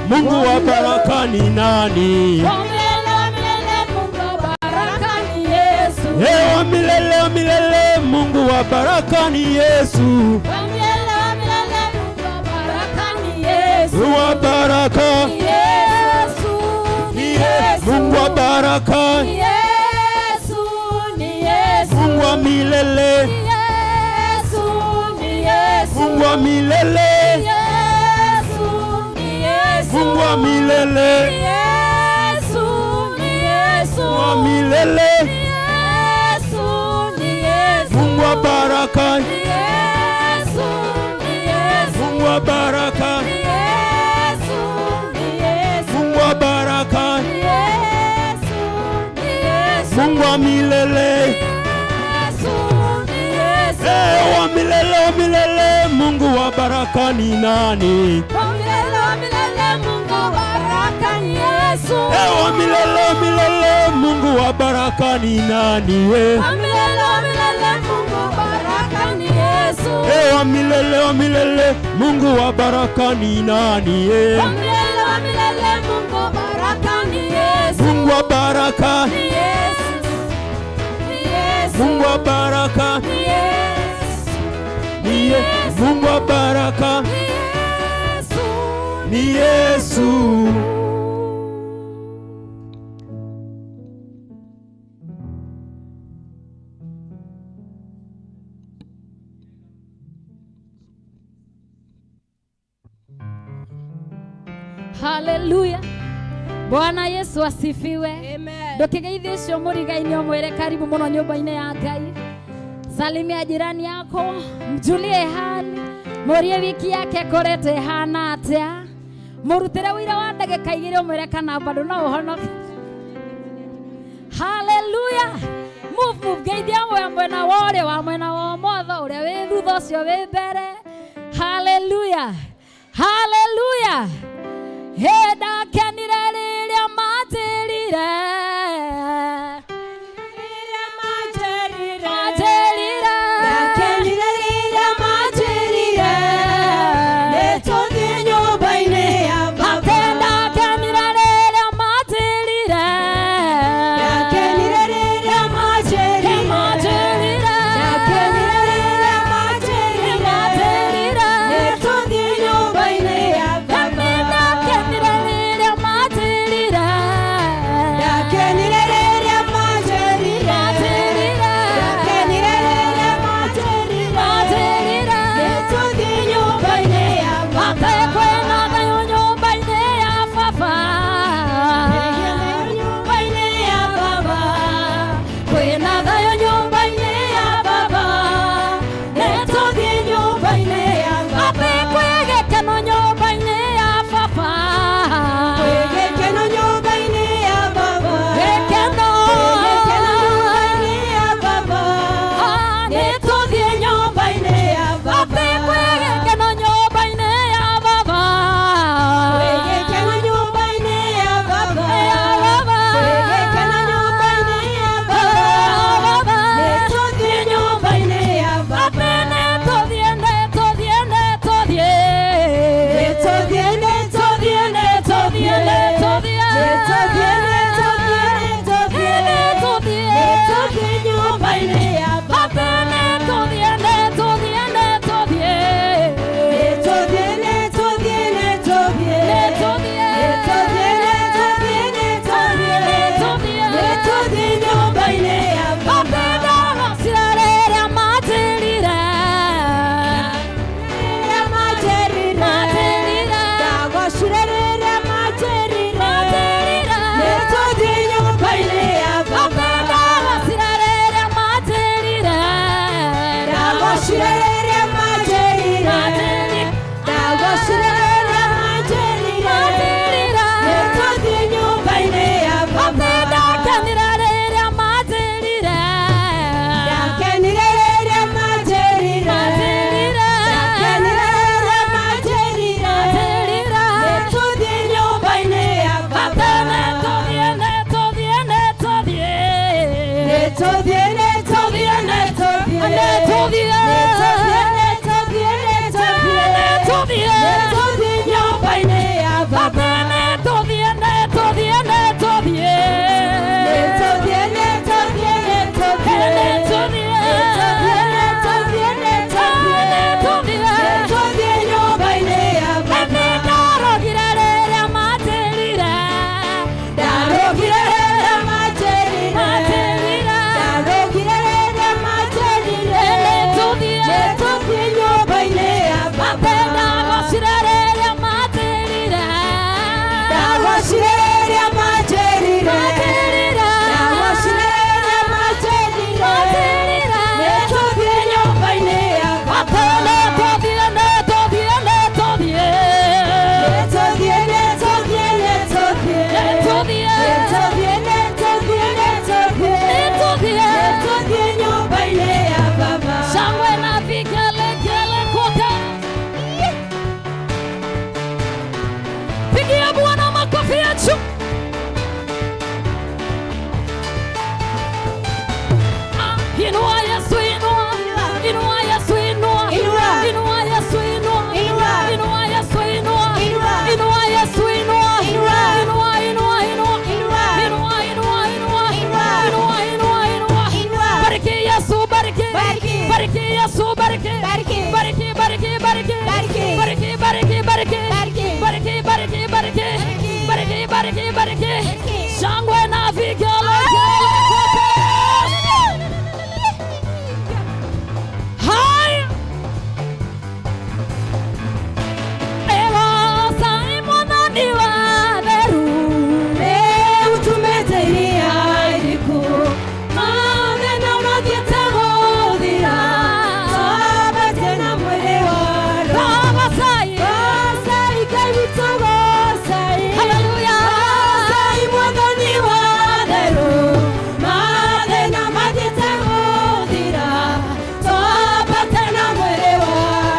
Mungu wa baraka ni nani? Wa milele wa milele, Mungu wa baraka ni Yesu. Hey, wa milele wa milele, Mungu wa baraka ni Yesu. Wa milele wa milele, Mungu wa baraka ni Yesu. Wa baraka Ni Yesu, ni Yesu. Mungu wa baraka, Ni Yesu, ni Yesu. Mungu wa milele, Ni Yesu, ni Yesu. Mungu wa milele, Ni Yesu, ni Yesu. Mungu wa milele, Ni Yesu, ni Yesu. Mungu wa milele, Ni Yesu, ni Yesu. Mungu wa baraka, Ni Yesu, ni Yesu. Mungu wa baraka, Ni Yesu, ni Yesu. Mungu wa baraka, Ni Yesu, ni Yesu. Mungu wa milele. Yesu, ni Yesu. Hey, wa milele wa milele, Mungu wa baraka ni nani? Wa milele wa milele, Mungu wa baraka ni Yesu. Hey, wa milele wa milele, Mungu wa baraka ni nani? Eh. Wa milele wa milele, Mungu wa baraka ni Yesu. Hey, wa milele wa milele, Mungu wa baraka ni nani? Eh. Wa milele wa milele, Mungu wa baraka ni Yesu. Mungu wa baraka, Ni Yesu. Ni Yesu. Mungu wa baraka, Ni Yesu. ni Yesu. Mungu wa baraka Ni Yesu. ni Yesu. Haleluya. Bwana Yesu asifiwe. Amen. Ndũkĩgeithie ũcio mũrigainĩ ũmwĩre karibu mũno nyũmba-inĩ ya Ngai. Salimia jirani yako, mjulie hali, mũrie wiki yake ĩkoretwo ĩhana atĩa, mũrutĩre ũira wa ndagĩka 2 ũmwĩre kana bado no ũhonoke. Haleluya. Move, move, geithia wa mwena wa ũrĩo, wa mwena wa ũmotho, ũrĩa wĩ thutha, ũcio wĩ mbere. Haleluya. Haleluya. Hĩ ndakenire rĩrĩa manjĩrire. Rĩrĩa manjĩrire. Manjĩrire. Ndakenire rĩrĩa manjĩrire. Nĩtũthiĩ nyũmba-inĩ ya Baba. Atĩ ndakenire rĩrĩa manjĩrire. Ndakenire rĩrĩa manjĩrire. Manjĩrire. Ndakenire rĩrĩa manjĩrire. Manjĩrire. Nĩtũthiĩ nyũmba-inĩ ya Baba. Ndakenire rĩrĩa manjĩrire. Bariki, bariki. Shangwe na vigelegele kwa Yesu. Haya. Ewa Mwathani wa theru. Utumĩte iria iriku mathĩna mathiĩte gũthira twambate na mwĩrĩ wa Roho. Goocai. Goocai Ngai witũ goocai. Hallelujah. Goocai Mwathani wa theru mathĩna mathiĩte gũthira twambate na mwĩrĩ wa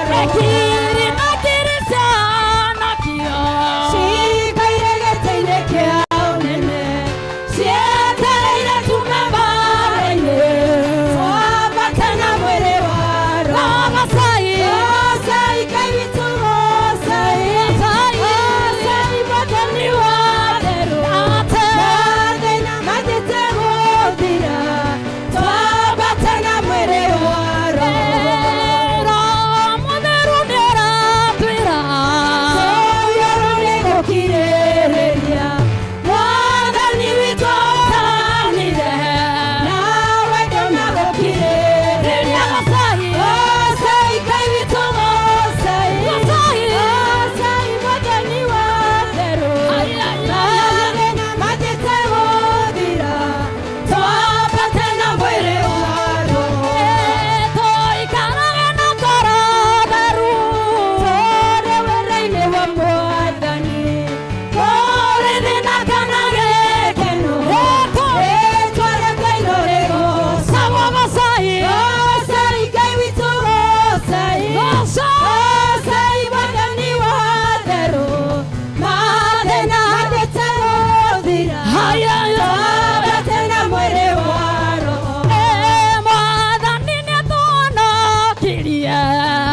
Roho. Ngiri na ngiri cianakio. Cikaire gĩtĩ-inĩ kĩa ũnene cietereire tume mbara-inĩ twambate na mwĩrĩ wa Roho. Goocai. Goocai Ngai witũ goocai. Goocai. Goocai Mwathani wa theru Ate. mathĩna mathiĩte gũthira twambate na mwĩrĩ wa Roho. Roho Mũtheru nĩaratwĩra. Kũiyũrwo nĩ gũkirĩrĩria Mwathani witũ okanire nawe ndũnagũkirĩrĩria. Goocai. Goocai Ngai witũ goocai. Goocai. Goocai Mwathani wa theru Ai, ai, ai, ai. mathĩna mathiĩte gũthira twambate na mwĩrĩ wa Roho. Tũikarage na ngoro theru. Tũrĩ wĩra-inĩ wa Mwathani kũrĩ thĩna kana gĩkeno rĩĩtwa rĩa Ngai no rĩgoocwo. Sawa goocai. Goocai Ngai witũ goocai. Goocai. Goocai Mwathani wa theru mathĩna mathiĩte gũthira Ai, ai, ai. twambate na mwĩrĩ wa Roho. Mwathani nĩatũhonokirie.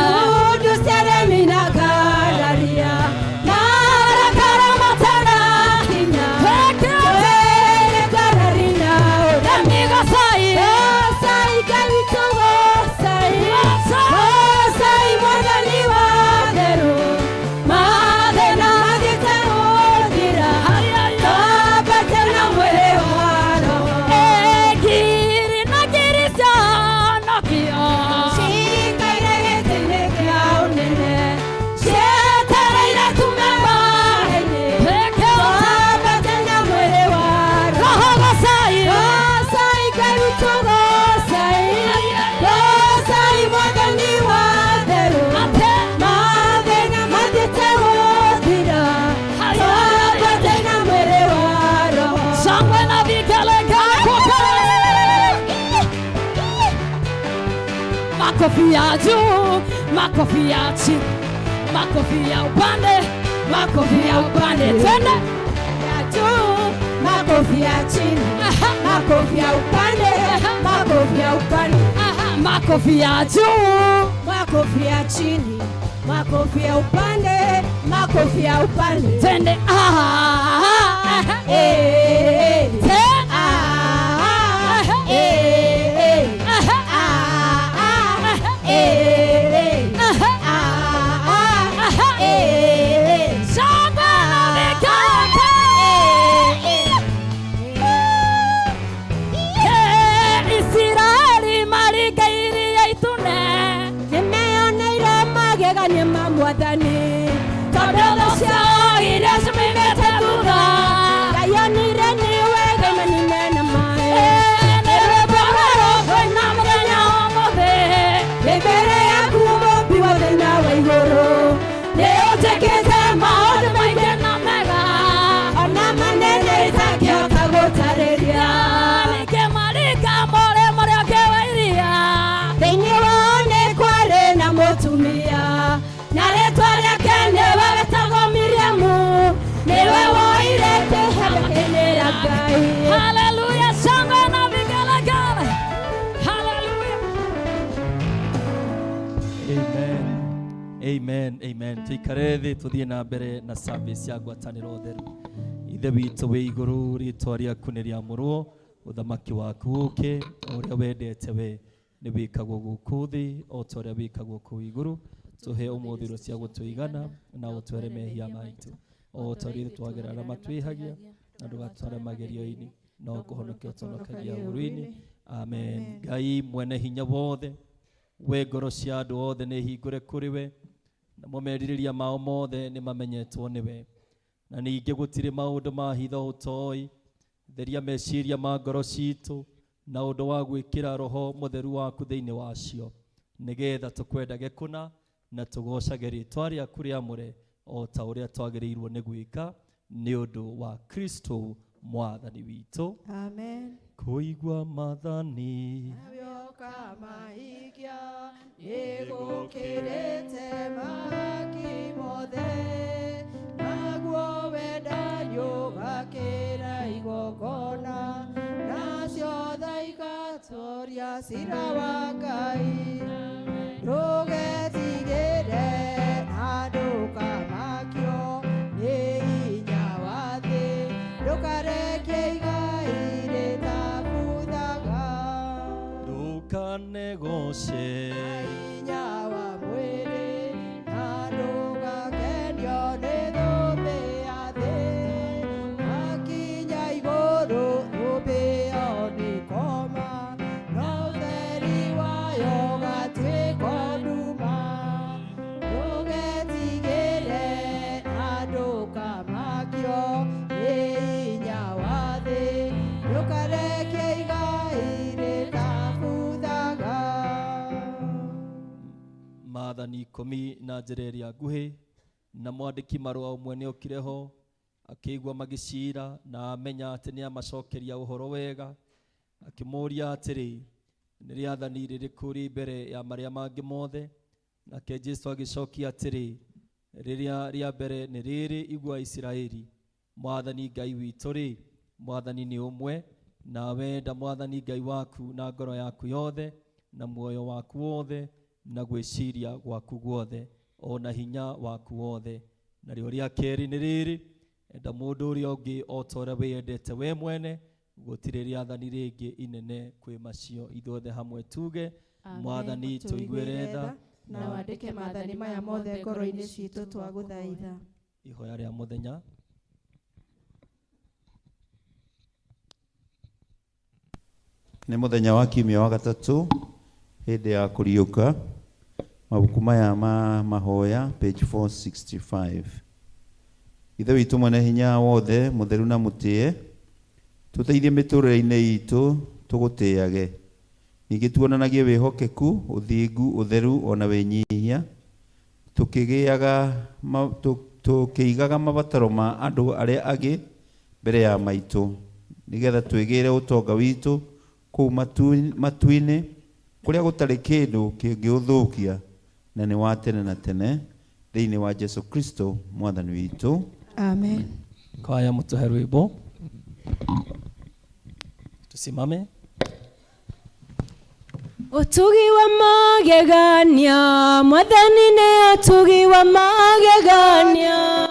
Ndundu cia aremi na ngararia marakara matanakinya twĩrĩ ngarari na ũremi. Emi goocai. Goocai Ngai witũ goocai. Goocai. Goocai Mwathani wa theru mathĩna mathiĩte gũthira Ai, ai, ai. twambate na mwĩrĩ wa Roho. Ngiri na ngiri cianakio. Cikaire gĩtĩ-inĩ kĩa ũnene cietereire tume mbara-inĩ twambate na mwĩrĩ wa Roho. Roho goocai. Goocai Ngai witũ goocai. Goocai Mwathani wa theru Ate. mathĩna mathiĩte gũthira Ai, ai, ai. twambate na mwĩrĩ wa Roho. Shangwe na vigelegele kwa Yesu. Makofi ya juu, makofi ya chini, makofi ya upande, makofi ya upande. Twende. Ya juu, makofi ya chini, Aha, makofi ya upande, makofi ya upande, aha, makofi ya juu, makofi ya chini, makofi ya upande, makofi ya upande. twende. Aha, aha, Eh, Te- ah, eh, aha, ah, eh, aha, ah, eh. Shangwe na vigelegele. Isiraeli maringa iria itune. Nĩmeyoneire magegania ma Mwathani Tondũ thũ ciao iria cimoimĩte thutha. Ngai onire nĩ wega manine na maĩ Nĩ rwĩmbo rwerũ ngũina mũthenya ũmũthĩ. Ndĩ mbere yaku mũmbi wa thĩ na wa igũrũ nĩ ũnjĩkĩte maũndũ maingĩ Maingĩ na mega. ona manene itangĩhota gũtarĩria Ningĩ maringa mũrĩmo ũrĩa ũngĩ wa iria. Thĩinĩ wao nĩ kwarĩ na mũtumia na rĩtwa rĩake nĩwe wetagwo Miriamu nĩwe woire kĩhembe kĩnĩra Ngai. Haleluya, shangwe na vigelegele. Haleluya. Amen. Amen. Amen. Tuikare thĩ tũthiĩ na mbere na service ya ngwatanĩro theru. Ithe witũ wĩ igũrũ rĩtwa rĩaku nĩ rĩamũrwo ũthamaki waku ũke o ũrĩa wendete we nĩ wĩkagwo gũkũ thĩ o ta ũrĩa wĩkagwo kũu igũrũ. Tũhe ũmũthĩ irio cia gũtũigana na ũtwere mehia maitũ O ta ũrĩa ithuĩ twagera arĩa matwĩhagia, na ndũgatware magerio-inĩ, no kũhonokia ũtũhonokagia ũũru-inĩ. Amen. Ngai mwene hinya wothe, we ngoro cia andũ othe nĩ hingũre kũrĩ we, namo merirĩria mao mothe nĩ mamenyetwo nĩwe, na ningĩ gũtirĩ maũndũ ma hitho ũtoĩ. Theria meciria ma ngoro citũ na ũndũ wa gwĩkĩra Roho Mũtheru waku thĩinĩ wacio, nĩgetha tũkwendage kũna na tũgocage rĩtwa rĩaku rĩamũre o ta ũrĩa twagĩrĩirwo nĩ gwĩka, nĩ ũndũ wa Kristo Mwathani witũ. Amen. Kũigua maathani Ũkamaikia nĩgũkĩrĩte mahaki mothe, naguo wendani ũgakĩra igongona, nacio tha igatoria cira wa Ngai. Ndũgetigĩre na ndũkamakio nĩ hinya wa thĩ, ndũkareke igai rĩtabuthaga. Ndũkanegoce Hinya wa mwĩrĩ na ndũgakenio nĩ thũmbĩ ya thĩ, makinya igũrũ thũmbĩ ĩyo nĩ koma, no ũtheri wayo ũgatuĩka nduma. Ndũgetigĩre na ndũkamakio nĩ hinya wa thĩ, ndũkareke igai rĩtabuthaga. Maathani 10 na njĩra ĩrĩa nguhĩ. Na mwandĩki marũa ũmwe nĩ okire ho, akĩigua magĩcira, na amenya atĩ nĩ amacokeria ũhoro wega, akĩmũũria atĩrĩ, nĩ rĩathani rĩrĩkũ rĩ mbere ya marĩa mangĩ mothe? Nake Jesũ agĩcokia atĩrĩ, rĩrĩa rĩa mbere nĩ rĩrĩ, igua Isiraeli, Mwathani Ngai witũ rĩ, Mwathani nĩ ũmwe, nawe enda Mwathani Ngai waku na ngoro yaku yothe, na muoyo waku wothe, na gwĩciria gwaku guothe, o na hinya waku wothe. Narĩo rĩa kerĩ nĩ rĩrĩ, enda mũndũ ũrĩa ũngĩ o ta ũrĩa wĩyendete we mwene. Gũtirĩ rĩathani rĩngĩ inene kwĩ macio. Ithuothe hamwe tuge, Mwathani tũiguĩre tha. Na wandĩke maathani maya mothe ngoro-inĩ citũ, twagũthaitha. Ihoya rĩa mũthenya. Nĩ mũthenya wa kiumia wa gatatũ hĩndĩ ya kũriũka. Mabuku maya ma mahoya, page 465. Ithe witũ mwene hinya wothe, mũtheru na mũtĩe, tũteithie mĩtũrĩre-inĩ itũ tũgũtĩage, ningĩ tuonanagie wĩhokeku, ũthingu, ũtheru ona wĩnyihia, tũkĩigaga mabataro ma andũ arĩa angĩ mbere ya maitũ, nĩgetha twĩgĩre ũtonga witũ kũu matu-inĩ, kũrĩa gũtarĩ kĩndũ kĩngĩũthũkia, na nĩ wa tene na tene, thĩinĩ wa Jesu Kristo Mwathani witũ. Amen. Kwaya, mũtũhe rwĩmbo. Tusimame. Ũtugi wa magegania, Mwathani nĩ ũtugi wa magegania.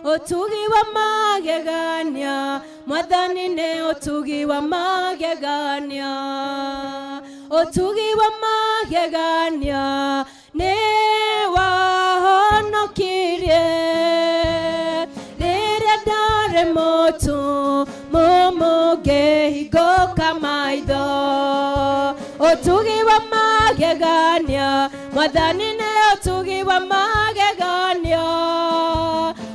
Ũtugi wa magegania, Mwathani nĩ ũtugi wa magegania. Ũtugi wa magegania nĩ wahonokirie rĩrĩa ndarĩ mũtu mũmũngĩhingũka maitho. Ũtugi wa magegania, Mwathani nĩ ũtugi wa magegania.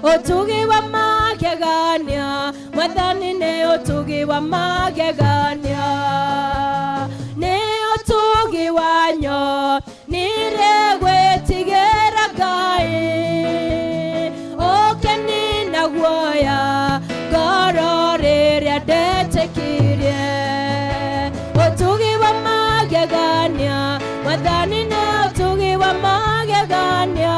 Ũtugi wa magegania, Mwathani nĩ ũtugi wa magegania. Nĩ ũtugi wanyo nire gwĩtigĩra Ngai, ũkenina guoya ngoro rĩrĩa ndetĩkirie. Ũtugi wa magegania, Mwathani nĩ ũtugi wa magegania.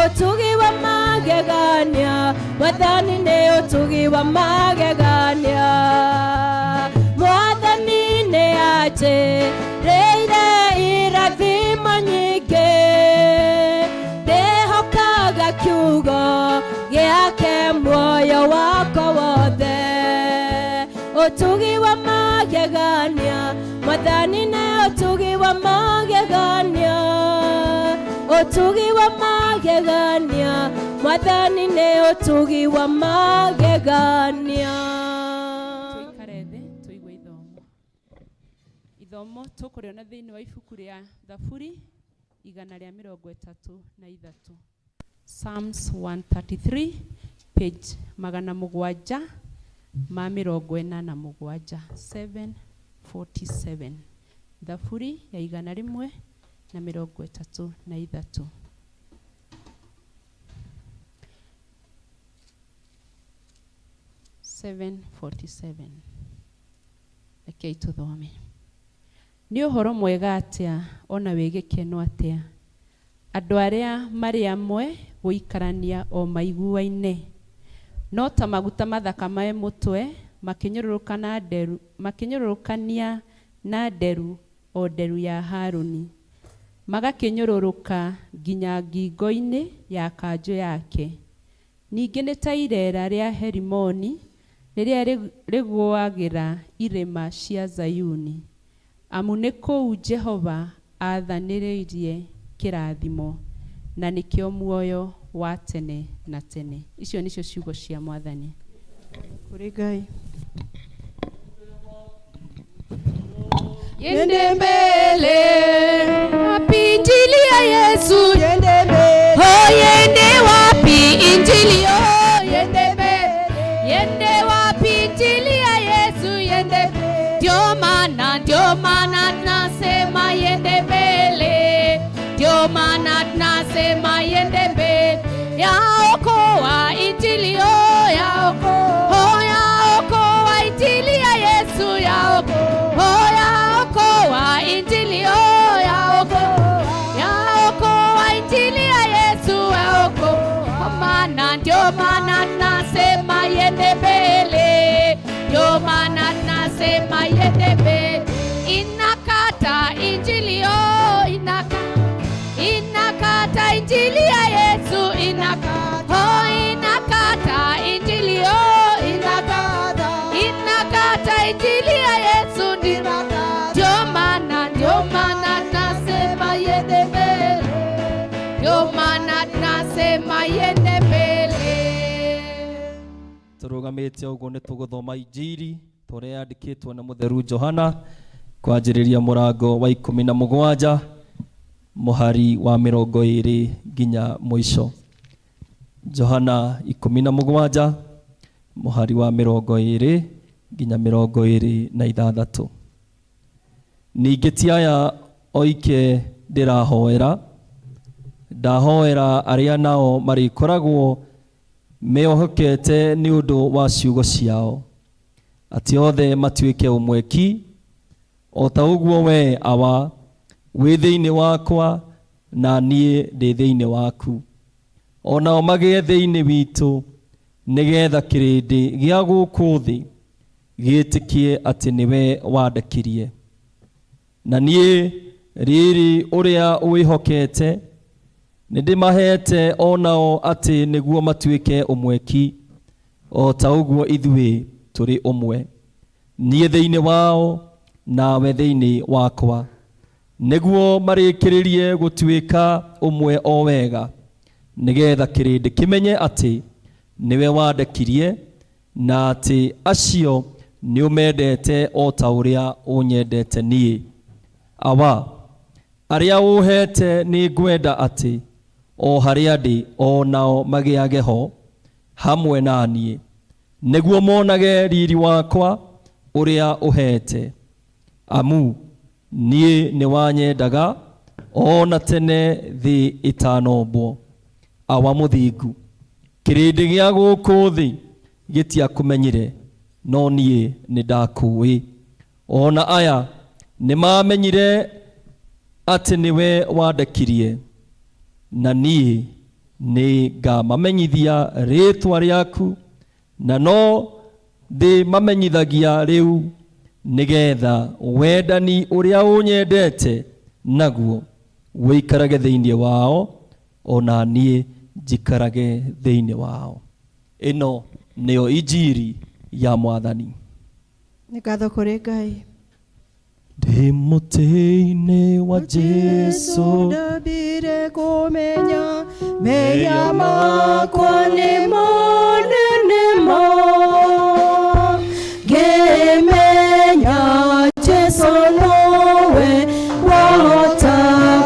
Ũtugi wa magegania, Mwathani nĩ ũtugi wa magegania. Mwathani nĩ anjĩrĩire irathimo nyingĩ, ndĩhokaga kiugo gĩake muoyo wakwa wothe. Ũtugi wa magegania, Mwathani nĩ ũtugi wa magegania. Ũtugi wa magegania, Mwathani nĩ ũtugi wa magegania. Tuikare thĩ tũigue ithomo. Ithomo tũkũrĩona thĩinĩ wa ibuku rĩa Thaburi 133, Psalms 133, page 747, 747. Thaburi ya 133. 747. Rekei tũthome. Nĩ ũhoro mwega atĩa ona wĩ gĩkeno atĩa andũ arĩa marĩ amwe gũikarania o maiguaine, no ta maguta mathaka me mũtwe makĩnyũrũrũkania na nderu o nderu ya Harũni, magakĩnyũrũrũka nginya ngingo-inĩ ya kanjũ yake. Ningĩ nĩ ta ireera rĩa Herimoni rĩrĩa rĩgũagĩra irĩma cia Zayuni, amu nĩ kũu Jehova aathanĩrĩirie kĩrathimo, na nĩkĩo muoyo wa tene na tene. Icio nĩcio ciugo cia Mwathani. Kũrĩ Ngai. Yende mbele, wapi injili ya Yesu? Yende mbele. Oh, yende wapi injili? Oh, yende mbele. Yende wapi injili ya Yesu? Yende mbele. Ndio maana tunasema yende mbele. Ndio maana tunasema yende mbele. Yaokoa injili, oh, yaokoa. Oh, yaokoa injili ya Yesu, yaokoa. Oh, yaokoa injili, oh, yaokoa. Yaokoa injili ya Yesu, yaokoa. Maana ndio maana tunasema yende mbele. Ndio maana tunasema yende mbele. Inakata injili, oh, inakata. Inakata injili ya Yesu, inakata. Oh, inakata injili, oh, inakata. Inakata injili ya Yesu, ndio maana tunasema yende mbele. Ndio maana tunasema yende mbele. Tũrũgamĩte ũguo nĩ tũgũthoma injiri ta ũrĩa yandĩkĩtwo nĩ mũtheru Johana kwanjĩrĩria mũrango wa 17 mũhari wa 20 nginya mũico. Johana 17 mũhari wa 20 nginya 26. Ningĩ ti aya oike ndĩrahoera, ndahoera arĩa nao marĩkoragwo meohokete nĩ ũndũ wa ciugo ciao, atĩ othe matuĩke ũmwe ki, o ta ũguo we Awa wĩ thĩinĩ wakwa na niĩ ndĩ thĩinĩ waku, o nao magĩe thĩinĩ witũ, nĩgetha kĩrĩndĩ gĩa gũkũ thĩ gĩĩtĩkie atĩ nĩwe wandekirie. Na niĩ rĩrĩ ũrĩa wĩhokete nĩndĩmahete o nao atĩ nĩguo matuĩke ũmwe ki, o ta ũguo ithuĩ tũrĩ ũmwe, niĩ thĩinĩ wao nawe thĩinĩ wakwa, nĩguo marĩkĩrĩrie gũtuĩka ũmwe o wega, nĩgetha kĩrĩndĩ kĩmenye atĩ nĩwe wandekirie, na atĩ acio nĩũmendete o ta ũrĩa ũnyendete niĩ. Awa, arĩa ũũhete nĩ ngwenda atĩ o harĩa ndĩ o nao magĩage ho hamwe na niĩ, nĩguo monage riri wakwa ũrĩa ũheete. Amu niĩ nĩwanyendaga o na tene thĩ ĩtanombwo. Awa mũthingu, kĩrĩndĩ gĩa gũkũ thĩ gĩtiakũmenyire, no niĩ nĩndakũũĩ. O na aya nĩmamenyire atĩ nĩwe wandekirie, na niĩ nĩngamamenyithia rĩĩtwa rĩaku, na no ndĩmamenyithagia rĩu, nĩgetha wendani ũrĩa ũnyendete naguo wĩikarage thĩinĩ wao, o na niĩ njikarage thĩinĩ wao. Ĩno nĩyo injiri ya Mwathani. Nĩ ngatho kũrĩ Ngai. Ndĩ mũtĩ-inĩ wa Jesu ndambire kũmenya mehia makwa nĩ manene ma ngĩmenya Jesu nowe wahota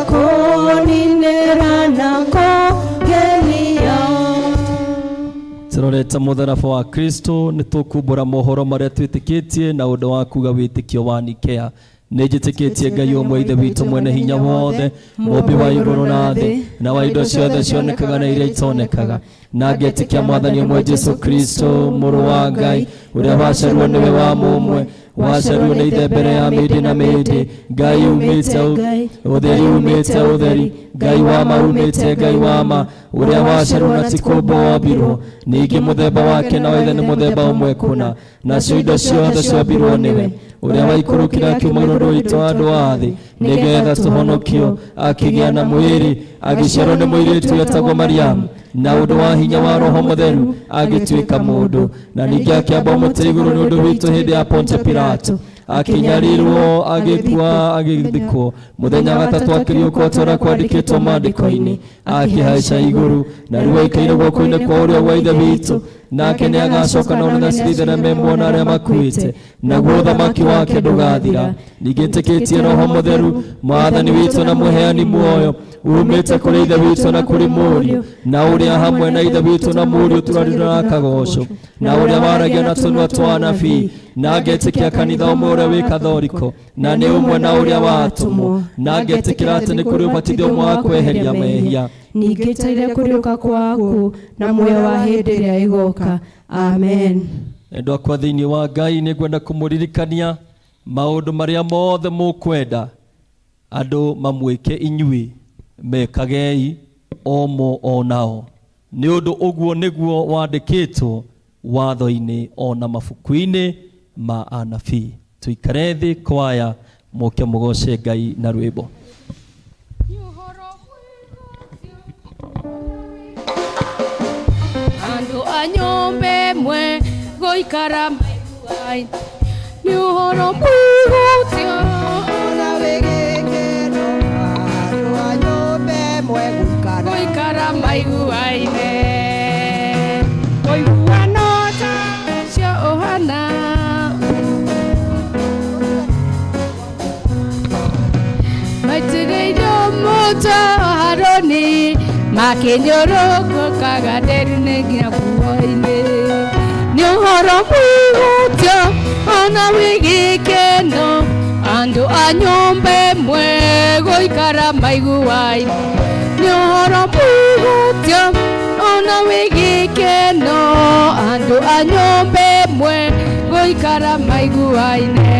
kũninĩra na kũngenia. Turorete mũtharaba wa Kristo nĩ tũkumbũra mohoro marĩa twĩtĩkĩtie na ũndũ wa kuga wĩtĩkio wa Nikea. Nĩ njĩtĩkĩtie Ngai ũmwe Ithe witũ mwene hinya wothe, mũmbi wa igũrũ na thĩ, na wa indo ciothe cionekaga na iria itonekaga, na ngetĩkia Mwathani ũmwe Jesu Kristo mũrũ wa Ngai, ũrĩa waciarirwo nĩwe wa mũmwe, waciarirwo nĩ Ithe mbere ya mĩndĩ na mĩndĩ, Ngai umĩte ũtheri umĩte ũtheri, Ngai wa ma umĩte Ngai wa ma, ũrĩa waciarirwo na ti kũũmbwo wombirwo, ningĩ mũthemba wake na wa Ithe nĩ mũthemba ũmwe kũna, nacio indo ciothe ciombirwo nĩwe, ũrĩa waikũrũkire akiuma igũrũ witũ andũ a thĩ nĩgetha tũhonokio, akĩgĩa na mwĩrĩ, agĩciarwo nĩ mũirĩtu wetagwo Mariamu, na ũndũ wa hinya wa Roho Mũtheru agĩtuĩka mũndũ, na ningĩ akĩambwo mũtĩ igũrũ nĩ ũndũ witũ hĩndĩ ya Ponte Pilato, akĩnyarirwo, agĩkua, agĩthikwo, mũthenya wa gatatũ akĩriũka ta ũrĩa kwandĩkĩtwo maandĩko-inĩ, akĩhaica igũrũ, na rĩu aikaire guoko-inĩ kwa ũrĩo gwa Ithe witũ, nake nĩ agacoka na onene cirithe arĩa me muoyo na arĩa makuĩte, naguo ũthamaki wake ndũgathira. Ningĩ njĩtĩkĩtie Roho Mũtheru, Mwathani witũ na mũheani muoyo, umĩte kũrĩ Ithe witũ na kũrĩ Mũriũ, na ũrĩa hamwe na Ithe witũ na Mũriũ tũrarirwo akagocwo, na ũrĩa waragia na tũnua twa anabii, na ngetĩkia kanitha ũmwe ũrĩa wĩ kathoriko, na nĩ ũmwe na ũrĩa wa atũmwo, na ngetĩkĩra atĩ nĩ kũrĩ ũbatithio ũmwe wa kweheria mehia. Ningĩ njetereire kũriũka kwaku na muoyo wa hĩndĩ ĩrĩa ĩgoka. Amen. Endwa akwa thĩinĩ wa Ngai, nĩ ngwenda kũmũririkania maũndũ marĩa mothe mũkwenda andũ mamwĩke inyuĩ, mekagei omo onao, nĩ ũndũ ũguo nĩguo wandĩkĩtwo watho-inĩ ona mabuku-inĩ ma anabii. Tũikare thĩ kwaya, mũke mũgoce Ngai na rwĩmbo. Andũ a nyũmba ĩmwe gũikara maiguaine nĩ ũhoro mwega ũcio ona wĩ gĩkeno, andũ a nyũmba ĩmwe gũikara maiguaine, ũiguano ta ũcio ũhana maitĩrĩirio mũtwe wa Harũni makĩnyũrũkũkaga nderi-inĩ nginya nguo-inĩ nĩ ũhoro mwega ũcio ona wĩ gĩkeno andũ a nyũmba ĩmwe gũikara maiguaine nĩ ũhoro mwega ũcio ona wĩ gĩkeno andũ a nyũmba ĩmwe gũikara maiguaine.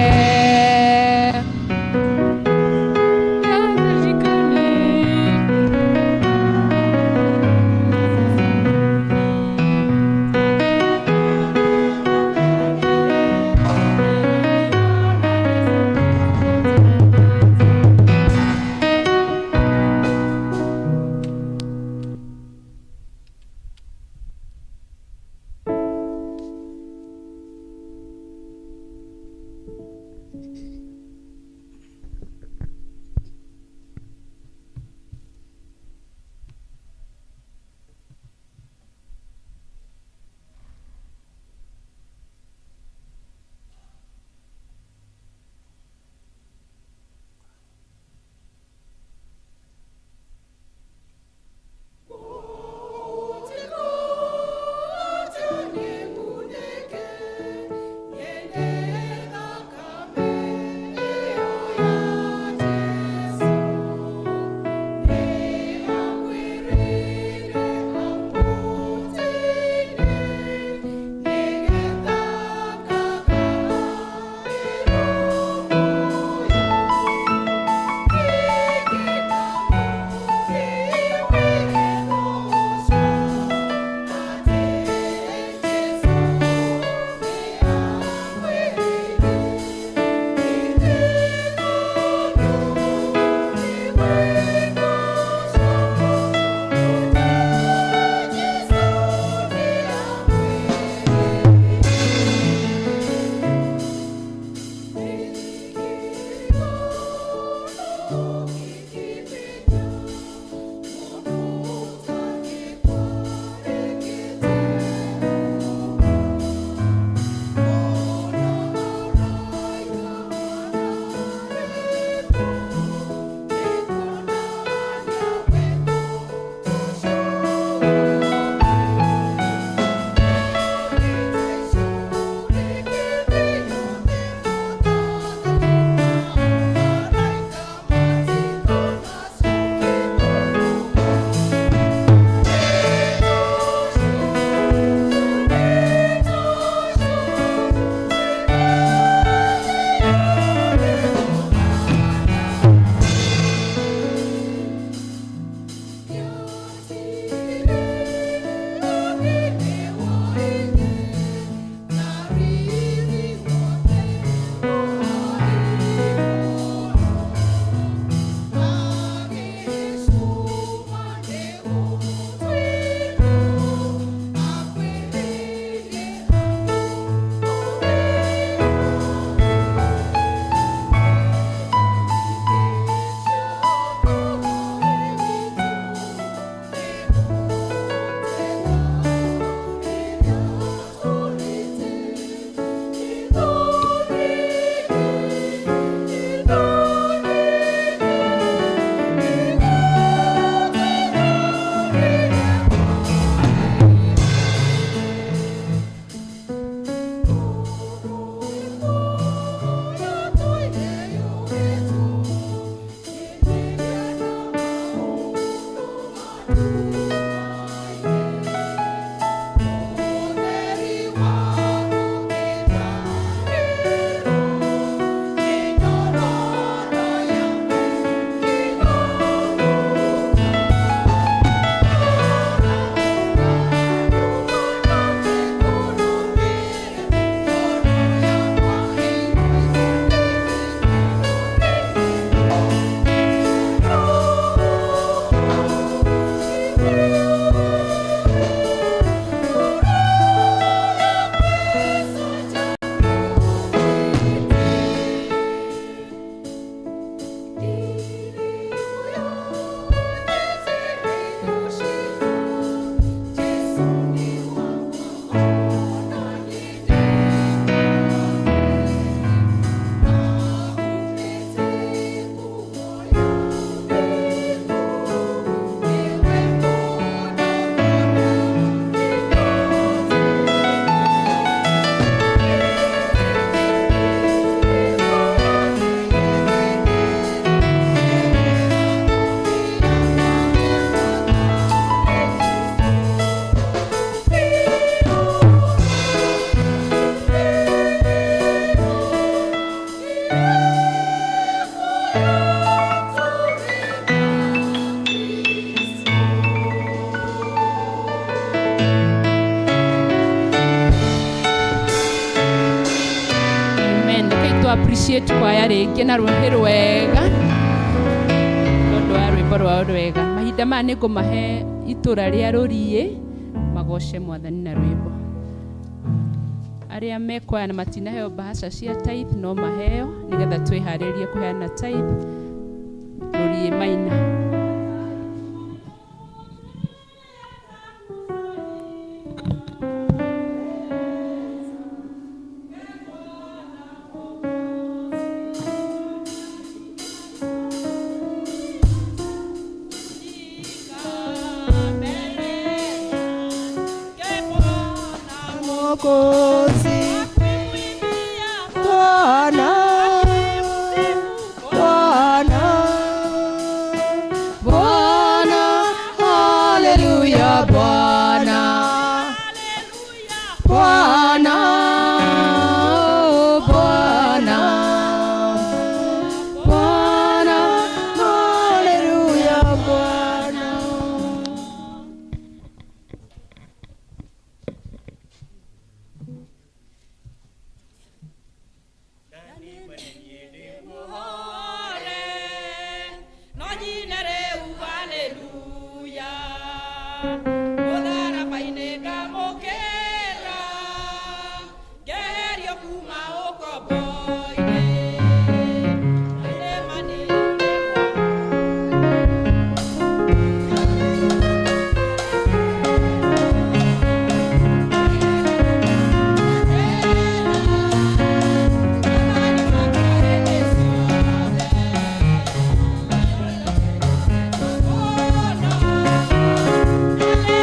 Amen. Rekei tũ appreciate kwaya rĩngĩ na rũhĩ rwega tondũ wa rwĩmbo rwao rwega. Mahinda maya nĩ ngũmahe itũra rĩa rũriĩ magoce mwathani na rwĩmbo. Arĩa mekwaya na matinaheo mbahaca cia tithe no maheo nĩgetha twĩharĩrie kũheana tithe rũriĩ maina. Mwokozi Bwana, Bwana, Bwana, haleluya, Bwana, Bwana, oh, Bwana, Bwana, haleluya, Bwana. Oh, no.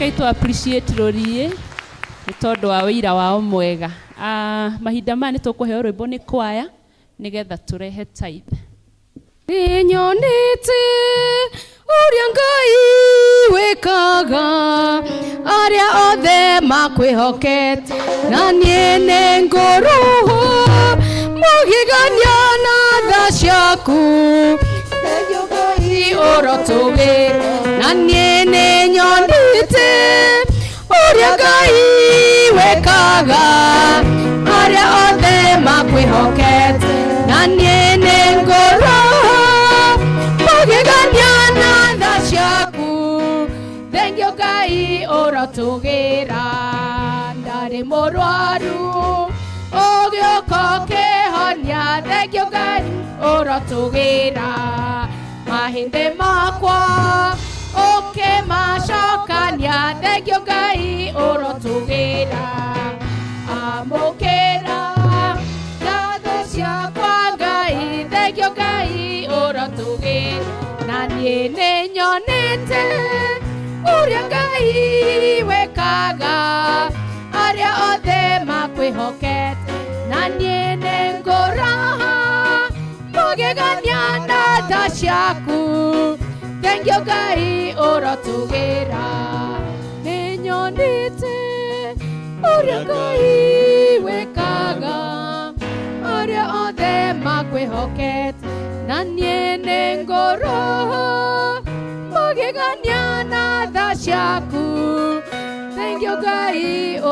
Rekei tũ appreciate rũriĩ nĩ tondũ wa wĩira wao mwega. Mahinda maya nĩ tũkũheo rwĩmbo nĩ kwaya nĩgetha tũrehe tithe. Nĩnyonete ũrĩa Ngai wĩkaga arĩa othe makwĩhokete, na niĩ nĩngũrũhwo mũgigania na tha ciaku. Thengiũ Ngai ũrotũgĩra, na niĩ nĩnyonete ũrĩa Ngai wĩkaga arĩa othe makwĩhokete, na niĩ nĩngũrũhwo mũgigania na tha ciaku. Thengiũ Ngai ũrotũgĩra. Ndarĩ mũrwaru ũgĩũka ũkĩhonia, thengiũ Ngai ũrotũgĩra. Mahĩndĩ makwa ũkĩmacokania, thengiũ Ngai ũrotũgĩra. Amũkĩra ngatho ciakwa Ngai, thengiũ Ngai ũrotũgĩra. Na niĩ nĩnyonete ũrĩa Ngai wĩkaga arĩa othe makwĩhokete, na niĩ nĩngũraha mũgegania na tha ciaku. Thengiũ Ngai ũrotũgĩra. Nĩnyonete ũrĩa Ngai wĩkaga arĩa othe makwĩhokete, na niĩ nĩngũrũhwo mũgegania na tha ciaku. Thengiũ Ngai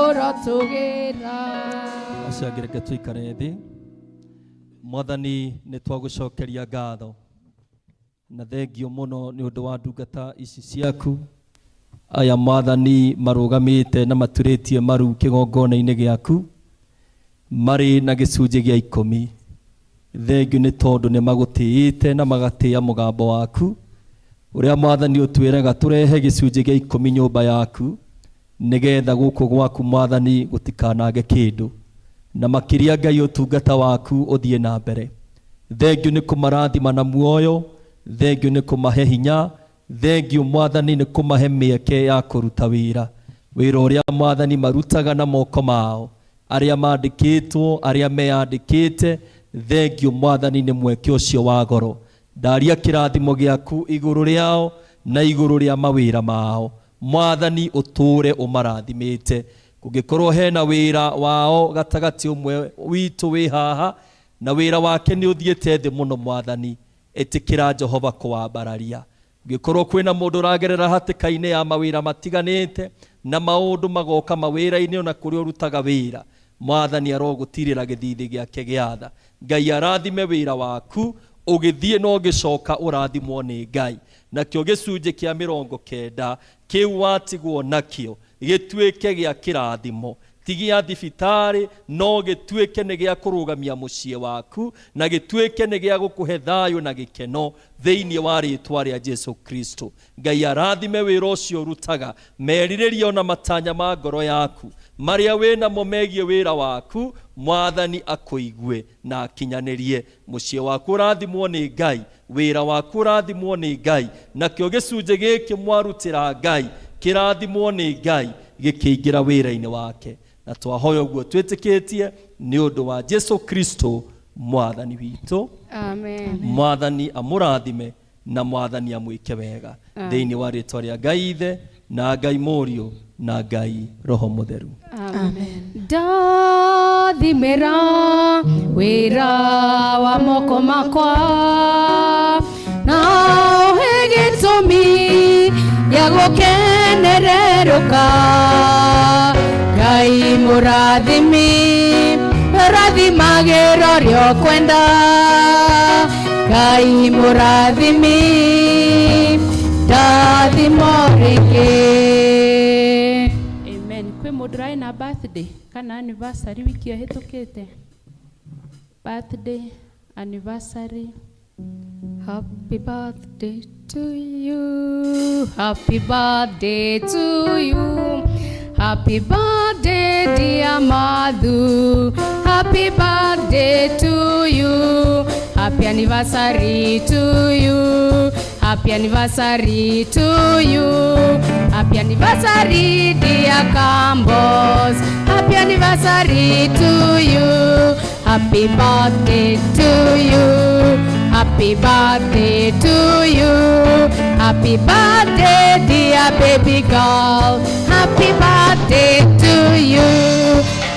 ũrotũgĩra. Acio angĩ reke tũikare thĩ. Mwathani, nĩ twagũcokeria ngatho na thengio mũno nĩ ũndũ wa ndungata ici ciaku aya Mwathani marũgamĩte na maturĩtie maru kĩgongona-inĩ gĩaku marĩ na gĩcunjĩ gĩa 10. Thengio nĩ tondũ nĩ magũtĩĩte na magatĩĩa mũgambo waku ũrĩa Mwathani ũtwĩraga tũrehe gĩcunjĩ gĩa 10 nyũmba yaku nĩgetha gũkũ gwaku Mwathani gũtikanage kĩndũ, na makĩria Ngai ũtungata waku ũthiĩ na mbere. Thengio nĩ kũmarathima na muoyo, thengio nĩ kũmahe hinya, thengio Mwathani nĩ kũmahe mĩeke ya kũruta wĩra, wĩra ũrĩa Mwathani marutaga na moko mao, arĩa mandĩkĩtwo, arĩa meyandĩkĩte. Thengio Mwathani nĩ mweke ũcio wa goro. Ndaria kĩrathimo gĩaku igũrũ rĩao na igũrũ rĩa mawĩra mao. Mwathani ũtũre ũmarathimĩte. Kũngĩkorwo hena wĩra wao gatagatĩ ũmwe witũ wĩ haha na wĩra wake nĩ ũthiĩte thĩ mũno, Mwathani ĩtĩkĩra Jehova kũwambararia. Ũngĩkorwo kwĩna mũndũ ũragerera hatĩka-inĩ ya mawĩra matiganĩte na maũndũ magoka mawĩra-inĩ ona kũrĩa ũrutaga wĩra, Mwathani arogũtirĩra gĩthithi gĩake gĩa tha. Ngai arathime wĩra waku ũgĩthiĩ na ũgĩcoka ũrathimwo nĩ Ngai. Nakĩo gĩcunjĩ kĩa 90 kĩu watigwo nakĩo gĩtuĩke gĩa kĩrathimo, ti gĩa thibitarĩ, no gĩtuĩke nĩ gĩa kũrũgamia mũciĩ waku na gĩtuĩke nĩ gĩa gũkũhe thayũ na gĩkeno thĩinĩ wa rĩtwa rĩa Jesu Kristo. Ngai arathime wĩra ũcio ũrutaga, merirĩria ona matanya ma ngoro yaku marĩa wĩnamo megiĩ wĩra waku, Mwathani akũigue na akinyanĩrie. Mũciĩ waku ũrathimwo nĩ Ngai, wĩra waku ũrathimwo nĩ Ngai, nakĩo gĩcunjĩ gĩkĩ mwarutĩra Ngai kĩrathimwo nĩ Ngai gĩkĩingĩra wĩra-inĩ wake. Na twahoya ũguo twĩtĩkĩtie nĩ ũndũ wa Jesu Kristo Mwathani witũ. Amen. Mwathani amũrathime na Mwathani amwĩke wega thĩinĩ wa rĩtwa rĩa Ngai Ithe na Ngai Mũriũ na Ngai Roho Mũtheru. Amen. Ndathimĩra wĩra wa moko makwa na ũhe gĩtũmi gĩa gũkenererũka. Ngai mũrathimi rathimagĩra ũrĩa ũkwenda. Ngai mũrathimi ndathimo rĩngĩ. Amen. Kwĩ mũndũ ũrarĩ na birthday kana anniversary wiki ĩyo ĩhĩtũkĩte? Birthday, anniversary. Happy birthday to you. Happy birthday to you. Happy birthday, dear Madhu. Happy birthday to you. Happy anniversary to you. Happy anniversary to you. Happy anniversary, dear Kambos. Happy anniversary to you. Happy birthday to you. Happy birthday to you. Happy birthday, dear baby girl. Happy birthday to you.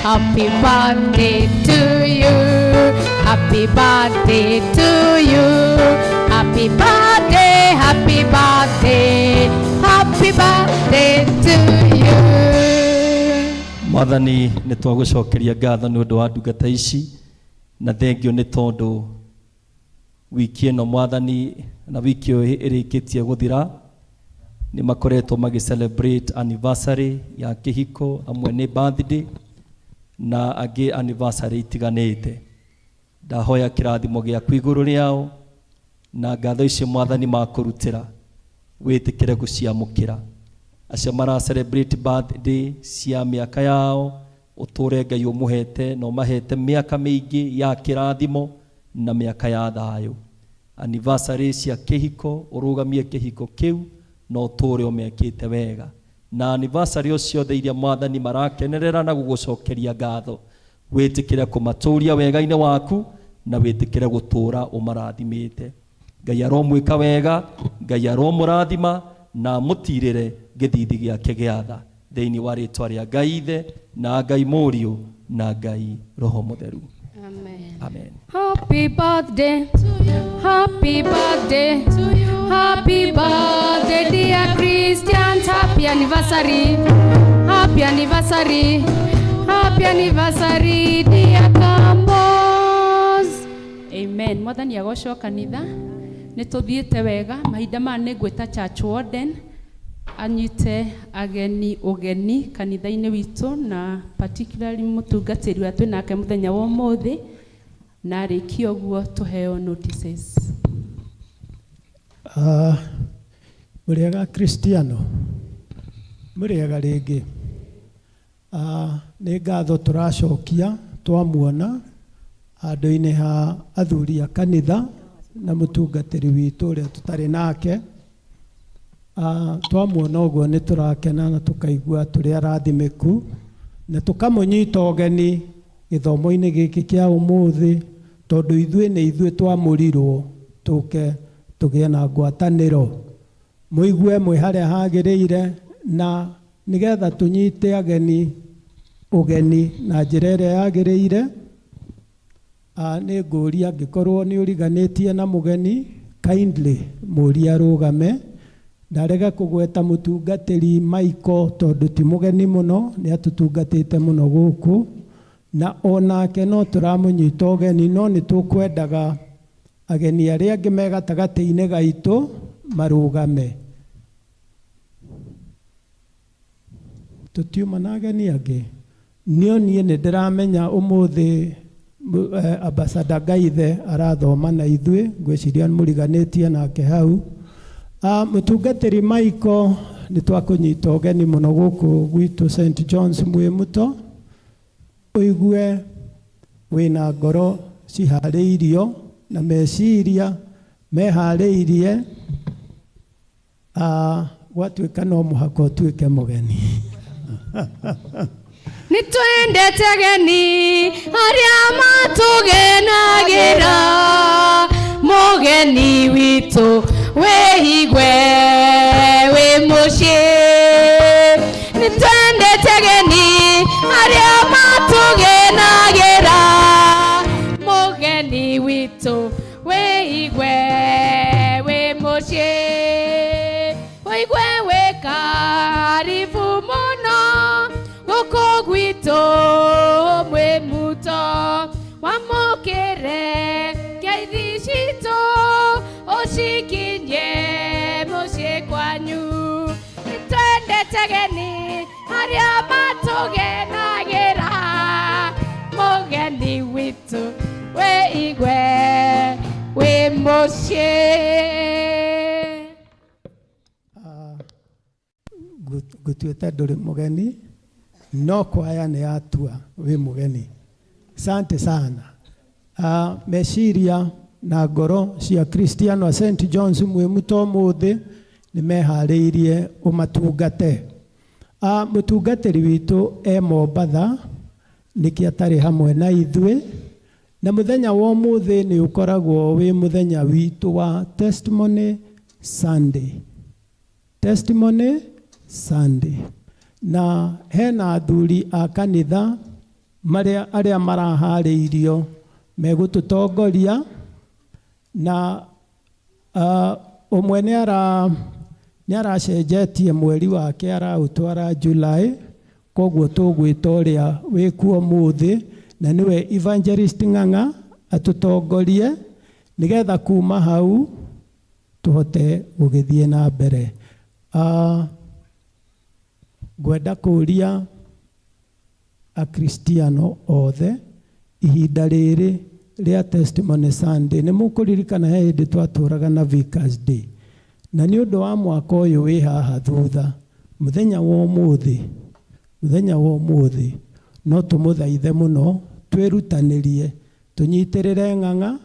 Happy birthday to you. Happy birthday to you. Happy birthday, happy birthday, happy birthday to you. Mwathani, nĩ twagũcokeria ngatho nĩ ũndũ wa ndungata ici, na thengio nĩ tondũ wiki ĩno, Mwathani, na wiki ĩyo ĩrĩkĩtie gũthira, nĩ makoretwo magĩ celebrate anniversary ya kĩhiko, amwe nĩ birthday na angĩ anniversary itiganĩte. Ndahoya kĩrathimo gĩaku igũrũ rĩao, na ngatho icio, Mwathani, makũrutĩra, wĩtĩkĩre gũciamũkĩra. Acio mara celebrate birthday cia mĩaka yao, ũtũre Ngai ũmũhete na ũmahete mĩaka mĩingĩ ya kĩrathimo na mĩaka ya thayũ. Anniversary cia kĩhiko, ũrũgamie kĩhiko kĩu na ũtũre ũmekĩte wega, na anniversary o ciothe iria, Mwathani, marakenerera na gũgũcokeria ngatho, wĩtĩkĩre kũmatũria wega-inĩ waku na wĩtĩkĩre gũtũra ũmarathimĩte. Ngai aromwĩka wega, Ngai aromũrathima na amũtirĩre gĩthithi gĩake gĩa tha, thĩinĩ wa rĩtwa rĩa Ngai Ithe na Ngai Mũriũ na Ngai Roho Mũtheru. Amen. Amen. Happy birthday to you. Happy birthday to you. Happy birthday, dear Christians. Happy anniversary. Happy anniversary. Happy anniversary, dear Kambos. Amen. Mwathani agocwo. Kanitha, nĩ tũthiĩte wega. Mahinda maya nĩ ngwĩta church warden anyite ageni ũgeni kanitha-inĩ witũ, na particularly mũtungatĩri ũrĩa twĩ nake mũthenya wa ũmũthĩ, na arĩkia ũguo tũheo notices. Ah, mũrĩega Kristiano, mũrĩega rĩngĩ. Ah, nĩ ngatho tũracokia twamuona handũ-inĩ ha athuri a kanitha na mũtungatĩri witũ ũrĩa tũtarĩ nake. Ah, twamuona ũguo nĩ tũrakena na tũkaigua tũrĩ arathimĩku, na tũkamũnyita ũgeni gĩthomo-inĩ gĩkĩ kĩa ũmũthĩ, tondũ ithuĩ nĩ ithuĩ twamũrirwo tũke tũgĩe na ngwatanĩro, mũigue mwĩ harĩa hagĩrĩire, na nĩgetha tũnyite ageni ũgeni na njĩra ĩrĩa yagĩrĩire. Ah, nĩ ngũria, angĩkorwo nĩ ũriganĩtie na mũgeni, kindly mũrie arũgame. Ndarega kũgweta mũtungatĩri Michael tondũ ti mũgeni mũno, nĩ atũtungatĩte mũno gũkũ, na onake no tũramũnyita ũgeni, no nĩ tũkwendaga ageni arĩa angĩ me gatagatĩ-inĩ gaitũ marũgame. Tũtiuma na ageni angĩ. Niĩ niĩ nĩ ndĩramenya ũmũthĩ Ambassador Gaithe arathoma na ithuĩ, ngwĩciria mũriganĩtie nake hau. Ah, mũtungatĩri Michael, nĩ twakũnyita ũgeni mũno gũkũ gwitũ St John's Mwĩmuto. Ũigue wĩna ngoro ciharĩirio na meciria meharĩirie. Ah, gwatuĩka no mũhaka ũtuĩke mũgeni. Nĩ twendete ageni arĩa matũgenagĩra. Mũgeni witũ, wĩigue wĩ mũciĩ. Nĩ twendete ageni arĩa matũgenagĩra. Mũgeni witũ, wĩigue wĩ mũciĩ, wĩigue wĩ karibu mũno gũkũ gwitũ Mwĩmuto. Wamũkĩre ngeithi citũ, ũcikinye mũciĩ kwanyu. Nĩ twendete ageni arĩa matũgenagĩra. Mũgeni witũ, wĩigue wĩ mũciĩ. Ah, ngũtuĩte ndũrĩ mũgeni, no kwaya nĩ yatua wĩ mũgeni. Asante sana. Ah, meciria Na ngoro cia Kristiano a St John's Mwimuto ũmũthĩ nĩ meharĩirie ũmatungate. Mũtungatĩri witũ e Mombatha nĩkĩ atarĩ hamwe na ithuĩ, na mũthenya wa ũmũthĩ nĩ ũkoragwo wĩ mũthenya witũ wa Testimony Sunday. Testimony Sunday. Na hena athuri a kanitha marĩa arĩa maraharĩirio megũtũtongoria, na ũmwe nĩ aracenjetie mweri wake araũtwara July, koguo tũgwĩta ũrĩa wĩkuo ũmũthĩ na nĩwe Evangelist Ng'ang'a atũtongorie nĩgetha kuma hau tũhote gũgĩthiĩ na mbere. Ngwenda kũria Akristiano othe ihinda rĩrĩ rĩa Testimony Sunday nĩ mũkũririkana he hĩndĩ twatũraga na Vicars Day, na nĩ ũndũ wa mwaka ũyũ wĩ haha thutha mũthenya wa ũmũthĩ, mũthenya wa ũmũthĩ no tũmũthaithe mũno twĩrutanĩrie tũnyitĩrĩre Ng'ang'a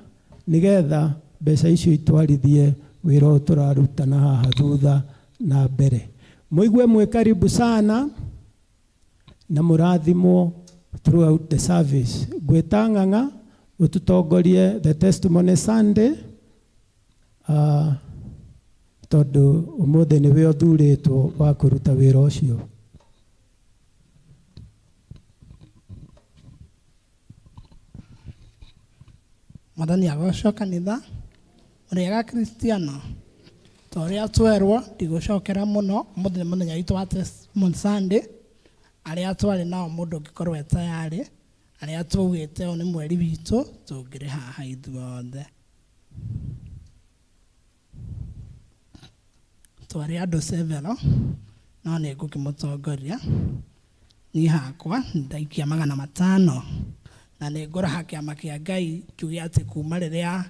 nĩgetha mbeca icio itwarithie wĩra ũyũ tũrarutana haha thutha na mbere. Mũigue mwĩ karibu sana na mũrathimwo throughout the service. Ngwĩta Ng'ang'a ũtũtongorie the Testimony Sunday, tondũ ũmũthĩ nĩwe ũthurĩtwo wa kũruta wĩra ũcio. Mwathani agocwo kanitha ũrĩega Kristiano ta ũrĩa twerwo ndigũcokera mũno. Ũmũthĩ nĩ mũthenya witũ wa Testimony Sunday, arĩa twarĩ nao mũndũ ũngĩkorwo e tayarĩ, arĩa twaugĩte ũyũ nĩ mweri witũ tũngĩrĩ haha ithuothe. Twarĩ andũ several no nĩ ngũkĩmũtongoria. Niĩ hakwa ndaikia 500 na nĩ ngũraha kĩama kĩa Ngai njuge atĩ kuma rĩrĩa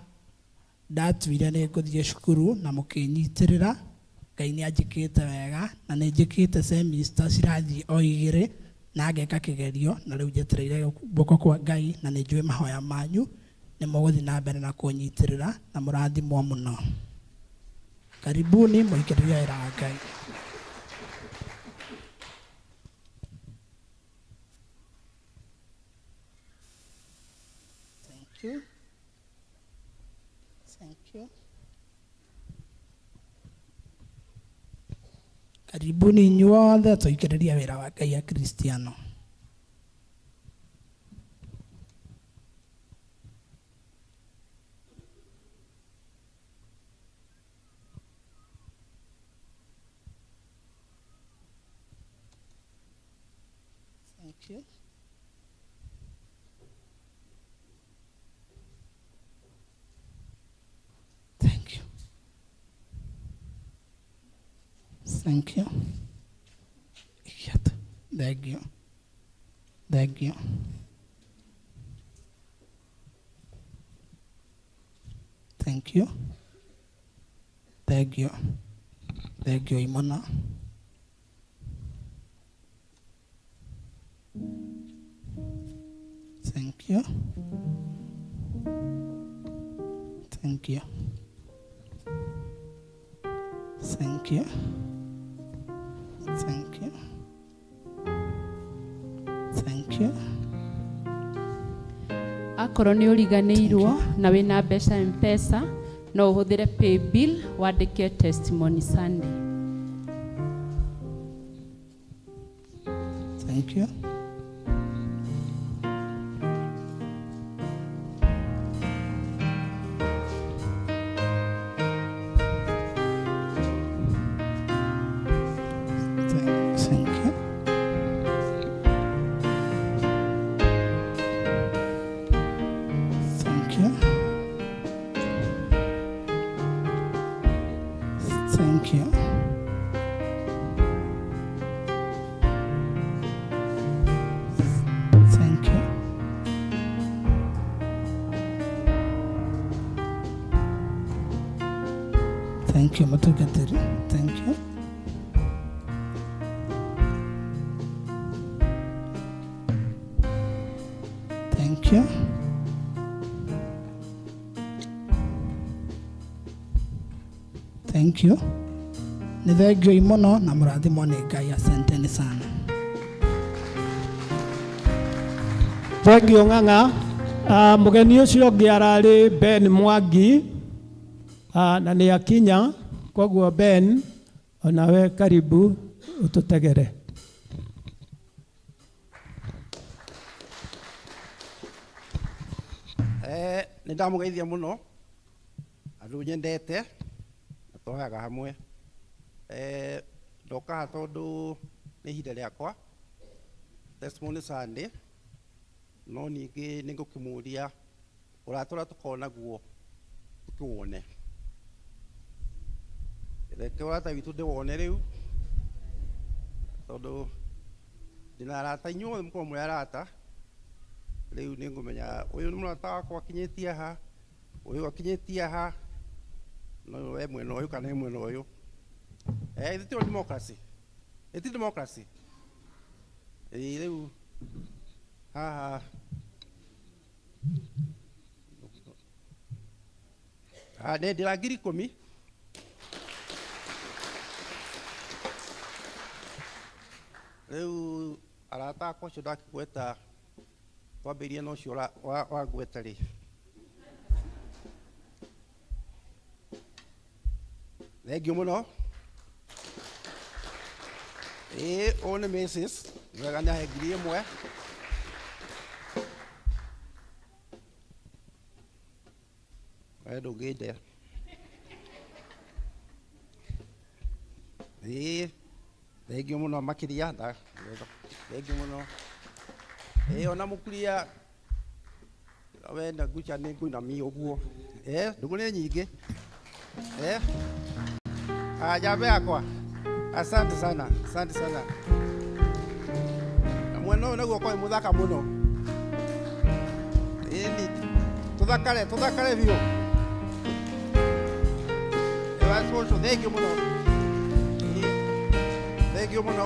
ndatuire nĩ ngũthiĩ cukuru na mũkĩnyitĩrĩra, Ngai nĩ anjĩkĩte wega na nĩ njĩkĩte semester cirathiĩ o igĩrĩ na ngeka kĩgerio, na rĩu njetereire guoko kwa Ngai na nĩ njũĩ mahoya manyu nĩ mũgũthiĩ na mbere na kũnyitĩrĩra na mũrathimwo mũno. Karibuni mũikĩrĩrie wĩra wa Ngai. Thank you. Thank you. Karibuni inyuothe tũikĩrĩrie wĩra wa Ngai a Kristiano. Thank you. Thank you. Thank you. Thank you. Thank you. Thank you. Thank you. Thank you, Imona. Thank you. Thank you. Thank you. Thank you. Thank you. Akorwo nĩ ũriganĩirwo na wĩna mbeca M-Pesa no ũhũthĩre paybill wandĩke Testimony Sunday. Thank you. Thank you. Thank you. Thank you. Thank you. Thank you, Matugatiri. Thank you. Thank you. Thank you. Nĩ thengiũi mũno na mũrathimwo nĩ Ngai. Asanteni sana. Thengiũ Ng'ang'a. Mũgeni ũcio ũngĩ ararĩ Ben Mwangi, na nĩ akinya, koguo Ben onawe karibu ũtũtegere. Nĩ ndamũgeithia mũno andũ nyendete na tũhoyaga hamwe. Ndoka haha tondũ nĩ ihinda rĩakwa Testimony Sunday, no ningĩ nĩ ngũkĩmũria ũrata ũrĩa tũkoragwo naguo tũkĩwone. Reke ũrata witũ ndĩwone rĩu, tondũ ndĩna arata, inyuothe mũkoragwo mũrĩ arata. Rĩu nĩ ngũmenya ũyũ nĩ mũrata wakwa akinyĩtie ha, ũyũ akinyĩtie ha, no we mwena ũyũ kana mwena ũyũ. Ithuĩ tĩ democracy, ĩti democracy. Ĩĩ rĩu haha ndĩra 10,000. Rĩu arata akwa acio ndakĩgweta, twambĩrĩrie na ũcio wangweta rĩ. Thengiũ mũno. Ĩĩ ũyũ nĩ Mrs. Wega nĩ ahe 1,000. We ndũngĩnde. Ĩĩ thengiũ mũno makĩria, thengiũ mũno. Ĩĩ ona mũkuria wenda ngucha nĩ ngũinamia ũguo. Ndũgũ nĩ nyingĩ. Njamba yakwa, asante sana, asante sana. Na mwena ũyũ naguo ũkorwo wĩ mũthaka mũno. Ĩni tũthakare, tũthakare biũ. Ĩĩ thengiũ mũno. Thengiũ mũno.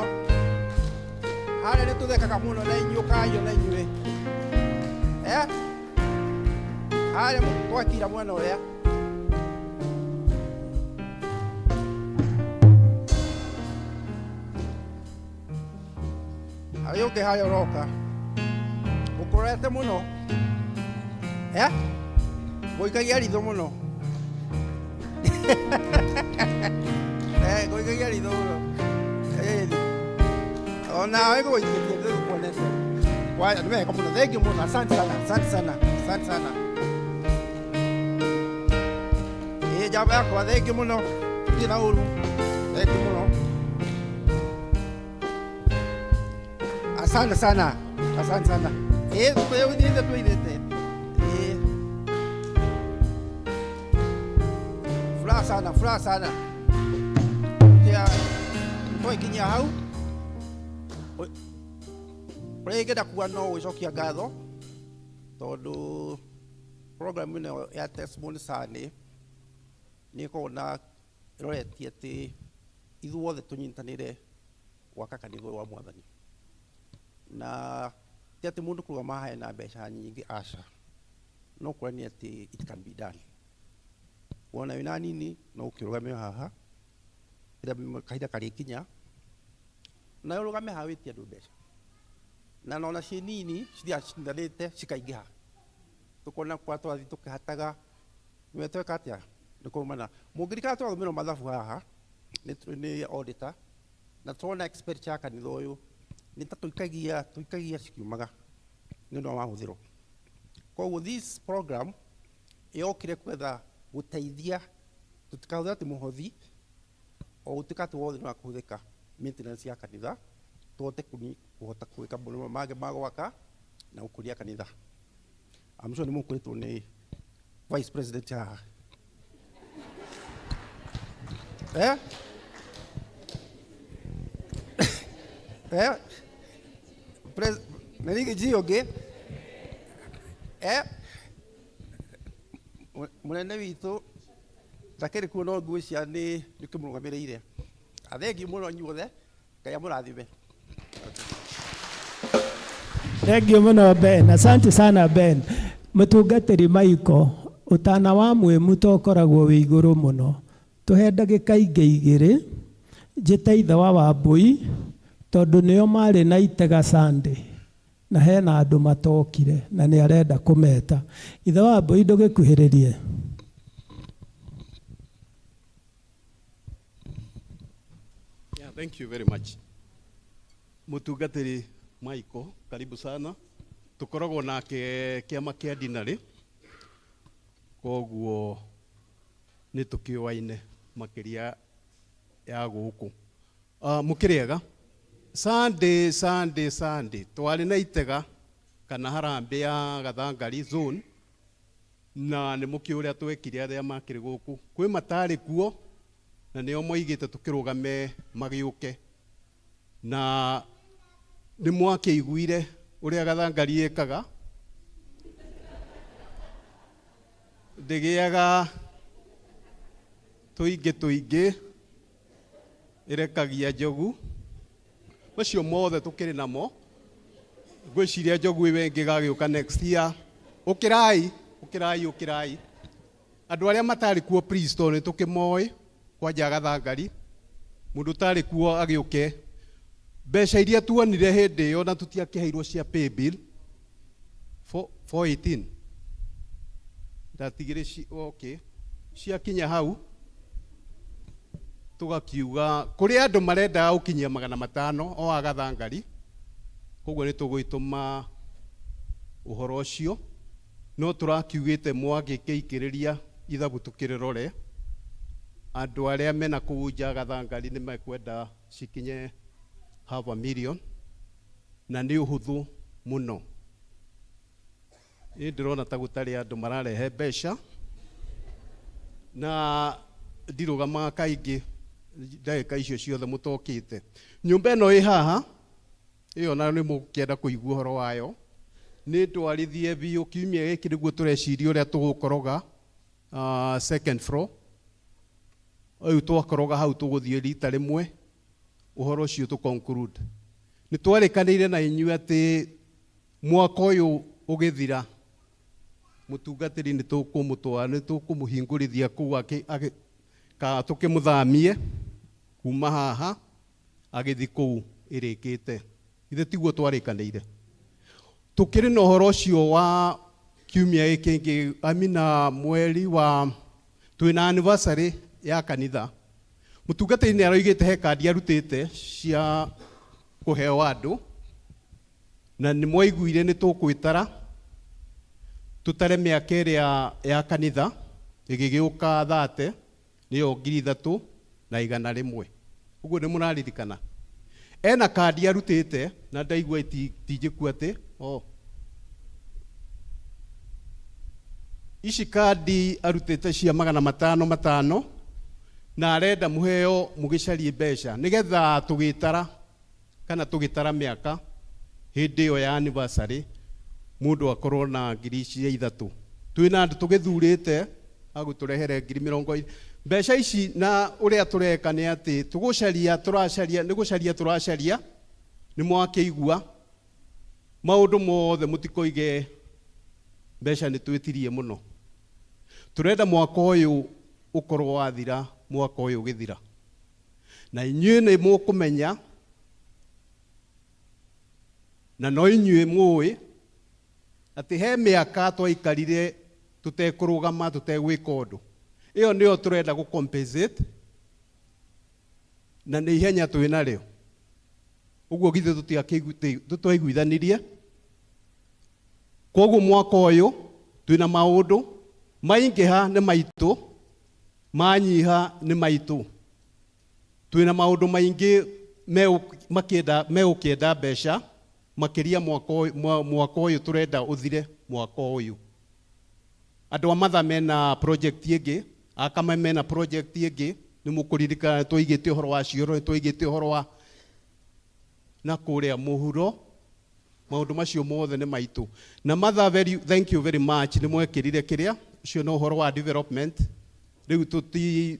Harĩa nĩ tũthekaga mũno na inyuĩ kayo na inyuĩ. Harĩa twakira mwena ũrĩa. Harĩa ũngĩ harĩa ũroka. Ũkũrorete mũno. Ngũikagia ritho mũno. Ngũikagia ritho mũno. Onawe ngũgũikĩtie ndĩgũkuonete. Nĩ wega mũno, thengiũ mũno, asante sana, asante sana, asante sana. Ĩĩ njamba yakwa, thengiũ mũno, ndirĩ na ũru, thengiũ mũno. Asante sana, asante sana. Ĩĩ twĩithĩte, twĩithĩte. Ĩĩ. Furaha sana, furaha sana. Tia twakinyia hau. Ũrĩa ingĩenda kuga no gũcokia ngatho tondũ program ĩno ya Testimony Sunday nĩ ĩkoragwo na ĩroretie atĩ ithuothe tũnyitanĩre gwaka kanitha ũyũ wa Mwathani. Na ti atĩ mũndũ kũrũgama haha ena mbeca nyingĩ, aca. No kuonania atĩ it can be done. Wona wĩna nini no ũkĩrũgame haha rĩrĩa kahinda karĩkinya, na ũrũgame haha wĩtie andũ mbeca. Na nona ciĩ nini cithiaga citindanĩte cikaingĩha. Tũkona kwa twathiĩ tũkĩhataga, nĩwe tweka atĩa nĩ kũrũmana. Mũngĩririkana twathomĩrwo mathabu haha nĩ auditor, na tuona expenditure ya kanitha ũyũ nĩ ta tũikagia cikiumaga nĩ ũndũ wa mahũthĩro. Koguo this program yokire kwetha gũteithia tũtikahũthĩra atĩ mũhothi o gũtuĩka atĩ wothe nĩ wa kũhũthĩka maintenance ya kanitha, tũhote kũhota gwĩka maũndũ mangĩ ma gwaka na gũkũria kanitha. I'm sure nĩ mũkwĩrĩtwo nĩ vice president haha. Nĩ ji ũngĩ? Mũnene witũ ndakĩrĩ kuo no ngwĩciria nĩ ũkĩmũrũgamĩrĩire. Athengiũ mũno inyuothe, Ngai amũrathime. Thengiũ mũno Ben, asante sana Ben. Mũtungatĩri Maiko, ũtana wa mwĩmu to ũkoragwo wĩ igũrũ mũno. Tũhe ndagĩka ingĩ igĩrĩ njĩte ithe wa Wambũi tondũ nĩo marĩ na itega Sunday na hena andũ matokire na nĩ arenda kũmeta. Ithe wa Wambũi ndũgĩkuhĩrĩrie. Yeah, thank you very much. Mũtungatĩri Michael, karibu sana. Tũkoragwo nake kĩama kĩa dinarĩ, koguo nĩ tũkĩũaine makĩria ya gũkũ. Mũkĩrĩega? Sunday, Sunday, Sunday, twarĩ na itega kana harambĩ ya Gathangari zone na nĩ mũkĩũĩ ũrĩa twekire arĩa makĩrĩ gũkũ. Kwĩ matarĩ kuo na nĩo moigĩte tũkĩrũgame magĩũke. Na nĩ mwakĩiguire ũrĩa Gathangari ĩkaga, ndĩgĩaga tũingĩ tũingĩ, ĩrekagia njogu. Macio mothe tũkĩrĩ namo. Ngwĩciria njogu ĩyo ĩngĩ ĩgagĩũka next year. Ũkĩrai, ũkĩrai, ũkĩrai. Andũ arĩa matarĩ kuo please, tondũ nĩ tũkĩmoĩ kwanja Gathangari, mũndũ ũtarĩ kuo agĩũke. Mbeca iria tuonire hĩndĩ ĩyo na tũtiakĩheirwo cia pay bill 418 ndatigire okay ciakinya hau tũgakiuga kũrĩ andũ marendaga gũkinyia 500 o a Gathangari, koguo nĩ tũgũgĩtũma ũhoro ũcio, no tũrakiugĩte mwagĩkĩikĩrĩria ithabu tũkĩrĩrore andũ arĩa mena kũu nja Gathangari nĩ mekwenda cikinye half a million na nĩ ũhũthũ mũno. Ĩ ndĩrona ta gũtarĩ andũ mararehe mbeca na ndirũgamaga kaingĩ ndagĩka icio ciothe mũtokĩte. Nyũmba ĩno ĩ haha ĩyo nayo nĩ mũkĩenda kũigua ũhoro wayo, nĩ ndwarithie biũ kiumia gĩkĩ nĩguo tũreciria ũrĩa tũgũkoroga second floor. Rĩu twakoroga hau tũgũthiĩ rita rĩmwe ũhoro ũcio tũ conclude. Nĩ twarĩkanĩire na inyuĩ atĩ mwaka ũyũ ũgĩthira mũtungatĩri nĩ tũkũmũtwara, nĩ tũkũmũhingũrithia kũu ka tũkĩmũthamie kuma haha agĩthiĩ kũu ĩrĩkĩte. Ithe tiguo twarĩkanĩire. Tũkĩrĩ na ũhoro ũcio wa kiumia gĩkĩ kĩngĩ, I mean, mweri wa twĩna anniversary ya kanitha. Mũtungatĩri nĩ aroigĩte he kandi arutĩte cia kũheo andũ na nĩ mwaiguire nĩ tũkwĩtara tũtare mĩaka ĩrĩa ya kanitha ĩgĩgĩũka thate nĩyo 3,100. Ũguo nĩ mũraririkana. Ena kandi arutĩte na ndaigua ti njĩku atĩ oh. Ici kandi arutĩte cia 500 500 na arenda mũheo mũgĩcarie mbeca nĩgetha tũgĩtara kana tũgĩtara mĩaka hĩndĩ ĩyo ya anniversary mũndũ akorwo na 3,000. Twĩna andũ tũgĩthurĩte agũtũrehere ngiri mĩrongo mbeca ici, na ũrĩa tũreka nĩ atĩ tũgũcaria tũracaria nĩ gũcaria tũracaria nĩ mwakĩigua maũndũ mothe mũtikoige mbeca nĩ twĩtirie mũno. Tũrenda mwaka ũyũ ũkorwo wathira, mwaka ũyũ ũgĩthira, na inyuĩ nĩ mũkũmenya na no inyuĩ mũĩ atĩ he mĩaka twaikarire tũtekũrũgama tũtegwĩka ũndũ. Ĩyo nĩyo tũrenda gũ compensate na nĩ ihenya twĩ narĩo. Ũguo githĩ tũtwaiguithanirie. Koguo mwaka ũyũ twĩna maũndũ maingĩha nĩ maitũ, manyiha nĩ maitũ. Twĩna maũndũ maingĩ megũkĩenda mbeca makĩria mwaka ũyũ tũrenda ũthire mwaka ũyũ. Andũ a Matha mena project ĩngĩ, a Kama mena project ĩngĩ, nĩ mũkũririkana nĩ twaigĩte ũhoro wa cioro, nĩ twaigĩte ũhoro wa na kũrĩa mũhuro, maũndũ macio mothe nĩ maitũ. Na Matha, very, thank you very much, nĩ mwekĩrire kĩrĩa, ũcio no ũhoro wa development. Rĩu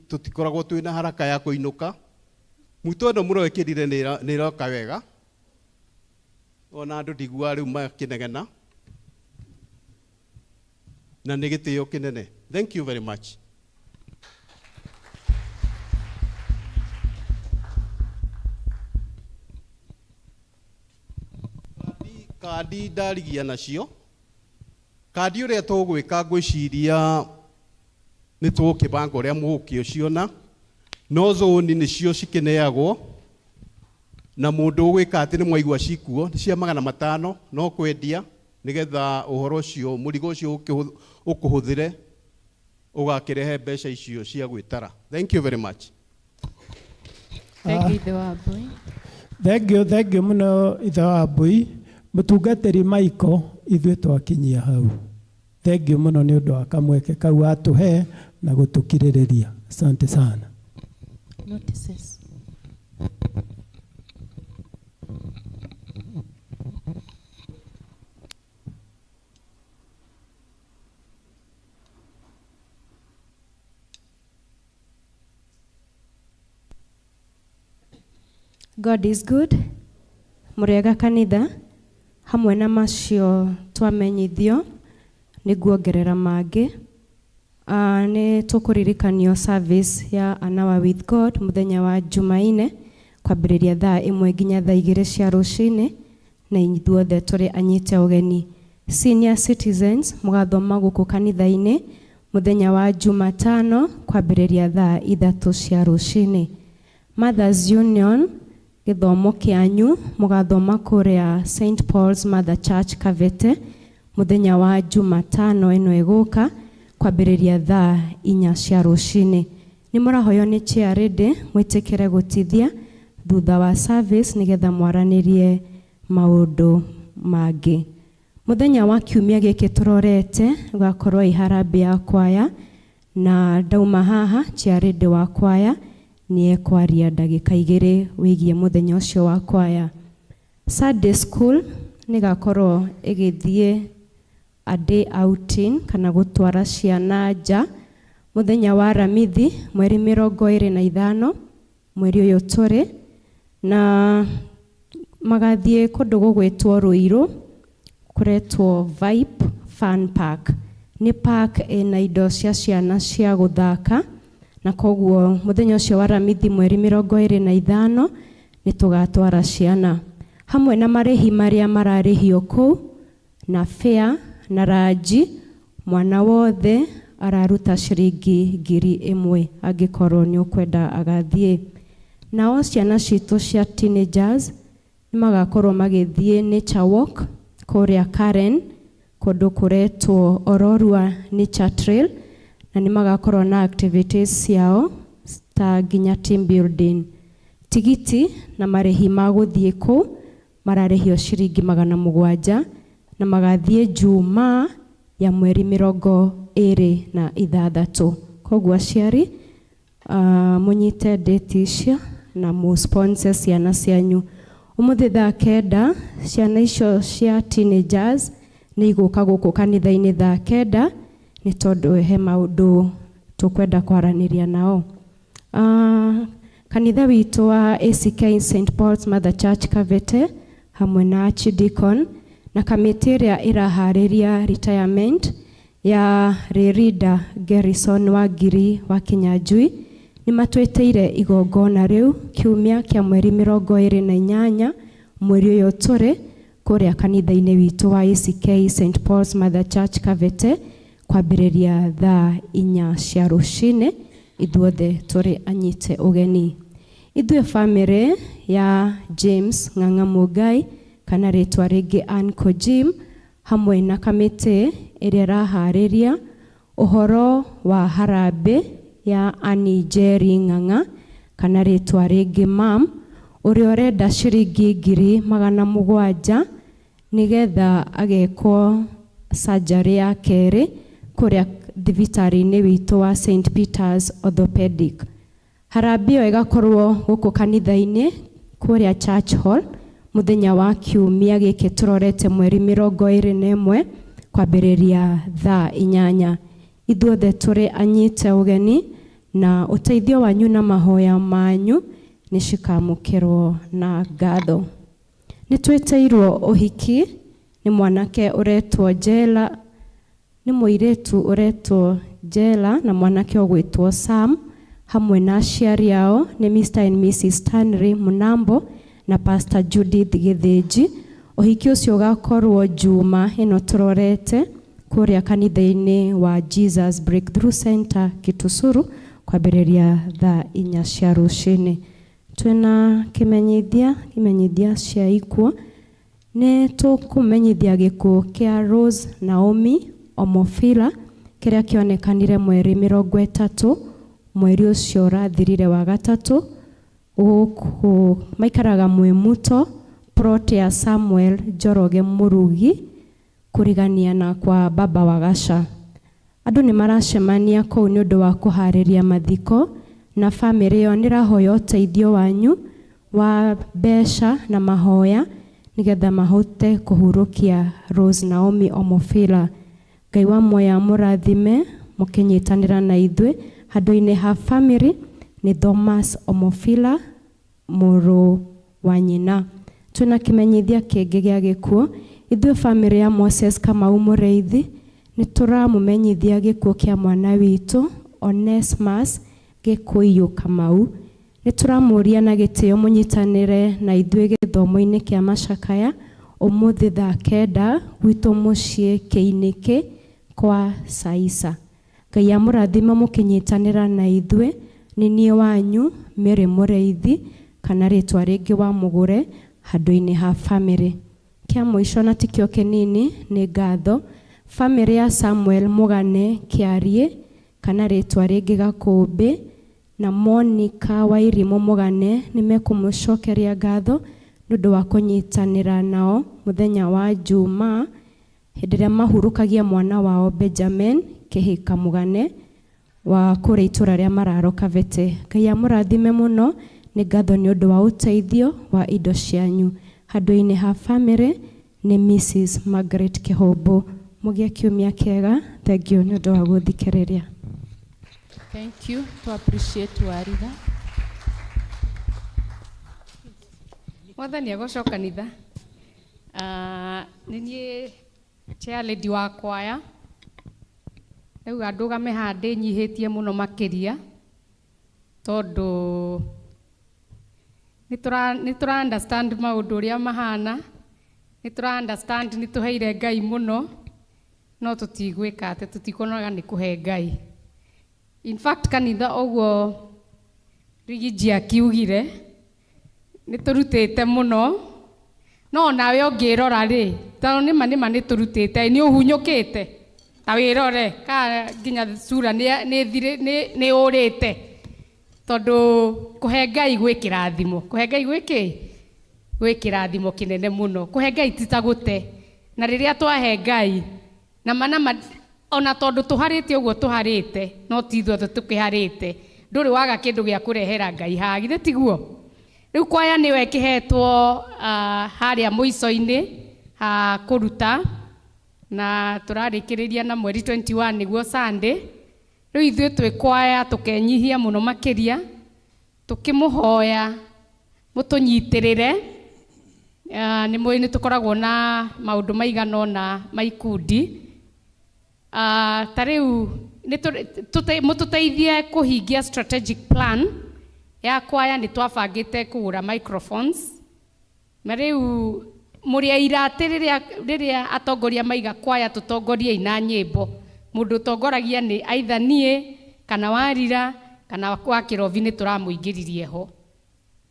tũtikoragwo twĩna haraka ya kũinũka. Muto ĩno mũrekĩrire nĩ ĩroka wega. Ona andũ ndiguaga rĩu makĩnegena. Na nĩ gĩtĩo kĩnene. Thank you very much. Kandi ndarigia nacio. Kandi ũrĩa tũgwĩka ngwĩciria nĩ tũgũkĩbanga ũrĩa mũgũkĩũciona, no zoni nĩcio cikĩneagwo na mũndũ ũgwĩka atĩ nĩ mwaigua cikuo nĩ cia 500 no kwendia nĩgetha ũhoro ũcio mũrigo ũcio ũkũhũthĩre ũgakĩrehe mbeca icio cia gwĩtara. Thank you very much. Thank you, ithe wa Mbui. Thank you, thank you mũno ithe wa Mbui. Mũtungatĩri Michael, ithuĩ twakinyia hau. Thank you mũno nĩ ũndũ wa kamweke kau watũhe na gũtũkirĩrĩria. Asante sana. Notices. God is good. Mũrĩega kanitha, hamwe na macio twamenyithio nĩguongerera mangĩ. Nĩ tũkũririkanio service ya An Hour with God mũthenya wa Jumaine kwambĩrĩria thaa 1 nginya thaa 2 cia rũcinĩ, na ithuothe tũrĩ anyite ũgeni. Senior citizens mũgathoma gũkũ kanitha-inĩ mũthenya wa Jumatano kwambĩrĩria thaa 3 cia rũcinĩ. Mothers Union gĩthomo kĩanyu mũgathoma kũrĩa St Paul's Mother Church Kavete mũthenya wa Jumatano ĩno ĩgũka kwambĩrĩria thaa 4 cia rũcinĩ. Nĩ mũrahoywo nĩ chair lady mwĩtĩkĩre gũtithia thutha wa service nĩgetha mwaranĩrie maũndũ mangĩ. Mũthenya wa kiumia gĩkĩ tũrorete gũgakorwo ĩ harambee ya kwaya, na ndauma haha chair lady wa kwaya nĩ ekwaria ndagĩka 2 wĩgiĩ mũthenya ũcio wa kwaya. Sunday school nĩgakorwo ĩgĩthiĩ a day outing kana gũtwara ciana nja mũthenya wa Aramithi mweri 25 mweri ũyũ tũrĩ, na magathiĩ kũndũ gũgwĩtwo Ruiru kũretwo Vibe Fun Park. Nĩ park ĩna indo cia ciana cia gũthaka, na koguo mũthenya ũcio wa Aramithi mweri 25 nĩ tũgatwara ciana hamwe na marĩhi marĩa mararĩhio kũu na fare na ranji. Mwana wothe araruta ciringi 1,000 angĩkorwo nĩ ũkwenda agathiĩ. Nao ciana citũ cia teenagers nĩ magakorwo magĩthiĩ nature walk kũrĩa Karen kũndũ kũretwo Ororua Nature Trail, na nĩ magakorwo na activities ciao ta nginya team building. Tigiti na marĩhi ma gũthiĩ kũu mararĩhio ciringi 700 na magathiĩ Jumaa ya mweri 26. Koguo aciari mũnyite date icio na mũ sponsor ciana cianyu. Ũmũthĩ thaa 9 ciana icio cia teenagers nĩ igũka gũkũ kanitha-inĩ thaa 9 nĩ tondũ he maũndũ tũkwenda kwaranĩria nao. Kanitha witũ wa ACK St Paul's Mother Church Kavete hamwe na Archdeacon na kamĩtĩ ĩrĩa ĩraharĩria retirement ya Ririda Garrison wa Ngiri wa Kinyanjui nĩ matwĩtĩire igongona rĩu kiumia kĩa mweri 28 mweri ũyũ tũrĩ kũrĩa kanitha-inĩ witũ wa ACK St Paul's Mother Church Kavete kwambĩrĩria thaa 4 cia rũcinĩ. Ithuothe tũrĩ anyite ũgeni. Ithuĩ famĩlĩ ya James Ng'ang'a Mũngai kana rĩtwa rĩngĩ Uncle Jim hamwe na kamĩtĩ ĩrĩa ĩraharĩria ũhoro wa harambee ya Annie Njeri Ng'ang'a kana rĩtwa rĩngĩ Mam, ũrĩa ũrenda ciringi 700,000 nĩgetha agekwo surgery ya kerĩ kũrĩa thibitarĩ-inĩ witũ wa St Peter's Orthopedic. Harambee ĩyo ĩgakorwo gũkũ kanitha-inĩ kũrĩa Church Hall mũthenya wa kiumia gĩkĩ tũrorete mweri 21 kwambĩrĩria thaa 8. Ithuothe tũrĩ anyite ũgeni na ũteithio wanyu na mahoya manyu nĩ cikamũkĩrwo na ngatho. Nĩ twĩtĩirwo ũhiki nĩ mwanake ũretwo Njela, nĩ mũirĩtu ũretwo Njela na mwanake ũgwĩtwo Sam hamwe na aciari ao nĩ Mr and Mrs Stanley Munambo na Pastor Judith Gĩthĩnji. Ũhiki ũcio ũgakorwo Juma ĩno tũrorete kũrĩa kanitha-inĩ wa Jesus Breakthrough Center Kitusuru kwambĩrĩria thaa 4 cia rũcinĩ. Twĩna kĩmenyithia imenyithia cia ikuũ. Nĩ tũkũmenyithia gĩkuũ kĩa Rose Naomi Omofila kĩrĩa kĩonekanire mweri 30 mweri ũcio ũrathirire wa gatatũ. Gũkũ maikaraga Mwĩmuto plot ya Samuel Njoroge Mũrugi kũrigania na kwa baba wa Gaca. Andũ nĩ maracemania kũu nĩ ũndũ wa kũharĩria mathiko na bamĩrĩ ĩyo nĩ ĩrahoya ũteithio wanyu wa mbeca na mahoya nĩgetha mahote kũhurũkia Rose Naomi Omofila. Ngai wa muoyo amũrathime mũkĩnyitanĩra na ithuĩ. Handũ-inĩ ha bamĩrĩ nĩ Thomas Omofila mũrũ wa nyina. Twĩna kĩmenyithia kĩngĩ gĩa gĩkuũ. Ithuĩ bamĩrĩ ya Moses Kamau Mũrĩithi nĩ tũramũmenyithia gĩkuũ kĩa mwana witũ Onesmus Gĩkũyũ Kamau. Nĩ tũramũria na gĩtĩo mũnyitanĩre na ithuĩ gĩthomo-inĩ kĩa macakaya ũmũthĩ thaa 9 gwitũ mũciĩ Kĩinĩkĩ kwa Saisa. Ngai amũrathime mũkĩnyitanĩra na ithuĩ. Nĩ niĩ wanyu Mary Mũrĩithi kana rĩtwa rĩngĩ wa Mũgũre handũ-inĩ ha bamĩrĩ. Kĩa mũico na tikĩo kĩnini nĩ ngatho. Bamĩrĩ ya Samuel Mũgane Kĩariĩ kana rĩtwa rĩngĩ Gakũmbĩ na Monica Wairimũ Mũgane nĩ mekũmũcokeria ngatho nĩ ũndũ wa kũnyitanĩra nao mũthenya wa Jumaa hĩndĩ ĩrĩa mahurũkagia mwana wao Benjamin Kĩhĩka Mũgane wa kũrĩa itũra rĩa Mararo Kabete. Ngai amũrathime mũno, nĩ ngatho nĩ ũndũ wa ũteithio wa indo cianyu. Handũ-inĩ ha bamĩrĩ nĩ Mrs. Margaret Kĩhũmbũ. Mũgĩe kiumia kĩega. Thank you nĩ ũndũ wa gũthikĩrĩria. Thank you. To appreciate Warira. Mwathani agocwo kanitha. Nĩ niĩ chair lady wa kwaya. Ndauga ndũgame haha ndĩnyihĩtie mũno makĩria tondũ nĩ tũra understand maũndũ ũrĩa mahana, nĩ tũra understand nĩ tũheire Ngai mũno, no tũtigwĩka atĩ tũtikuonaga nĩ kũhe Ngai. In fact kanitha ũguo Rigiji akiugire nĩ tũrutĩte mũno, no nawe ũngĩrora rĩ, tondũ nĩma nĩma nĩ tũrutĩte, nĩ ũhunyũkĩte ta wĩrore ka nginya sura nĩ ũrĩte, tondũ kũhe Ngai gwĩ kĩrathimo, kũhe Ngai gwĩ kĩ? Gwĩ kĩrathimo kĩnene mũno. Kũhe Ngai ti ta gũte, na rĩrĩa twahe Ngai nama nama, ona tondũ tũharĩte ũguo tũharĩte, no ti ithuothe tũkĩharĩte, ndũrĩ waga kĩndũ gĩa kũrehera Ngai haha, githĩ tiguo? Rĩu kwaya nĩyo ĩkĩhetwo harĩa mũico-inĩ ha kũruta, na tũrarĩkĩrĩria na mweri 21 nĩguo Sunday. Rĩu ithuĩ twĩ kwaya tũkenyihia mũno makĩria, tũkĩmũhoya mũtũnyitĩrĩre. Nĩ mũĩ nĩ tũkoragwo na maũndũ maigana ũna ma ikundi. Ta rĩu mũtũteithie kũhingia strategic plan ya kwaya. Nĩ twabangĩte kũgũra microphones, na rĩu mũrĩ aira atĩ rĩrĩa atongoria maiga kwaya tũtongorie na nyĩmbo, mũndũ ũtongoragia nĩ either niĩ kana Warira kana wa Kĩrobi nĩ tũramũingĩririe ho.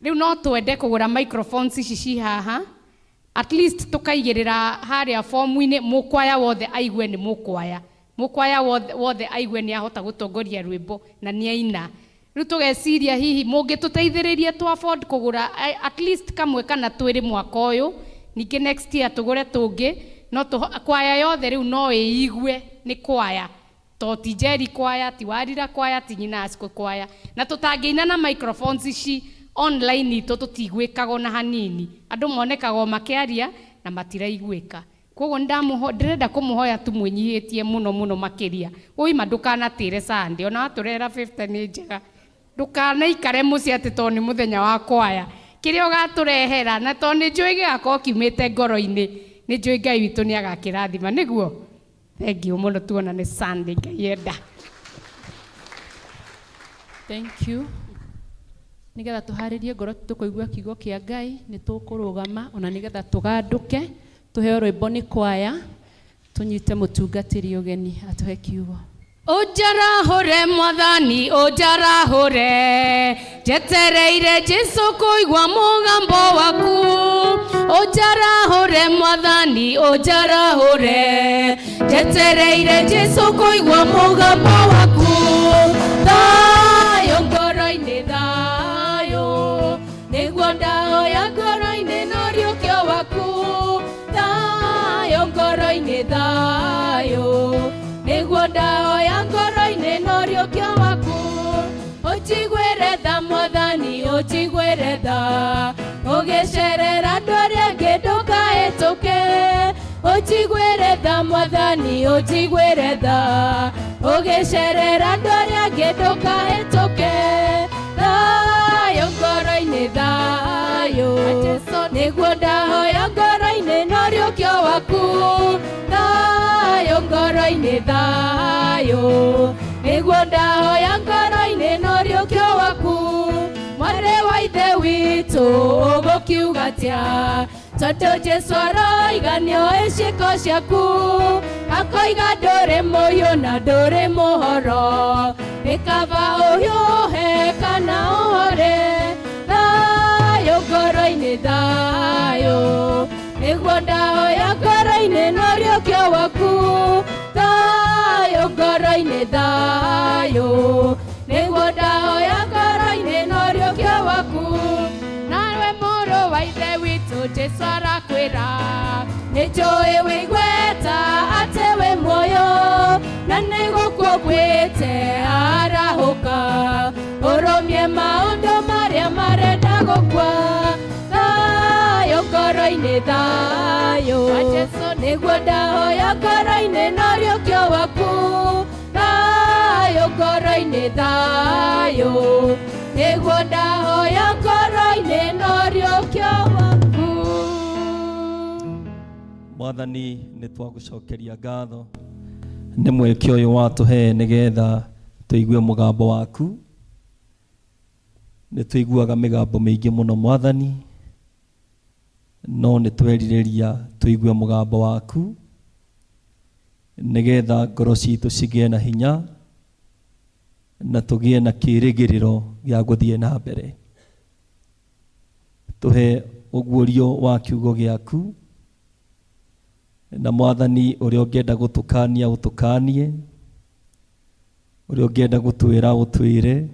Rĩu no twende kũgũra microphones ici ci haha, at least tũkaigĩrĩra harĩa fomu-inĩ, mũkwaya wothe aigue nĩ mũkwaya, mũkwaya wothe aigue nĩ ahota gũtongoria rwĩmbo na nĩ aina. Rĩu tũgeciria hihi mũngĩtũteithĩrĩria tũ afford kũgũra at least kamwe kana twĩrĩ mwaka ũyũ, ningĩ next year tũgũre tũngĩ, no kwaya yothe rĩu no ĩigue nĩ kwaya, to ti Njeri kwaya, ti Warira kwaya, ti Nyina Asko kwaya. Na tũtangĩina na microphones ici online itũ tũtiguĩkaga ona hanini, andũ monekaga o makĩaria na matiraiguĩka. Koguo ndĩrenda kũmũhoya tu mwĩnyihĩtie mũno mũno makĩria. Ũima ndũkanatĩre Sunday, ona watũrehera 50 nĩ njega, ndũkanaikare mũciĩ atĩ tondũ nĩ mũthenya wa kwaya. Kĩrĩa ũgatũrehera, na tondũ nĩ njũĩ gĩgakorwo kiumĩte ngoro-inĩ, nĩ njũĩ Ngai witũ nĩ agakĩrathima, nĩguo? Thank you mũno, tuonane Sunday Ngai enda. Thank you. Nĩgetha tũharĩrie ngoro tũkũigua kiugo kĩa Ngai, nĩ tũkũrũgama ona nĩgetha tũgandũke, tũheo rwĩmbo nĩ kwaya, tũnyite mũtungatĩri ũgeni atũhe kiugo. Ũnjarahũre mwathani ũnjarahũre, njetereire Jesũ kũigua mũgambo waku. Ũnjarahũre mwathani ũnjarahũre, njetereire Jesũ kũigua mũgambo waku. Thayũ ngoro-inĩ thayũ, nĩguo ndahoya ngoro-inĩ na ũriũkio waku. Thayũ ngoro-inĩ thayũ, nĩguo ndahoya ngoro-inĩ na ũriũkio waku. Ũnjiguĩre tha mwathani ũnjiguĩre tha, ũgĩcerera andũ arĩa angĩ ndũkahĩtũke. Ũnjiguĩre tha mwathani ũnjiguĩre tha, ũgĩcerera andũ arĩa angĩ ndũkahĩtũke. Thayũ ngoro-inĩ thayũ, nĩguo ndahoya ngoro-inĩ na ũriũkio waku. Thayũ ngoro-inĩ thayũ, nĩguo ndahoya ngoro-inĩ na ũriũkio waku. Mwarĩ wa ithe witũ ũgũkiuga atĩa, tondũ Jesũ aroiga nĩoĩ ciĩko ciaku. Akoiga ndũrĩ mũhiũ na ndũrĩ mũhoro, nĩ kaba ũhiũhe kana ũhore. Thayũ ngoro-inĩ thayũ, nĩguo ndahoya ngoro-inĩ na ũriũkio waku. Thayũ ngoro-inĩ thayũ, nĩguo ndahoya ngoro-inĩ na ũriũkio waku. Nawe mũrũ wa ithe witũ Jesũ arakwĩra, nĩnjũĩ wĩigweta atĩ wĩ muoyo, na nĩgũkua ũkuĩte arahũka. Ũrũmie maũndũ marĩa marenda gũkua. Thayũ ngoro-inĩ thayũ, nĩguo ndahoya ngoro-inĩ na ũriũkio waku. Thayũ ngoro-inĩ thayũ, nĩguo ndahoya ngoro-inĩ na ũriũkio waku. Mwathani nĩ twagũcokeria ngatho nĩ mweke ũyũ watũhe nĩgetha tũigue mũgambo waku. Nĩ tũiguaga mĩgambo mĩingĩ mũno mwathani, no nĩ twerirĩria tũigue mũgambo waku nĩgetha ngoro citũ cigĩe na hinya na tũgĩe na kĩĩrĩgĩrĩro gĩa gũthiĩ na mbere. Tũhe ũguũrio wa kiugo gĩaku, na mwathani ũrĩa ũngĩenda gũtũkania ũtũkanie, ũrĩa ũngĩenda gũtwĩra ũtwĩre,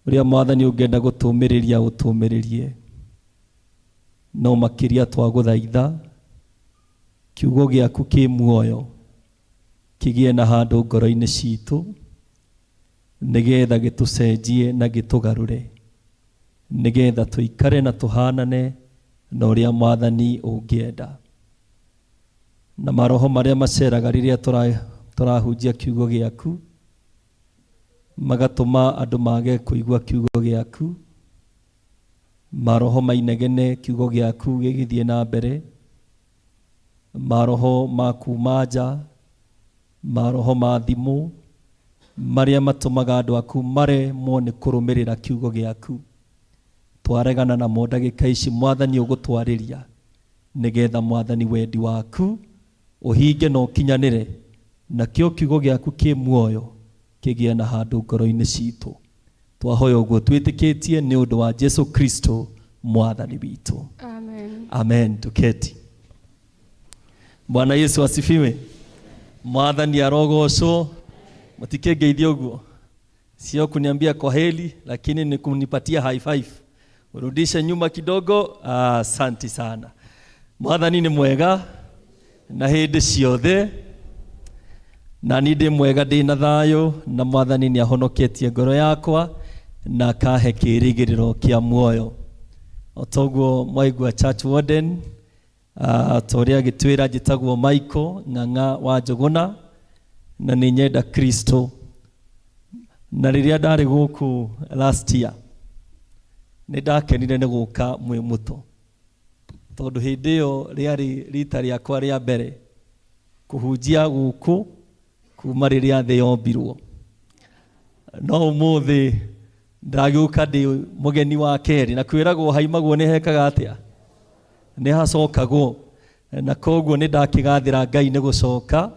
ũrĩa mwathani ũngĩenda gũtũmĩrĩria ũtũmĩrĩrie. No makĩria twagũthaitha kiugo gĩaku kĩ muoyo kĩgĩe na handũ ngoro-inĩ citũ nĩgetha gĩtũcenjie na gĩtũgarũre, nĩgetha tũikare na tũhanane na ũrĩa mwathani ũngĩenda. Na maroho marĩa maceraga rĩrĩa tũrahunjia kiugo gĩaku magatũma andũ mage kũigua kiugo gĩaku, maroho mainegene kiugo gĩaku gĩgĩthiĩ na mbere, maroho ma kuma nja, maroho ma thimũ marĩa matũmaga andũ aku maremwo nĩ kũrũmĩrĩra kiugo gĩaku. Twaregana namo ndagĩka ici mwathani ũgũtwarĩria nĩgetha mwathani wendi waku ũhinge na ũkinyanĩre, nakĩo kiugo gĩaku kĩ muoyo kĩgĩe na handũ ngoro-inĩ citũ. Twahoya ũguo twĩtĩkĩtie nĩ ũndũ wa Jesu Kristo mwathani witũ. Amen. Amen. Tuketi. Bwana Yesu asifiwe. Mwathani arogocwo. Mũtikĩngeithie ũguo, sio kuniambia kwa heri, lakini ni kunipatia high five. Urudishe nyuma kidogo. Asante sana. Mwathani nĩ mwega na hĩndĩ ciothe, na niĩ ndĩ mwega, ndĩ na thayũ, na mwathani nĩ ahonoketie ngoro yakwa na akahe kĩĩrĩgĩrĩro kĩa muoyo. O toguo mwaigua church warden ta ũrĩa agĩtwĩra, njĩtagwo Michael Ng'ang'a wa Njũgũna, na nĩ nyenda Kristo. Na rĩrĩa ndarĩ gũkũ last year nĩ ndakenire nĩ gũka mwĩ mũto, tondũ hĩndĩ ĩyo rĩarĩ rita rĩakwa rĩa mbere kũhunjia gũkũ kuma rĩrĩa thĩ yombirwo. No ũmũthĩ Ndagĩũka ndĩ mũgeni wa kerĩ, na kwĩragwo haimagwo nĩ hekaga atĩa, nĩ hacokagwo. Na koguo nĩ ndakĩgathĩra Ngai nĩ gũcoka,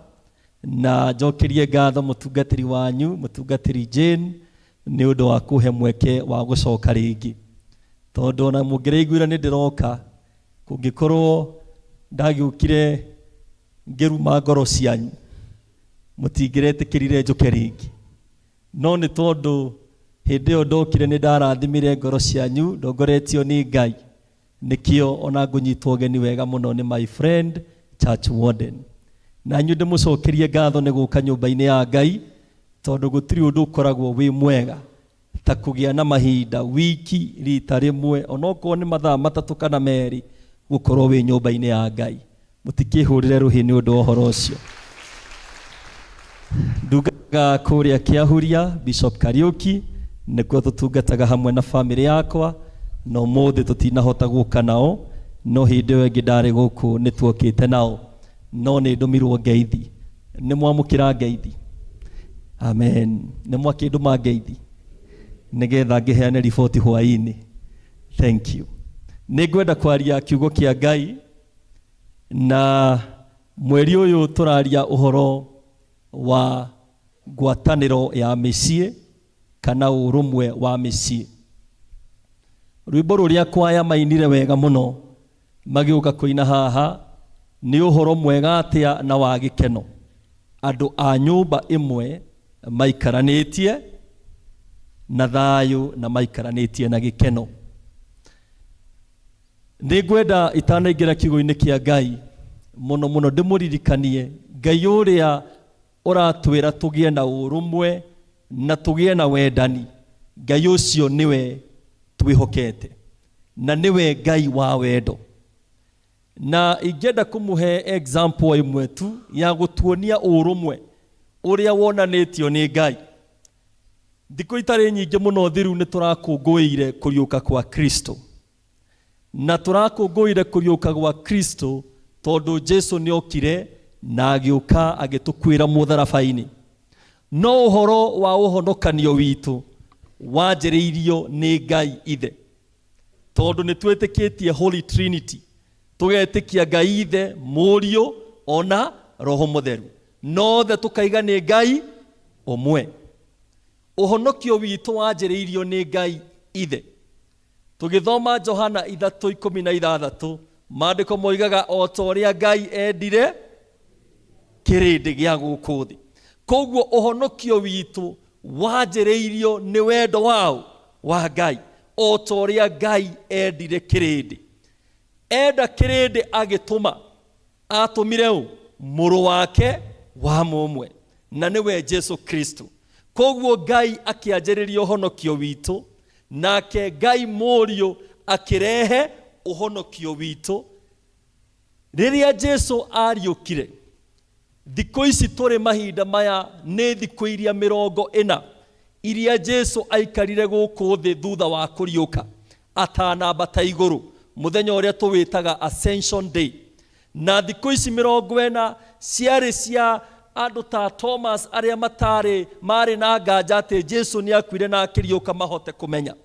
na njokerie ngatho mũtungatĩri wanyu, mũtungatĩri Jane, nĩ ũndũ wa kũhe mweke wa gũcoka rĩngĩ. Tondũ ona mũngĩraiguire nĩ ndĩroka, kũngĩkorwo ndagĩũkire ngĩruma ngoro cianyu, mũtingĩretĩkĩrire njũke rĩngĩ. No nĩ tondũ hĩndĩ ĩyo ndokire nĩ ndarathimire ngoro cianyu, ndongoretio nĩ Ngai, nĩkĩo ona ngũnyitwo ũgeni wega mũno nĩ my friend church warden. Na inyuĩ ndĩmũcokerie ngatho nĩ gũka nyũmba-inĩ ya Ngai, tondũ gũtirĩ ũndũ ũkoragwo wĩ mwega ta kũgĩa na mahinda wiki rita rĩmwe, onokorwo nĩ mathaa 3 kana 2, gũkorwo wĩ nyũmba-inĩ ya Ngai. Mũtikĩhũrĩre rũhĩ nĩ ũndũ wa ũhoro ũcio. Ndungataga kũrĩa Kĩahuria, Bishop Kariuki, nĩkuo tũtungataga hamwe na famĩlĩ yakwa, na ũmũthĩ tũtinahota gũka nao, no hĩndĩ ĩyo ĩngĩ ndarĩ gũkũ nĩ tuokĩte nao, no nĩ ndũmirwo ngeithi. Nĩ mwamũkĩra ngeithi? Amen. Nĩ mwakĩndũma ngeithi nĩgetha ngĩheane riboti hwaĩ-inĩ. Thank you. Nĩ ngwenda kwaria kiugo kĩa Ngai, na mweri ũyũ tũraria ũhoro wa ngwatanĩro ya mĩciĩ kana ũrũmwe wa mĩciĩ. Rwĩmbo rũrĩa kwaya mainire wega mũno magĩũka kũina haha nĩ ũhoro mwega atĩa na wa gĩkeno, andũ a nyũmba ĩmwe maikaranĩtie na thayũ na maikaranĩtie na gĩkeno. Nĩ ngwenda itanaingĩra kiugo-inĩ kĩa Ngai mũno mũno ndĩmũririkanie Ngai ũrĩa ũratwĩra tũgĩe na ũrũmwe na tũgĩe na wendani. Ngai ũcio nĩwe twĩhokete na nĩwe Ngai wa wendo. Na ingĩenda kũmũhe example ĩmwe tu ya gũtuonia ũrũmwe ũrĩa wonanĩtio nĩ Ngai. Thikũ itarĩ nyingĩ mũno thiru nĩ tũrakũngũĩire kũriũka kwa Kristo. Na tũrakũngũĩire kũriũka gwa Kristo tondũ Jesu nĩokire na agĩũka agĩtũkuĩra mũtharaba-inĩ. No ũhoro wa ũhonokanio witũ wanjĩrĩirio nĩ Ngai Ithe. Tondũ nĩ twĩtĩkĩtie Holy Trinity, tũgetĩkia Ngai Ithe, Mũriũ ona Roho Mũtheru. Nothe tũkaiga nĩ Ngai ũmwe. Ũhonokio witũ wanjĩrĩirio nĩ Ngai Ithe. Tũgĩthoma Johana 3:16, maandĩko moigaga o ta ũrĩa Ngai endire kĩrĩndĩ gĩa gũkũ thĩ. Koguo ũhonokio witũ wanjĩrĩirio nĩ wendo wao wa Ngai, o ta ũrĩa Ngai endire kĩrĩndĩ. Enda kĩrĩndĩ agĩtũma, atũmire ũ? Mũrũ wake wa mũmwe, na nĩwe Jesu Kristo. Koguo Ngai akĩanjĩrĩria ũhonokio witũ, nake Ngai Mũriũ akĩrehe ũhonokio witũ. Rĩrĩa Jesu ariũkire, thikũ ici tũrĩ mahinda maya nĩ thikũ iria 40 iria Jesu aikarire gũkũ thĩ thutha wa kũriũka atanambata igũrũ, mũthenya ũrĩa tũwĩtaga Ascension Day. Na thikũ ici 40 ciarĩ cia andũ ta Thomas arĩa matarĩ marĩ na nganja atĩ Jesu nĩakuire na akĩriũka mahote kũmenya.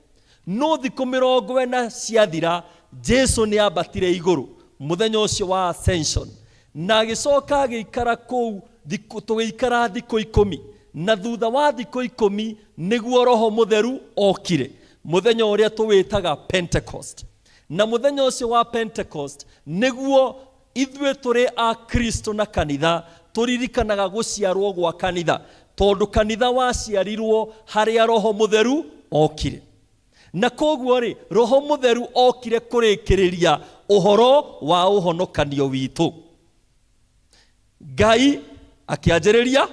No thikũ 40 ciathira, Jesu nĩambatire igũrũ mũthenya ũcio wa Ascension, na agĩcoka agĩikara kũu tũgĩikara thikũ 10, na thutha wa thikũ 10 nĩguo Roho Mũtheru okire, mũthenya ũrĩa tũwĩtaga Pentecost. Na mũthenya ũcio wa Pentecost nĩguo ithuĩ tũrĩ a Kristo na kanitha tũririkanaga gũciarwo gwa kanitha, tondũ kanitha waciarirwo harĩa Roho Mũtheru okire. Na koguo rĩ, Roho Mũtheru okire kũrĩkĩrĩria ũhoro wa ũhonokanio witũ. Ngai akĩanjĩrĩria,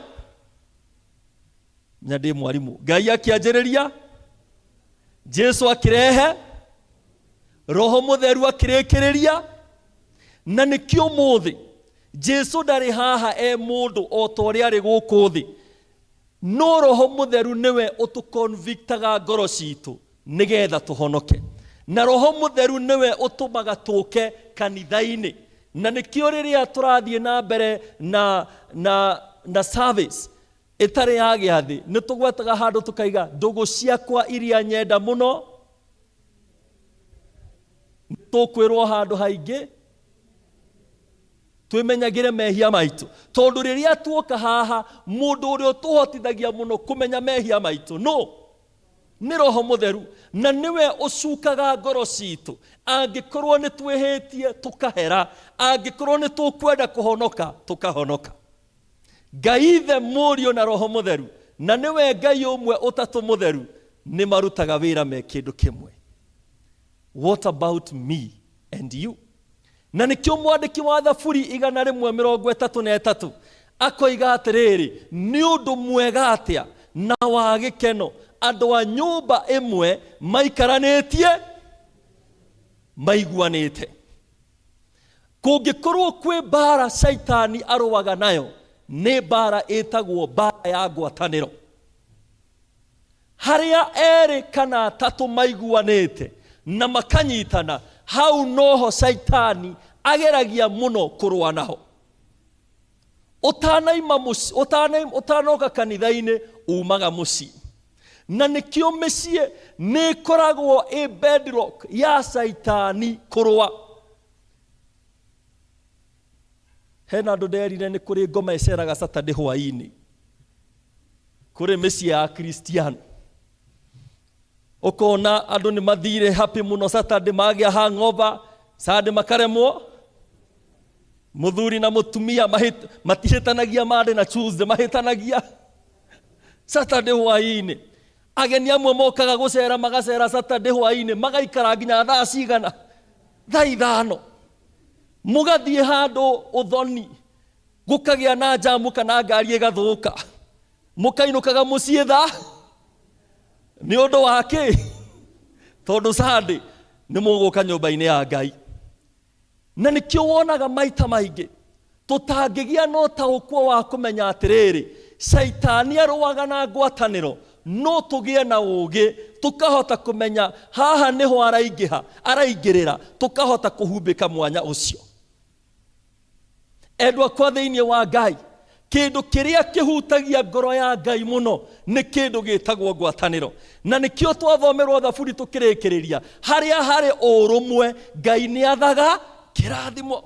nya ndĩ mwarimũ, Ngai akĩanjĩrĩria, Jesu akĩrehe, Roho Mũtheru akĩrĩkĩrĩria. Na nĩkĩo ũmũthĩ Jesu ndarĩ haha e mũndũ o ta ũrĩa arĩ gũkũ thĩ, no Roho Mũtheru nĩwe ũtũconvictaga ngoro citũ nĩgetha tũhonoke. Na Roho Mũtheru nĩwe ũtũmaga tũke kanitha-inĩ. Na nĩkĩo rĩrĩa tũrathiĩ na mbere na service, Ĩtarĩ ya gĩathĩ nĩ tũgwetaga handũ tũkaiga ndũgũ ciakwa iria nyenda mũno tũkwĩrwo handũ haingĩ twĩmenyagĩre mehia maitũ tondũ rĩrĩa tuoka haha mũndũ ũrĩa ũtũhotithagia mũno kũmenya mehia maitũ no nĩ roho mũtheru na nĩwe ũcukaga ngoro citũ angĩkorwo nĩ twĩhĩtie tũkahera angĩkorwo nĩ tũkwenda kũhonoka tũkahonoka Ngai ithe mũriũ na roho mũtheru na nĩwe Ngai ũmwe ũtatũ mũtheru nĩ marutaga wĩra me kĩndũ kĩmwe. What about me and you? Na nĩkĩo mwandĩki wa Thaburi 133 akoiga atĩrĩrĩ, nĩ ũndũ mwega atĩa na wa gĩkeno andũ a nyũmba ĩmwe maikaranĩtie maiguanĩte. Kũngĩkorwo kwĩ mbara caitani arũaga nayo nĩ mbara ĩtagwo mbara ya ngwatanĩro. Harĩa erĩ kana atatũ maiguanĩte na makanyitana, hau noho caitani ageragia mũno kũrũa naho. Ũtanaima mũciĩ, ũtanoka kanitha-inĩ umaga mũciĩ. Na nĩkĩo mĩciĩ nĩ ĩkoragwo ĩ bedrock ya caitani kũrũa. Hena andũ nderire nĩ kũrĩ ngoma ĩceraga Saturday hwaĩ-inĩ kũrĩ mĩciĩ ya Akristiano. Ũkona andũ nĩ mathire happy mũno Saturday, magĩa hangover Sunday makaremwo. Mũthuri na mũtumia matihĩtanagia Monday na Tuesday, mahĩtanagia Saturday hwaĩ-inĩ. Ageni amwe mokaga gũcera magacera Saturday hwaĩ-inĩ magaikara nginya thaa cigana, thaa 5. Mũgathiĩ handũ ũthoni, gũkagĩa na njamu kana ngari ĩgathũka, mũkainũkaga mũciĩ thaa nĩ ũndũ wa kĩ? Tondũ Sunday nĩ mũgũka nyũmba-inĩ ya Ngai. Na nĩkĩo wonaga maita maingĩ tũtangĩgĩa na ũtaũkwo wa kũmenya atĩrĩrĩ, caitani arũaga na ngwatanĩro, no tũgĩe na ũũgĩ tũkahota kũmenya haha nĩho araingĩha, araingĩrĩra, tũkahota kũhumbĩka mwanya ũcio. Endwa akwa thĩinĩ wa Ngai, kĩndũ kĩrĩa kĩhutagia ngoro ya Ngai mũno nĩ kĩndũ gĩtagwo ngwatanĩro. Na nĩkĩo twathomerwo Thaburi tũkĩrĩkĩrĩria, harĩa harĩ ũrũmwe Ngai nĩ athaga kĩrathimo.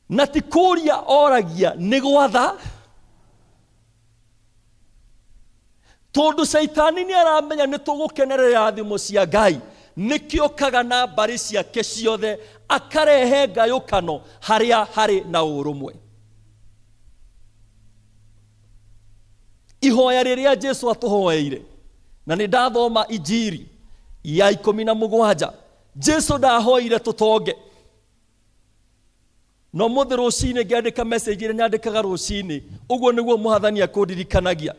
Na ti kũria oragia, nĩ gwatha. Tondũ caitani nĩ aramenya nĩ tũgũkenerera irathimo cia Ngai, nĩkĩo kaga na mbarĩ ciake ciothe akarehe ngayũkano harĩa harĩ na ũrũmwe. Ihoya rĩrĩa Jesu atũhoeire, na nĩ ndathoma Injiri ya 17, Jesu ndahoire tũtonge. No mũthĩ rũcinĩ ngĩandĩka message ĩrĩa nyandĩkaga rũcinĩ, ũguo nĩguo mũhathani akũndirikanagia.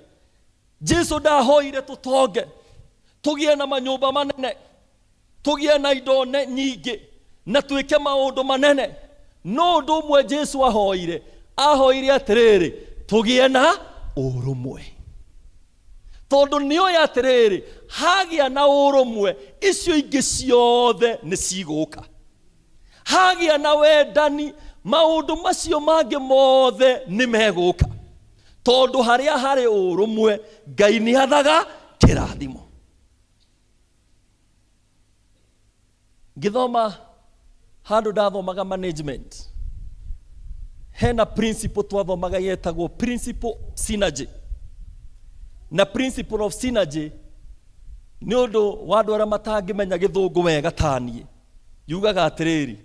Jesu ndahoire tũtonge, tũgĩe na manyũmba manene, tũgĩe na indo nyingĩ, na twĩke maũndũ manene. No ũndũ ũmwe Jesu ahoire, ahoire atĩrĩrĩ, tũgĩe na ũrũmwe. Tondũ nĩoĩ atĩrĩrĩ, hagĩa na ũrũmwe, icio ingĩ ciothe nĩ cigũka. Hagĩa na wendani, maũndũ macio mangĩ mothe nĩ megũka. Tondũ harĩa harĩ ũrũmwe, Ngai nĩ athaga kĩrathimo. Ngĩthoma handũ ndathomaga management, hena principle twathomaga yetagwo principle of synergy. Na principle of synergy nĩ ũndũ wa andũ arĩa matangĩmenya gĩthũngũ wega ta niĩ, yugaga atĩrĩrĩ,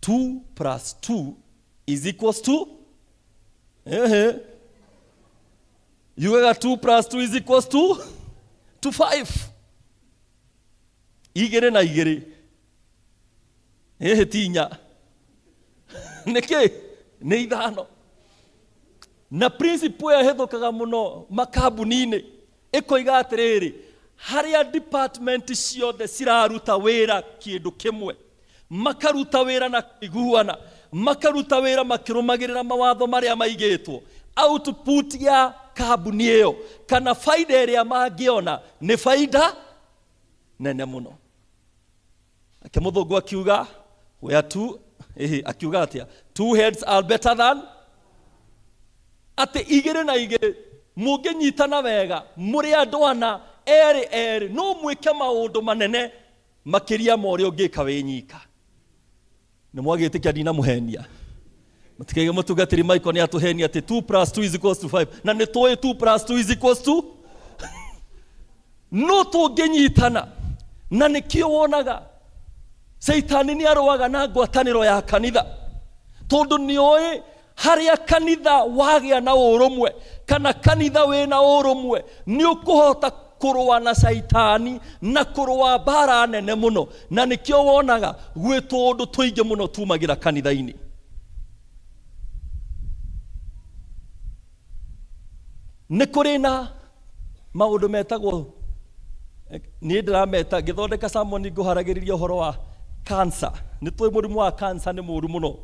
2 plus 2 is equals to, ehe, yugaga 2 plus 2 is equals to 5. Igĩrĩ na igĩrĩ ĩhĩ ti inya, nĩkĩ nĩ 5. Na principle ĩyo ĩhĩthũkaga mũno makambuni-inĩ, ĩkoiga atĩrĩrĩ, harĩa department ciothe ciraruta wĩra kĩndũ kĩmwe, makaruta wĩra na kũiguana, makaruta wĩra makĩrũmagĩrĩra mawatho marĩa maigĩtwo, output ya kambuni ĩyo kana faida ĩrĩa mangĩona nĩ faida nene mũno. Ake mũthũngũ akiuga where two, ehe, akiuga atĩa, two heads are better than. Atĩ igĩrĩ na igĩrĩ mũngĩnyitana wega mũrĩ andũ ana erĩ erĩ no mwĩke maũndũ manene makĩria ma ũrĩa ũngĩka wĩ nyika. Nĩ mwagĩtĩkia ndinamũhenia. Mũtikaige mũtungatĩri Michael nĩ atũhenia atĩ 2 plus 2 is equals to 5 na nĩ tũĩ 2 plus 2 is equals to no tũngĩnyitana. Na nĩkĩo wonaga Caitani nĩ arũaga na ngwatanĩro ya kanitha, tondũ nĩ oĩ harĩa kanitha wagĩa na ũrũmwe kana kanitha wĩna ũrũmwe nĩ ũkũhota kũrũa na Caitani na kũrũa mbara nene mũno. Na nĩkĩo wonaga gwĩ tũũndũ tũingĩ mũno tumagĩra kanitha-inĩ. Nĩ kũrĩ na maũndũ metagwo, niĩ ndĩrameta ngĩthondeka sermon ngũharagĩrĩria ũhoro wa cancer. Nĩ tũĩ mũrimũ wa cancer nĩ mũũru mũno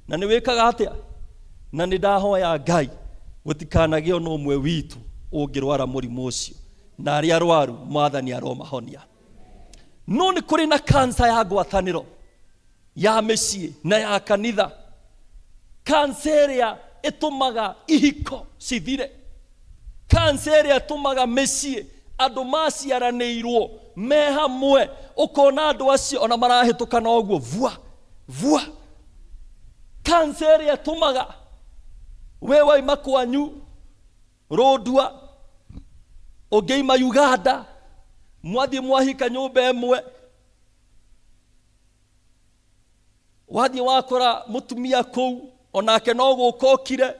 na nĩ wĩkaga atĩa? Na nĩ ndahoya Ngai gũtikanagĩe ona ũmwe witũ ũngĩrwara mũrimũ ũcio, na arĩa arwaru Mwathani aromahonia. No nĩ kũrĩ na cancer ya ngwatanĩro ya mĩciĩ na ya kanitha, cancer ĩrĩa ĩtũmaga ihiko cithire, cancer ĩrĩa ĩtũmaga mĩciĩ andũ maciaranĩirwo me hamwe, ũkona andũ acio ona marahĩtũka na ũguo vua vua. Cancer ĩrĩa ĩtũmaga we waima kwanyu Rũndua, ũngĩima Uganda, mwathiĩ mwahika nyũmba ĩmwe, wathiĩ wakora mũtumia kũu onake no gũka okire,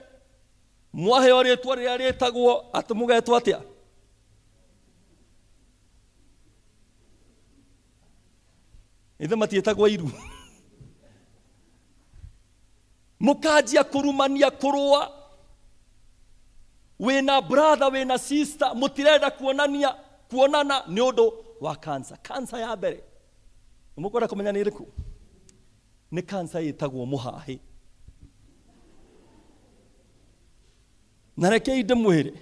mwaheo rĩtwa rĩrĩa rĩtagwo atĩ mũgetwo atĩa? Ithe matiĩtagwo iru. Mũkanjia kũrumania kũrũa, wĩna brother wĩna sister, mũtirenda kuonania kuonana nĩ ũndũ wa cancer. Cancer ya mbere nĩ mũkwenda kũmenya nĩ ĩrĩkũ? Nĩ cancer ĩtagwo mũhahĩ. Na rekei ndĩmwĩre,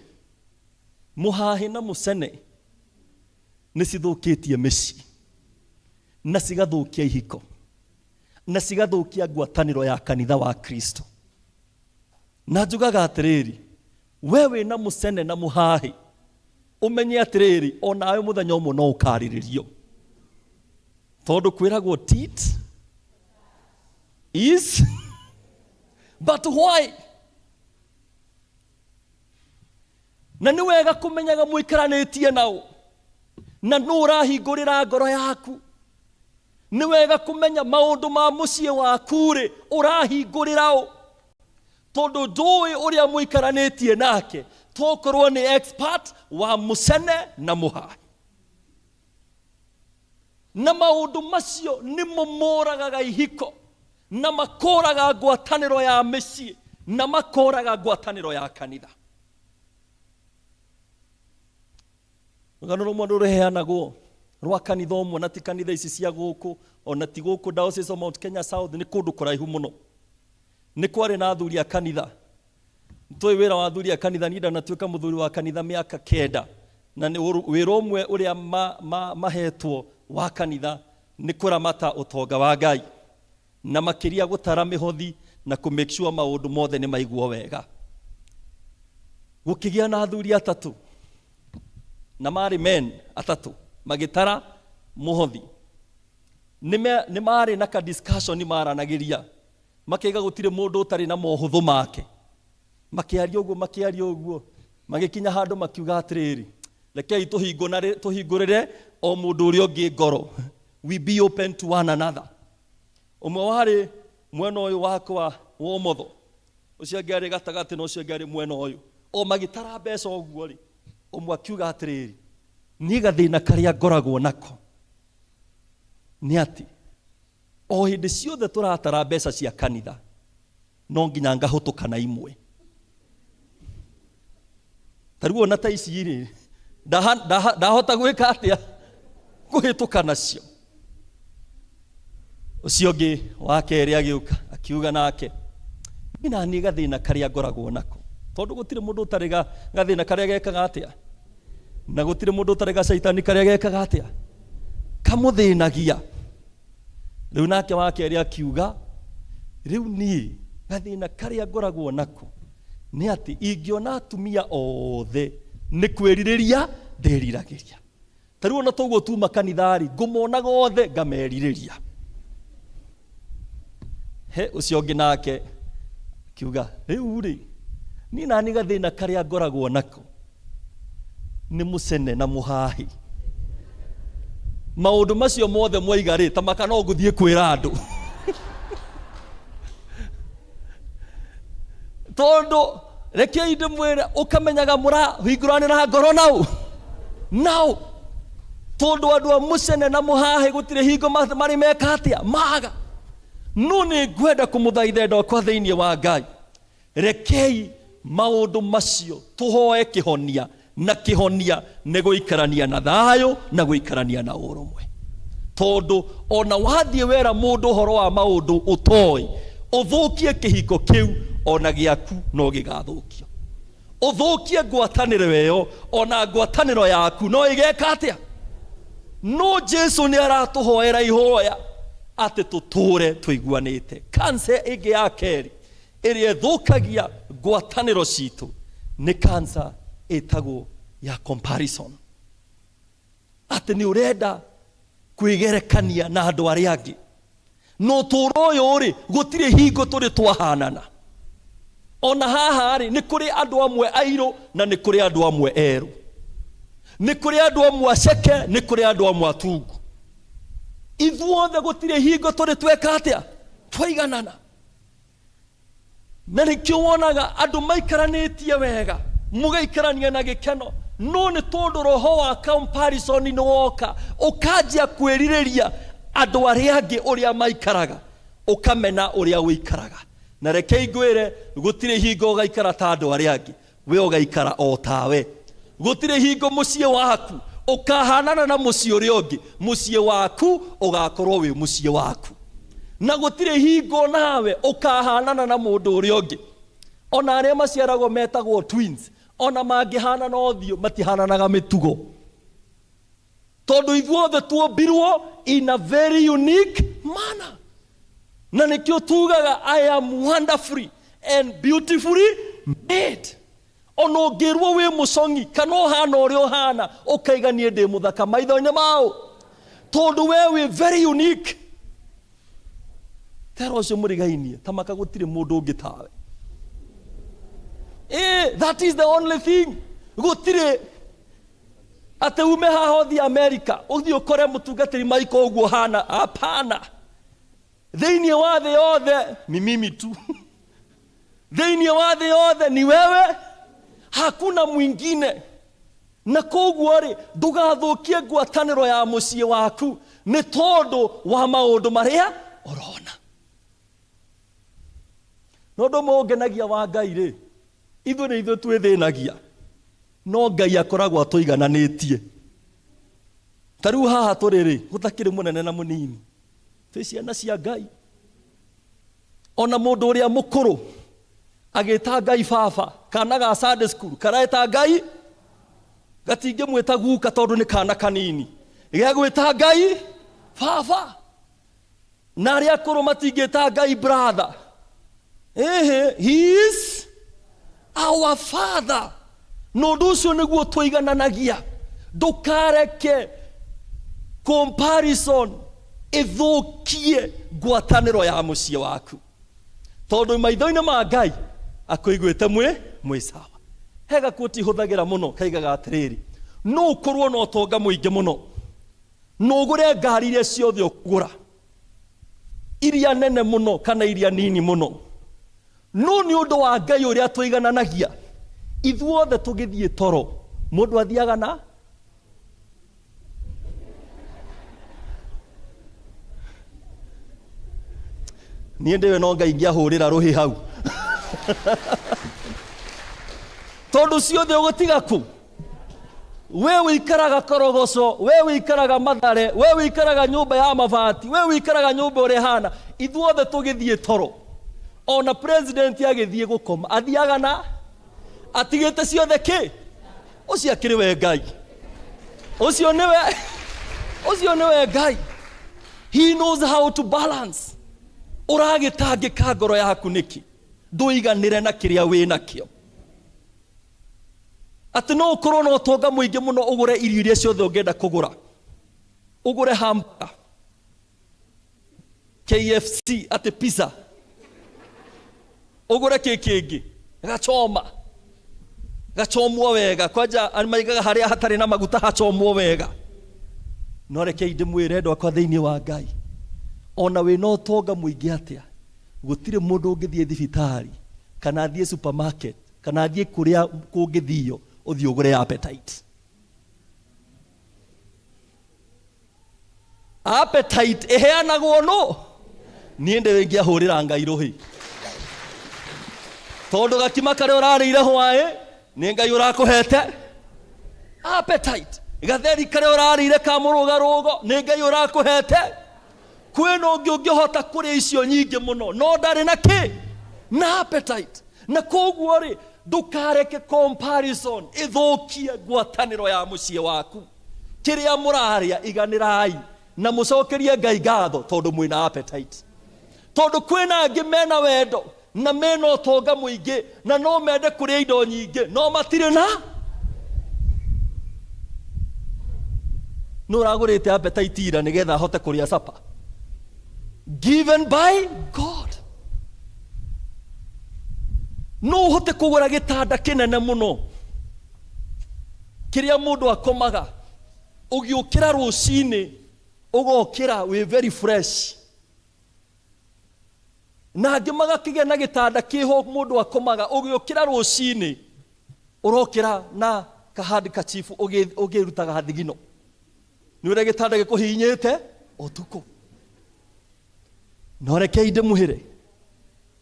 mũhahĩ na mũcene nĩ cithũkĩtie mĩciĩ na cigathũkia ihiko na cigathũkia ngwatanĩro ya kanitha wa Kristo. Na njugaga atĩrĩrĩ, we wĩna mũcene na mũhahĩ, ũmenye atĩrĩrĩ, onawe mũthenya ũmwe no ũkarĩrĩrio, tondũ kwĩragwo tit is but why? Na nĩ wega kũmenyaga mũikaranĩtie nao na nũ ũrahingũrĩra ngoro yaku. Nĩ wega kũmenya maũndũ ma mũciĩ waku rĩ ũrahingũrĩra ũ, tondũ ndũĩ ũrĩa mũikaranĩtie nake, tokorwo nĩ expert wa mũcene na mũhahĩ. Na maũndũ macio nĩmo moragaga ihiko na makoraga ngwatanĩro ya mĩciĩ na makoraga ngwatanĩro ya kanitha. Rũgano rũmwe rũheanagwo rwa kanitha ũmwe, na ti kanitha ici cia gũkũ, ona ti gũkũ Diocese of Mount Kenya South, nĩ kũndũ kũraihu mũno. Nĩ kwarĩ na athuri a kanitha. Tũĩ wĩra wa athuri a kanitha, niĩ ndanatuĩka mũthuri wa kanitha mĩaka 9, na nĩ wĩra ũmwe ũrĩa mahetwo wa kanitha nĩ kũramata ũtonga wa Ngai, na makĩria gũtara mĩhothi na kũ make sure maũndũ mothe nĩ maiguo wega. Gũkĩgĩa na athuri atatũ, na marĩ men atatũ, magĩtara mũhothi. Nĩ marĩ na ka discussion maranagĩria, makĩiga gũtirĩ mũndũ ũtarĩ na mohũthũ make. Makĩaria ũguo, makĩaria ũguo, magĩkinya handũ makiuga atĩrĩrĩ, rekei tũhingũrĩre o mũndũ ũrĩa ũngĩ ngoro. We be open to one another. Ũmwe warĩ mwena ũyũ wakwa wa ũmotho, ũcio ũngĩ arĩ gatagatĩ, na ũcio ũngĩ arĩ mwena ũyũ. O magĩtara mbeca ũguo rĩ, ũmwe akiuga atĩrĩrĩ, niĩ gathĩna karĩa ngoragwo nako nĩ atĩ o hĩndĩ ciothe tũratara mbeca cia kanitha no nginya ngahũtũka na imwe. Ta rĩu ona ta ici rĩ, ndahota gwĩka atĩa kũhĩtũka nacio. Ũcio ũngĩ wa kerĩ agĩũka akiuga nake, niĩ na niĩ gathĩna karĩa ngoragwo nako, tondũ gũtirĩ mũndũ ũtarĩ gathĩna karĩa gekaga atĩa, na gũtirĩ mũndũ ũtarĩ gacaitani karĩa gekaga atĩa, kamũthĩnagia. Rĩu nake wa kerĩ akiuga, rĩu niĩ gathĩna karĩa ngoragwo nako Nĩ atĩ ingĩona atumia othe nĩ kwĩrirĩria ndĩriragĩria. Ta rĩu ona toguo tuma kanitha-rĩ, ngũmonaga othe ngamerirĩria. He ũcio ũngĩ nake akiuga, rĩu rĩ, niĩ nani gathĩna karĩa ngoragwo nako nĩ mũcene na mũhahi. Maũndũ macio mothe mwaiga rĩ, ta maka no ngũthiĩ kwĩra andũ. Tondũ rekei ndĩmwĩre, ũkamenyaga mũrahingũranĩra ngoro nau nau, tondũ andũ a mũcene na mũhahi gũtirĩ hingo marĩ meka atĩa maga. No nĩ ngwenda kũmũthaitha endwa akwa thĩinĩ wa Ngai, rekei maũndũ macio tũhoe kĩhonia, na kĩhonia nĩ gũikarania na thayũ na gũikarania na ũrũmwe. Tondũ ona wathiĩ wera mũndũ ũhoro wa maũndũ ũtoĩ, ũthũkie kĩhiko kĩu, ona gĩaku no gĩgathũkio. Ũthũkie ngwatanĩro ĩyo, ona ngwatanĩro yaku no ĩgeka atĩa? No Jesu nĩ aratũhoera ihoya atĩ tũtũre tũiguanĩte. Kansa ĩngĩ ya kerĩ ĩrĩa ĩthũkagia ngwatanĩro citũ nĩ kansa ĩtagwo ya comparison. Atĩ nĩ ũrenda kwĩgerekania na andũ arĩa angĩ. No ũtũũro ũyũ rĩ, gũtirĩ hingo tũrĩ twahanana. Ona haha rĩ, nĩ kũrĩ andũ amwe airũ na nĩ kũrĩ andũ amwe erũ. Nĩ kũrĩ andũ amwe aceke, nĩ kũrĩ andũ amwe atungu. Ithuothe gũtirĩ hingo tũrĩ tweka atĩa? Twaiganana. Na nĩkĩo wonaga andũ maikaranĩtie wega, mũgaikarania na gĩkeno, no nĩ tondũ roho wa comparison nĩ woka, ũkanjia kwĩrirĩria andũ arĩa angĩ ũrĩa maikaraga, ũkamena ũrĩa ũikaraga. Na rekei ngwĩre, gũtirĩ hingo ũgaikara ta andũ arĩa angĩ, we ũgaikara o tawe. Gũtirĩ hingo mũciĩ waku ũkahanana na mũciĩ ũrĩa ũngĩ, mũciĩ waku ũgakorwo wĩ mũciĩ waku. Na gũtirĩ hingo nawe ũkahanana na mũndũ ũrĩa ũngĩ. Ona arĩa maciaragwo metagwo twins, ona mangĩhanana ũthiũ, matihananaga mĩtugo. Tondũ ithuothe tuombirwo in a very unique manner. Na nĩkĩo tugaga I am wonderfully and beautifully made. Ona ũngĩrwo wĩ mũcong'i kana ũhana ũrĩa ũhana, ũkaiga niĩ ndĩ mũthaka maitho-inĩ mao, tondũ we wĩ very unique. Tera ũcio mũrigainie, ta maka gũtirĩ mũndũ ũngĩ tawe. That is the only thing. Gũtirĩ atĩ ume haha ũthiĩ America, ũthiĩ ũkore mũtungatĩri Michael ũguo hana. Hapana. Thĩinĩ wa thĩ yothe ni mimi tu. Thĩinĩ wa thĩ yothe ni wewe, hakuna mwingine. Na koguo rĩ, ndũgathũkie ngwatanĩro ya mũciĩ waku nĩ tondũ wa maũndũ marĩa ũrona. No ũndũ ũmwe ũngenagia wa Ngai rĩ, ithuĩ nĩ ithuĩ twĩthĩnagia, no Ngai akoragwo atũigananĩtie. Ta rĩu haha tũrĩ rĩ, gũtakĩrĩ mũnene na mũnini, twĩ ciana cia Ngai. Ona mũndũ ũrĩa mũkũrũ agĩta Ngai baba, kana ga Sunday school kareta Ngai, gatingĩmwĩta guka tondũ nĩ kana kanini, gegwĩta Ngai baba. Na arĩa akũrũ matingĩta Ngai brother. Ehe, he is our father. Na ũndũ ũcio nĩguo tũigananagia. Ndũkareke comparison ĩthũkie ngwatanĩro ya mũciĩ waku, tondũ maitho-inĩ ma Ngai akũiguĩte mwĩ sawa. He gakuoti hũthagĩra mũno kaigaga atĩrĩrĩ, no ũkorwo na ũtonga mũingĩ mũno, no ũgũre ngari iria ciothe ũkũgũra, iria nene mũno kana iria nini mũno, no nĩ ũndũ wa Ngai ũrĩa tũigananagia, ithuothe tũgĩthiĩ toro, mũndũ athiaga na niĩ ndĩwe no Ngai ingĩahũrĩra rũhĩ hau. Tondũ ciothe ũgũtiga kũ? We ũikaraga Korogoco, we ũikaraga Mathare, we ũikaraga nyũmba ya mabati, we ũikaraga nyũmba ũrĩa ĩhana, ithuothe tũgĩthiĩ toro. Ona president agĩthiĩ gũkoma, athiaga na atigĩte ciothe kĩ? Ũcio akĩrĩ we Ngai. Ũcio nĩwe, ũcio nĩwe Ngai. He knows how to balance. Ũragĩtangĩka ngoro yaku nĩkĩ? Ndũiganĩre na kĩrĩa wĩ nakĩo. Atĩ no ũkorwo na ũtonga mũingĩ mũno ũgũre irio iria ciothe ũngĩenda kũgũra, ũgũre hamburger, KFC, atĩ pizza, ũgũre kĩ kĩngĩ, gachoma, gachomwo wega, kwanja maigaga harĩa hatarĩ na maguta hachomwo wega. No rekei ndĩmwĩre andũ akwa thĩinĩ wa Ngai, ona wĩna ũtonga mũingĩ atĩa, gũtirĩ mũndũ ũngĩthiĩ thibitarĩ kana athiĩ supermarket kana athiĩ kũrĩa kũngĩthio ũthiĩ ũgũre appetite. Appetite ĩheanagwo nũ? Niĩ ndĩ ingĩahũrĩra Ngai rũhĩ, tondũ gakima karĩa ũrarĩire hwaĩ nĩ Ngai ũrakũhete appetite, gatheri karĩa ũrarĩire ka mũrũgarũgo nĩ Ngai ũrakũhete. Kwĩna ũngĩ ũngĩhota kũrĩa icio nyingĩ mũno no ndarĩ na kĩ na appetite. Na koguo rĩ, ndũkareke comparison ĩthũkie ngwatanĩro ya mũciĩ waku. Kĩrĩa mũrarĩa iganĩrai na mũcokerie Ngai ngatho tondũ mwĩna appetite. Tondũ kwĩna angĩ mena wendo na mena ũtonga mũingĩ na no mende kũrĩa indo nyingĩ no matirĩ na nũ ũragũrĩte appetite ira nĩgetha ahote kũrĩa supper given by God. No ũhote kũgũra gĩtanda kĩnene mũno kĩrĩa mũndũ akomaga, ũgĩũkĩra rũcinĩ ũgokĩra wĩ very fresh, na angĩ magakĩgĩa na gĩtanda kĩho mũndũ akomaga, ũgĩũkĩra rũcinĩ ũrokĩra na kahandkerchief ũgĩrutaga thigino nĩ ũrĩa gĩtanda gĩkũhihinyĩte ũtukũ. No rekei ndĩmwĩre,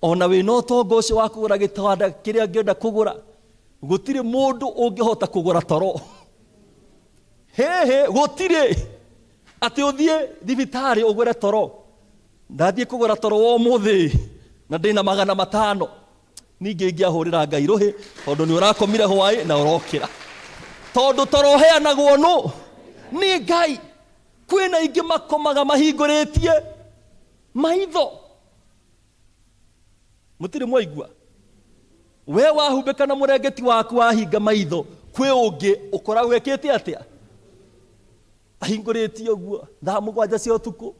ona wĩna ũtonga ũcio wa kũgũra gĩtanda kĩrĩa ũngĩenda kũgũra, gũtirĩ mũndũ ũngĩhota kũgũra toro. Hĩhĩ, gũtirĩ atĩ ũthiĩ thibitarĩ ũgũre toro. Ndathiĩ kũgũra toro wa ũmũthĩ na ndĩna 500, ningĩ ingĩahũrĩra Ngai rũhĩ tondũ nĩ ũrakomire hwaĩ na ũrokĩra, tondũ toro ũheanagwo nũ? Nĩ Ngai. Kwĩna ingĩ makomaga mahingũrĩtie maitho, mũtirĩ mwaigua? We wahumbĩka na mũrengeti waku wahinga maitho, kwĩ ũngĩ ũkoragwo ekĩte atĩa? Ahingũrĩtie ũguo thaa 7 cia ũtukũ,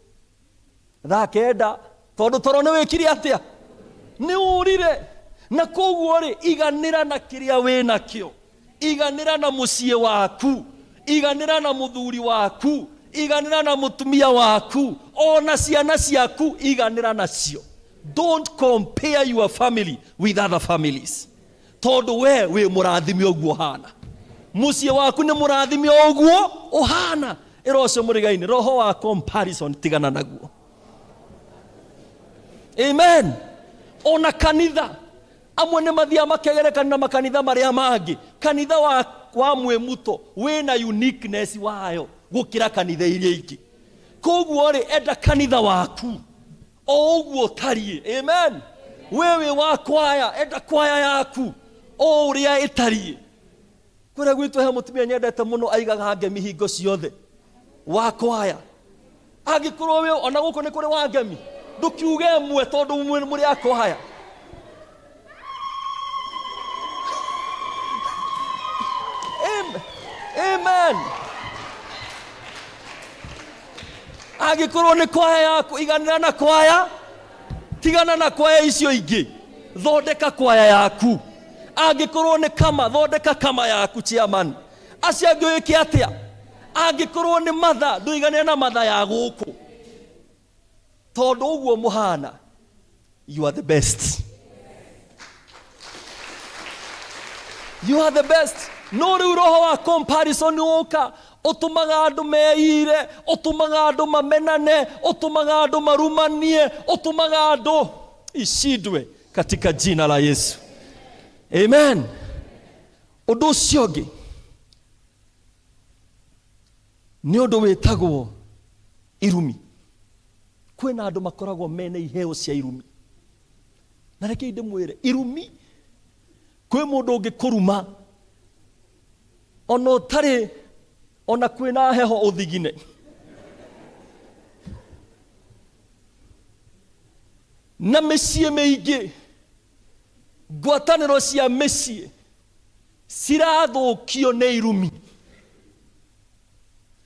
thaa 9, tondũ toro nĩ wĩkire atĩa? Nĩ ũrire. Na koguo rĩ, iganĩra na kĩrĩa wĩ nakĩo, iganĩra na mũciĩ waku, iganĩra na mũthuri waku, iganĩra na mũtumia waku, ona ciana ciaku iganĩra nacio. Don't compare your family with other families, tondũ we wĩ mũrathime ũguo ũhana, mũciĩ waku nĩ mũrathime ũguo ũhana. Ĩra ũcio mũrigaini, roho wa comparison tigana naguo. Amen. Ona kanitha amwe nĩ mathiaga makegerekania na makanitha marĩa mangĩ. Kanitha wa Mwĩmuto wĩna uniqueness wayo gũkĩra kanitha iria ingĩ. Koguo rĩ, enda kanitha waku o ũguo ũtariĩ. Amen. We wĩ wa kwaya, enda kwaya yaku o ũrĩa ĩtariĩ. Kũrĩa gwitũ he mũtumia nyendete mũno, aigaga ngemi hingo ciothe wa kwaya. Angĩkorwo wĩ ona gũkũ nĩ kũrĩ wa ngemi, ndũkiuge ĩmwe tondũ mũrĩ a kwaya. Amen. Angĩkorwo nĩ kwaya yaku, iganĩra na kwaya, tigana na kwaya icio ingĩ, thondeka kwaya yaku. Angĩkorwo nĩ kama, thondeka kama yaku chairman. Acio angĩ wĩke atĩa? Angĩkorwo nĩ matha, ndũiganĩre na matha ya gũkũ, tondũ ũguo mũhana, you are the best, you are the best. No rĩu roho wa comparison ũka ũtũmaga andũ meire, ũtũmaga andũ mamenane, ũtũmaga andũ marumanie, ũtũmaga andũ ishindwe katika jina la Yesu. Amen. Ũndũ ũcio ũngĩ nĩ ũndũ wĩtagwo irumi. Kwĩna andũ makoragwo mena iheo cia irumi, na rekei ndĩmwĩre, irumi, kwĩ mũndũ ũngĩkũruma ona ũtarĩ ona kwĩna heho ũthigine. Na mĩciĩ mĩingĩ, ngwatanĩro cia mĩciĩ Cirathũkio nĩ irumi.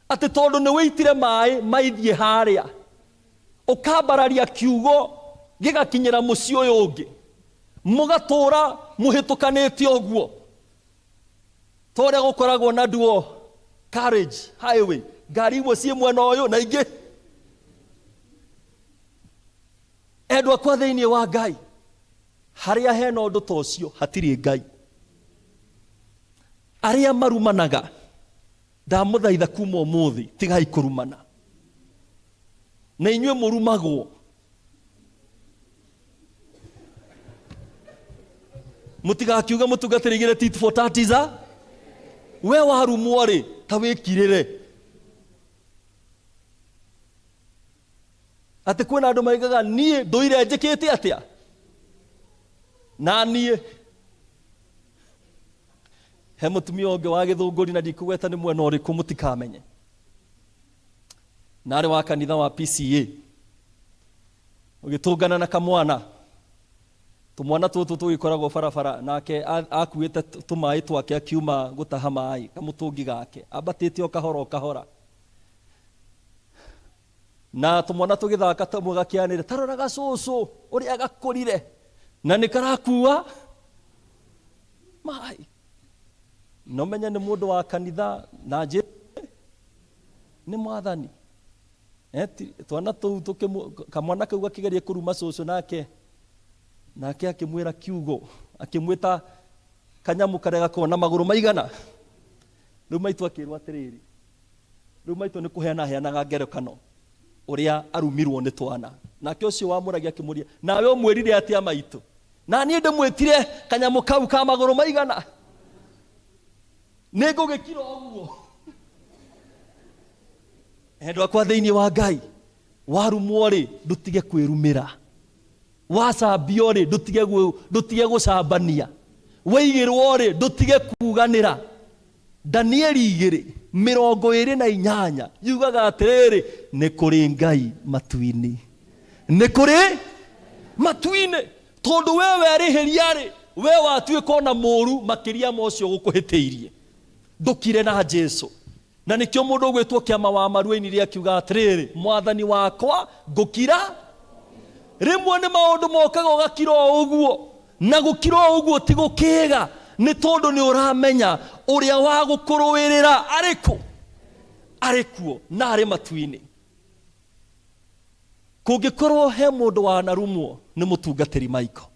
Atĩ tondũ nĩ wĩitire maĩ maithiĩ harĩa, ũkambararia kiugo gĩgakinyĩra mũciĩ ũyũ ũngĩ, mũgatũra mũhĩtũkanĩte ũguo ta ũrĩa gũkoragwo na duo carriage highway, ngari imwe ciĩ mwena ũyũ na ingĩ. Endwa akwa thĩinĩ wa Ngai, harĩa hena ũndũ ta ũcio hatirĩ Ngai. Arĩa marumanaga, ndamũthaitha kuma ũmũthĩ tigai kũrumana, na inyuĩ mũrumagwo. Mũtigakiuge mũtungatĩri igĩrĩ tit for tat is a we warumwo rĩ, ta wĩkirĩre. Atĩ kwĩna andũ maigaga niĩ ndũire njĩkĩte atĩa na niĩ. He mũtumia ũngĩ wa gĩthũngũri na ndikũgweta nĩ mwena ũrĩkũ mũtikamenye, na arĩ wa kanitha wa PCA, ũgĩtũngana na kamwana, tũmwana tũtũ tũgĩkoragwo barabara, nake akuĩte tũmaĩ twake akiuma gũtaha maĩ kamũtũngi gake, ambatĩte o kahora o kahora, na tũmwana tũgĩthaka tamwe gakĩanĩrĩra, ta rora gacũcũ ũrĩa gakũrire na nĩ karakua maĩ. No menye nĩ mũndũ wa kanitha na Jesu nĩ mwathani. Twana tũu kamwana kau gakĩgeria kũruma cũcũ, nake akĩmwĩra kiugo, akĩmwĩta kanyamũ karĩa gakoragwo na magũrũ maigana. Rĩu maitũ akĩrwo atĩrĩrĩ, rĩu maitũ nĩ kũheana aheanaga ngerekano ũrĩa arumirwo nĩ twana. Nake ũcio wamũragia akĩmũria, nawe ũmwĩrire atĩa maitũ? Na niĩ ndĩmwĩtire kanyamũ kau ka magũrũ maigana, nĩ ngũgĩkira ũguo. Endwa akwa thĩinĩ wa Ngai, warumwo rĩ, ndũtige kwĩrumĩra. Wacambio rĩ, ndũtige gũcambania. Waigĩrwo rĩ, ndũtige kuganĩra. Danieli 2:28 yugaga atĩrĩrĩ, nĩ kũrĩ Ngai matu-inĩ, nĩ kũrĩ matu-inĩ. Tondũ we werĩhĩria rĩ, we watuĩka ona mũũru makĩria ma ũcio gũkũhĩtĩirie. Ndũkire na Jesu. Na nĩkĩo mũndũ ũgwĩtwo kĩama wa maru ainire akiuga atĩrĩrĩ, mwathani wakwa ngũkira. Rĩmwe nĩ maũndũ mokaga ũgakira o ũguo, na gũkira o ũguo ti gũkĩga, nĩ tondũ nĩ ũramenya ũrĩa wa gũkũrũĩrĩra arĩ kũ, arĩ kuo na arĩ matu-inĩ. Kũngĩkorwo he mũndũ wanarumwo nĩ mũtungatĩri Michael,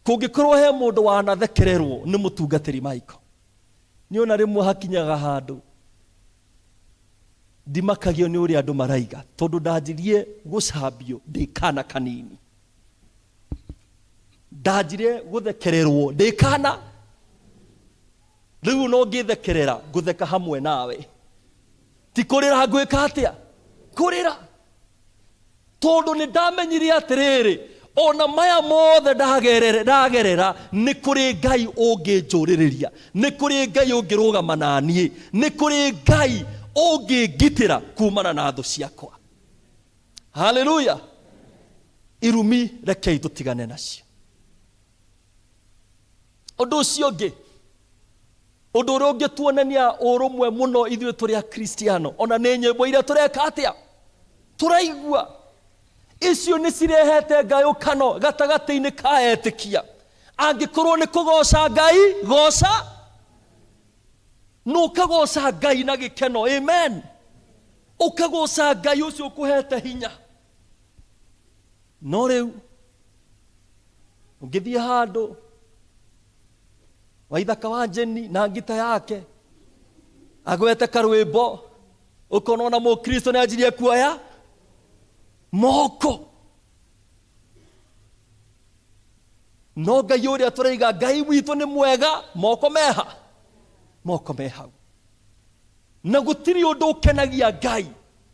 kũngĩkorwo he mũndũ wanathekererwo nĩ mũtungatĩri Michael, nĩ ona rĩmwe hakinyaga handũ ndimakagio nĩ ũrĩa andũ maraiga, tondũ ndanjirie gũcambio ndĩ kana kanini, ndanjire gũthekererwo ndĩ kana. Rĩu no ngĩthekerera ngũtheka hamwe nawe, ti kũrĩra ngwĩka atĩa, kũrĩra, tondũ nĩ ndamenyire atĩrĩrĩ, ona maya mothe ndagerera, nĩ kũrĩ Ngai ũngĩnjũrĩrĩria, nĩ kũrĩ Ngai ũngĩrũgama na niĩ, nĩ kũrĩ Ngai ũngĩngitĩra kumana na thũ ciakwa. Haleluya. Irumi rekei tũtigane nacio. Ũndũ ũcio ũngĩ, ũndũ ũrĩa ũngĩtuonania ũrũmwe mũno ithuĩ tũrĩ Akristiano, ona nĩ nyĩmbo iria tũreka atĩa, tũraigua, icio nĩ cirehete ngayũkano gatagatĩ-inĩ ka etĩkia. Angĩkorwo nĩ kũgoca Ngai, goca, na ũkagoca Ngai na gĩkeno. Amen. Ũkagoca Ngai ũcio ũkũhete hinya. No rĩu ũngĩthiĩ handũ Waithaka wa Njeni na ngita yake agwete karwĩmbo, ũkona ona mũkristo nĩ anjirie kuoya moko. No Ngai ũrĩa tũraiga Ngai witũ nĩ mwega, moko meha, moko me hau. Na gũtirĩ ũndũ ũkenagia Ngai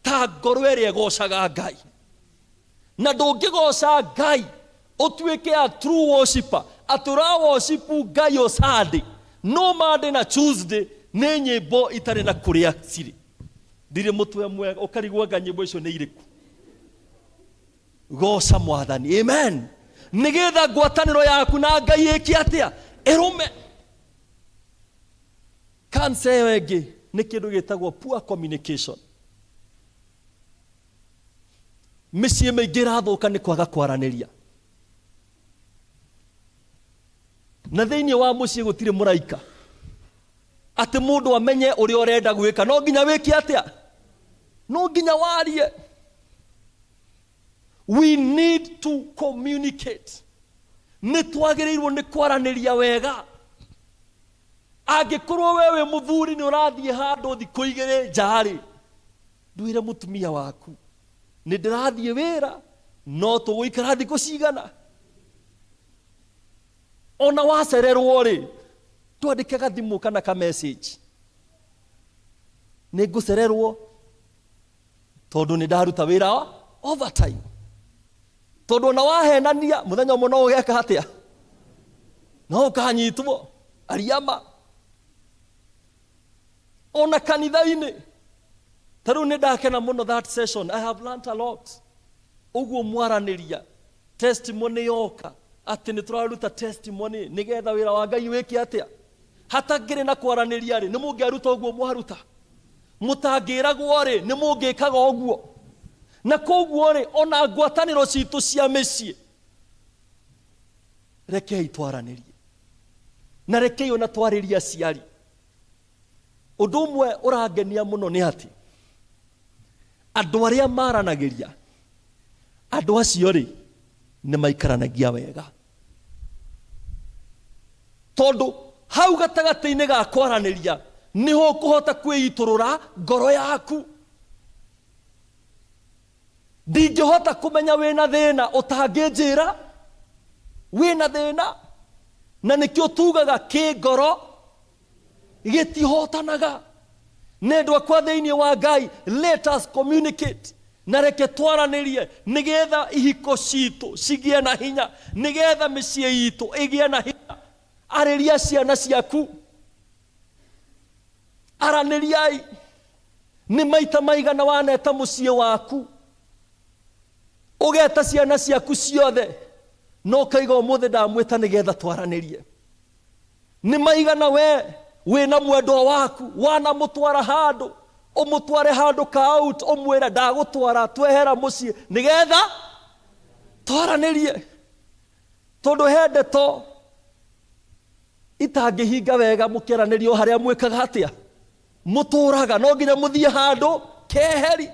ta ngoro ĩrĩa ĩgocaga Ngai. Na ndũngĩgoca Ngai ũtuĩke a true worshiper, atĩ ũra worship Ngai o Sunday, no Monday na Tuesday nĩ nyĩmbo itarĩ na kũrĩa cirĩ. Ndirĩ mũtwe mwega, ũkarigwo anga nyĩmbo icio nĩ irĩkũ. Goca Mwathani. Amen. Nĩgetha ngwatanĩro yaku na Ngai ĩke atĩa? Ĩrũme. Cancer ĩyo ĩngĩ nĩ kĩndũ gĩtagwo poor communication. Mĩciĩ mĩingĩ ĩrathũka nĩ kwaga kwaranĩria. Na thĩinĩ wa mũciĩ gũtirĩ mũraika. Atĩ mũndũ amenye ũrĩa ũrenda gwĩka no nginya wĩke atĩa? No nginya warie. We need to communicate. Nĩ twagĩrĩirwo nĩ kwaranĩria wega. Angĩkorwo we wĩ mũthuri nĩ ũrathiĩ handũ thikũ igĩrĩ nja-rĩ, ndwĩre mũtumia waku nĩ ndĩrathiĩ wĩra no tũgũikara thikũ cigana. Ona wacererwo rĩ, twandĩke gathimũ kana ka message, nĩ ngũcererwo tondũ nĩ ndaruta wĩra wa overtime. Tondũ ona wahenania mũthenya ũmwe no ũgeka atĩa? No ũkanyitwo ariama. Ona kanitha-inĩ ta rĩu nĩ ndakena mũno that session, I have learnt a lot. Ũguo mwaranĩria testimony yoka atĩ nĩ tũraruta testimony nĩgetha wĩra wa Ngai wĩke atĩa? Hatangĩrĩ na kwaranĩria rĩ, nĩ mũngĩaruta ũguo mwaruta? Mũtangĩragwo rĩ, nĩ mũngĩkaga ũguo? Na koguo rĩ, ona ngwatanĩro citũ cia mĩciĩ, rekei twaranĩrie. Na rekei ona twarĩrie aciari. Ũndũ ũmwe ũrangenia mũno nĩ atĩ andũ arĩa maranagĩria, andũ acio rĩ, nĩ maikaranagia wega. Tondũ hau gatagatĩ-inĩ ga kwaranĩria nĩho ũkũhota kwĩitũrũra ngoro yaku. Ndingĩhota kũmenya wĩna thĩna ũtangĩnjĩra wĩna thĩna, na nĩkĩo tugaga kĩ ngoro gĩtihotanaga. Nendwa akwa thĩinĩ wa Ngai, let us communicate na reke twaranĩrie nĩgetha ihiko citũ cigĩe na hinya, nĩgetha mĩciĩ itũ ĩgĩe na hinya. Arĩria ciana ciaku, aranĩriai. Nĩ maita maigana waneta mũciĩ waku, ũgeta ciana ciaku ciothe, no ũkaiga ũmũthĩ ndamwĩta nĩgetha twaranĩrie. Nĩ maigana we wĩna mwendwa waku wanamũtwara handũ, ũmũtware handũ ka out, ũmwĩre ndagũtwara twehera mũciĩ nĩgetha twaranĩrie. Tondũ he ndeto itangĩhinga wega mũkĩaranĩrio harĩa mwĩkaga atĩa? Mũtũraga, no nginya mũthiĩ handũ keheri.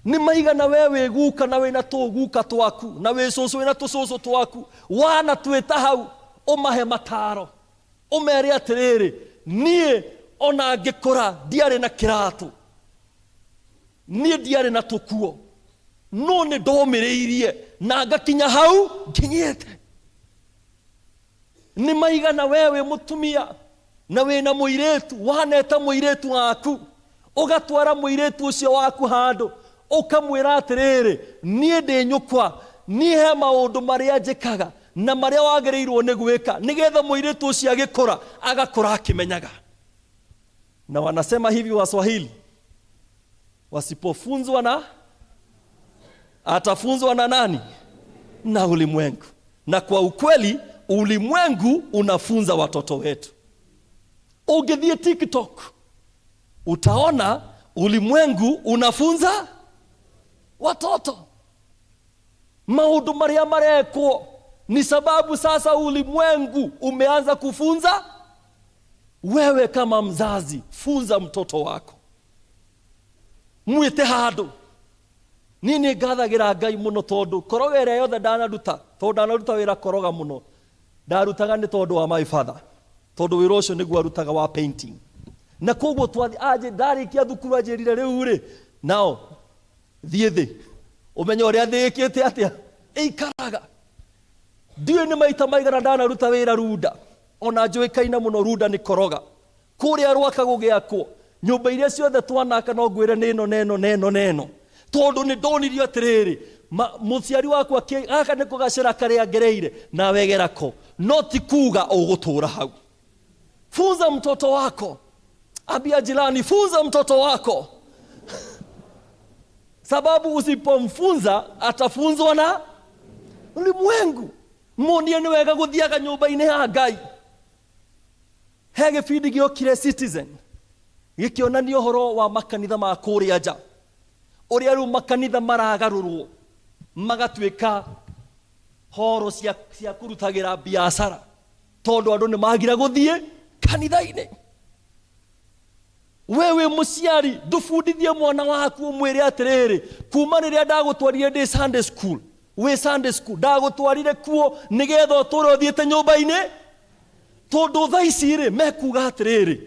Nĩ maigana we wĩ guka na wĩna tũguka twaku na wĩ cũcũ wĩna tũcũcũ twaku, wana twĩta hau ũmahe mataro, ũmere atĩrĩrĩ, niĩ ona ngĩkũra ndiarĩ na kĩratũ, niĩ ndiarĩ na tũkuo, no nĩ ndomĩrĩirie na ngakinya hau nginyĩte. Nĩ maigana we wĩ mũtumia na wĩna mũirĩtu, waneta mũirĩtu waku, ũgatwara mũirĩtu ũcio waku handũ, ũkamwĩra atĩrĩrĩ, niĩ ndĩ nyũkwa, niĩ he maũndũ marĩa njĩkaga na marĩa wagĩrĩirwo nĩ gwĩka, nĩgetha mũirĩtu ũcio agĩkũra agakũra akĩmenyaga. Na wanasema hivi Waswahili, wasipofunzwa na atafunzwa na nani? Na ulimwengu. Na kwa ukweli ulimwengu unafunza watoto wetu. Ũngĩthiĩ TikTok utaona ulimwengu unafunza watoto maũndũ marĩa marekwo. Ni sababu sasa ulimwengu umeanza kufunza. Wewe kama mzazi, funza mtoto wako, mwĩte handũ. Niĩ nĩ ngathagĩra Ngai mũno tondũ koroga ĩrĩa yothe ndanaruta, tondũ ndanaruta wĩra koroga mũno, ndarutaga nĩ tondũ wa my father, tondũ wĩra ũcio nĩguo arutaga wa painting. Na koguo twathi anjĩ ndarĩkia thukuru anjĩrire rĩu rĩ, nao thiĩ thĩ ũmenye ũrĩa thĩ ĩkĩte atĩa ĩikaraga. Ndiũĩ nĩ maita maigana ndanaruta wĩra Runda, ona njũĩkaine mũno Runda nĩ koroga. Kũrĩa Rwaka gũgĩakwo nyũmba iria ciothe twanaka no ngwĩre nĩ ĩno na ĩno na ĩno na ĩno, tondũ nĩ ndonirio atĩrĩrĩ, mũciari wakwa gaka nĩko gacĩra karĩa ngereire, nawe gerako, no ti kuga ũgũtũra hau. Funza mtoto wako, ambia jirani, funza mtoto wako, sababu usipomfunza atafunzwa na ulimwengu. Muonie nĩ wega gũthiaga nyũmba-inĩ ya Ngai. He gĩbindi gĩokire Citizen gĩkĩonania ũhoro wa makanitha ma kũrĩa nja, ũrĩa rĩu makanitha maragarũrwo magatuĩka horo cia kũrutagĩra biacara, tondũ andũ nĩ magira gũthiĩ kanitha-inĩ. We wĩ mũciari, ndũbundithie mwana waku ũmwĩre atĩrĩrĩ, kuma rĩrĩa ndagũtwarire ndĩ Sunday school, wĩ Sunday school, ndagũtwarire kuo nĩgetha ũtũre ũthiĩte nyũmba-inĩ, tondũ thaa ici rĩ mekuga atĩrĩrĩ.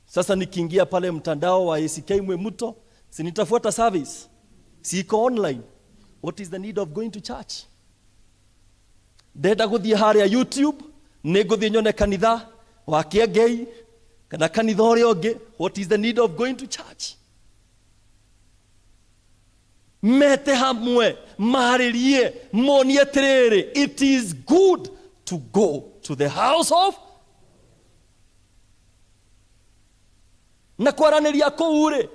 Sasa nikiingia pale mtandao wa ACK Mwimuto, si nitafuata service, si iko online. What is the need of going to church? Ndenda gũthiĩ harĩa YouTube, nĩ ngũthiĩ nyone kanitha wa Kĩengei kana kanitha ũrĩa ũngĩ. What is the need of going to church? Mete hamwe, marĩrie, monie atĩrĩrĩ, it is good to go to the house of. Na kwaranĩria kũu rĩ,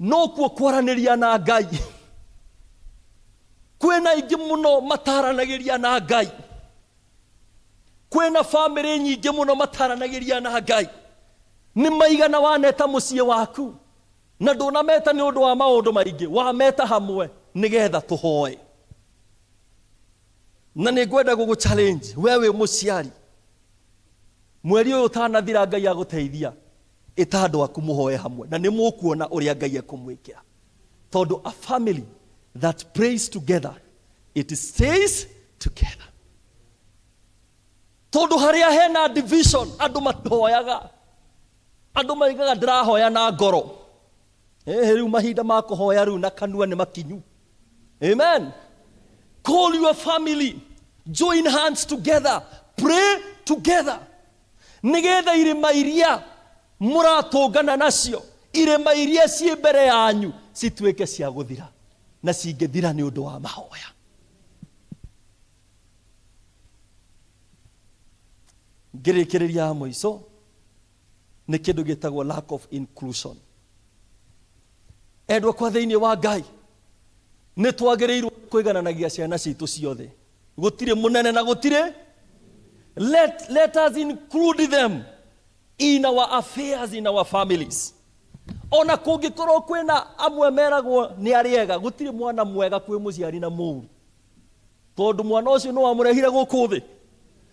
nokuo kwaranĩria na Ngai. Kwĩna aingĩ mũno mataranagĩria na Ngai. Kwĩna bamĩrĩ nyingĩ mũno mataranagĩria na Ngai. Nĩ maigana waneta mũciĩ waku, na ndũnameta nĩ ũndũ wa maũndũ maingĩ, wameta hamwe nĩgetha tũhoe. Na nĩ ngwenda gũgũ challenge we wĩ mũciari, mweri ũyũ ũtanathira Ngai agũteithia, ĩta andũ aku mũhoe hamwe, na nĩ mũkuona ũrĩa Ngai ekũmwĩkĩra. Tondũ a family that prays together, it stays together. Tondũ harĩa hena division, andũ matihoyaga. Andũ maigaga ndĩrahoya na ngoro. Rĩu mahinda ma kũhoya rĩu na kanua nĩ makinyu. Amen. Call your family, join hands together, pray together. Nĩgetha irĩma iria mũratũngana nacio, irĩma iria ciĩ mbere yanyu cituĩke cia gũthira, na cingĩthira nĩ ũndũ wa mahoya. Ngĩrĩkĩrĩria mũico nĩ kĩndũ gĩtagwo lack of inclusion. Endwa kwa thĩinĩ wa Ngai, nĩ twagĩrĩirwo kũigananagia ciana citũ ciothe. Gũtirĩ mũnene na gũtirĩ. Let us include them in our affairs, in our families. Ona kũngĩkorwo kwĩna amwe meragwo nĩ arĩega, gũtirĩ mwana mwega kwĩ mũciari na mũũru. Tondũ mwana ũcio nĩ wamũrehire gũkũ thĩ,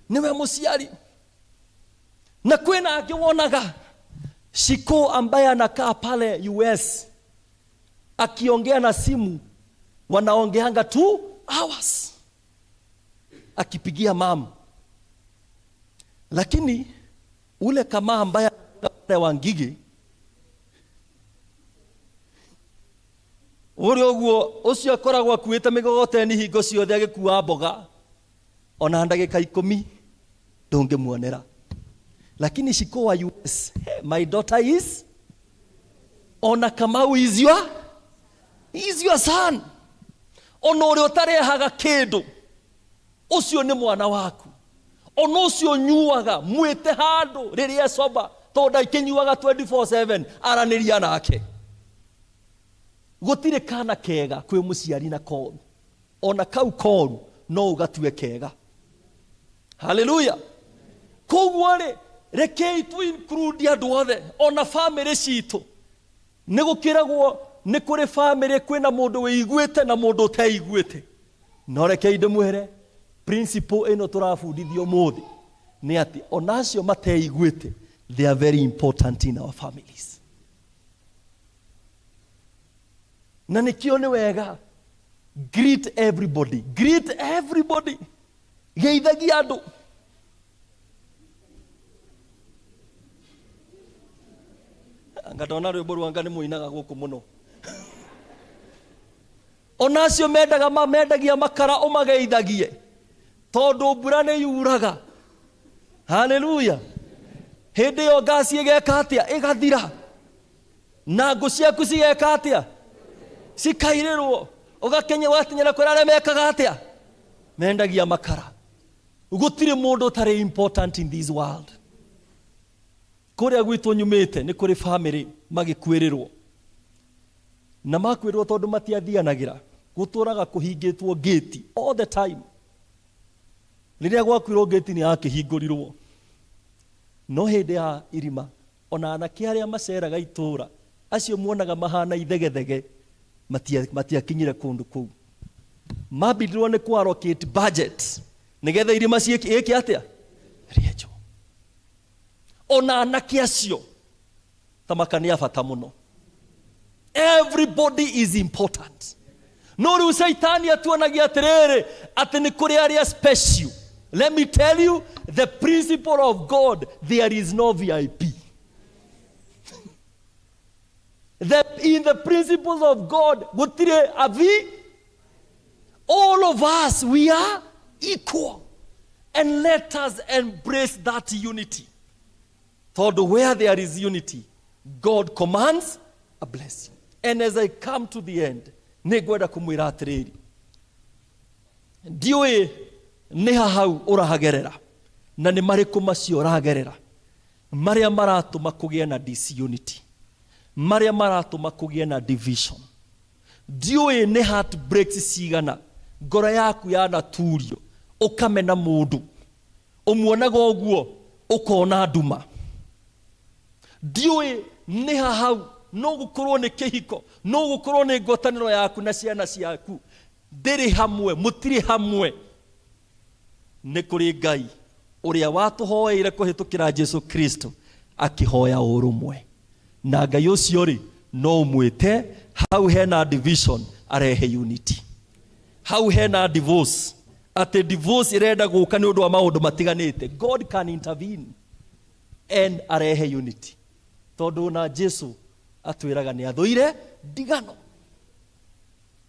nĩwe mũciari. Na kwĩna angĩ wonaga Shiko ambaye anakaa pale US akiongea na simu wanaongeanga 2 hours akipigia mama. Lakini ule kama ambaye wa Ngigi uri uguo ucio akoragwo akuite migogoteni hingo ciothe agikua mboga, ona ndagika 10 ndungimuonera. Lakini Shiko wa US, hey, my daughter is ona Kamau is your son. Ona ũrĩa ũtarehaga kĩndũ, ũcio nĩ mwana waku. Ona ũcio ũnyuaga, mwĩte handũ rĩrĩa soba, tondũ ndakĩnyuaga 24/7, aranĩria nake. Gũtirĩ kana kega kwĩ mũciari na koru. Ona kau koru no ũgatue kega. Hallelujah. Koguo rĩ, rekei tu include andũ othe, ona family citũ. Nĩ gũkĩragwo nĩ kũrĩ family kwĩna mũndũ wĩiguĩte na mũndũ ũteiguĩte. No rekei ndĩmwĩre, principle ĩno tũrabundithio ũmũthĩ nĩ atĩ ona acio mateiguĩte, they are very important in our families. Na nĩkĩo nĩ wega, greet everybody, greet everybody. Geithagia andũ. Anga ndona rwĩmbo rwa anga nĩ mũinaga gũkũ mũno. Ona acio mendaga mendagia makara ũmageithagie, tondũ mbura nĩ yuraga. Hallelujah. Hĩndĩ ĩyo ngasi ĩgeka atĩa? Ĩgathira. Na ngũ ciaku cigeka atĩa? Cikairĩrwo. Ũgakenya wakinyĩra kũrĩa arĩa mekaga atĩa? Mendagia makara. Gũtirĩ mũndũ ũtarĩ important in this world. Kũrĩa gwitũ nyumĩte nĩ kũrĩ family magĩkuĩrĩrwo. Na makuĩrĩrwo tondũ matiathianagĩra, gũtũraga kũhingĩtwo gate all the time. Rĩrĩa gwakuirwo gate nĩ yakĩhingũrirwo. No hĩndĩ ya irima ona anake arĩa maceraga itũũra acio muonaga mahana ithegethege matiakinyire kũndũ kũu. Mambindirwo nĩ kũ allocate budget nĩgetha irima ciĩke atĩa? Rĩenjwo. Ona anake acio thamaka nĩ a bata mũno. Everybody is important. No rĩu caitani atuonagia atĩrĩrĩ atĩ nĩ kũrĩ arĩa special. Let me tell you the principle of God, there is no VIP. In the principles of God, gũtirĩ a V. All of us, we are equal. And let us embrace that unity. Tondũ where there is unity, God commands a blessing. And as I come to the end, nĩ ngwenda kũmwĩra atĩrĩrĩ, ndiũĩ nĩ ha hau ũragerera na nĩ marĩkũ macio ũragerera marĩa maratũma kũgĩe na disunity, marĩa maratũma kũgĩe na division. Ndiũĩ nĩ heartbreaks cigana ngoro yaku yanaturio ũkamena mũndũ ũmuonaga ũguo ũkona nduma. Ndiũĩ nĩ ha hau no gũkorwo nĩ kĩhiko, no gũkorwo nĩ ngwatanĩro yaku na ciana ciaku ndĩrĩ hamwe, mũtirĩ hamwe. Nĩ kũrĩ Ngai ũrĩa watũhoeire kũhĩtũkĩra Jesu Kristo akĩhoya ũrũmwe. Na Ngai ũcio rĩ no ũmwĩte hau hena division arehe unity. Hau hena divorce, atĩ divorce ĩrenda gũka nĩ ũndũ wa maũndũ matiganĩte. God can intervene and arehe unity. Tondũ na Jesu atwĩraga nĩ athũire ndigano.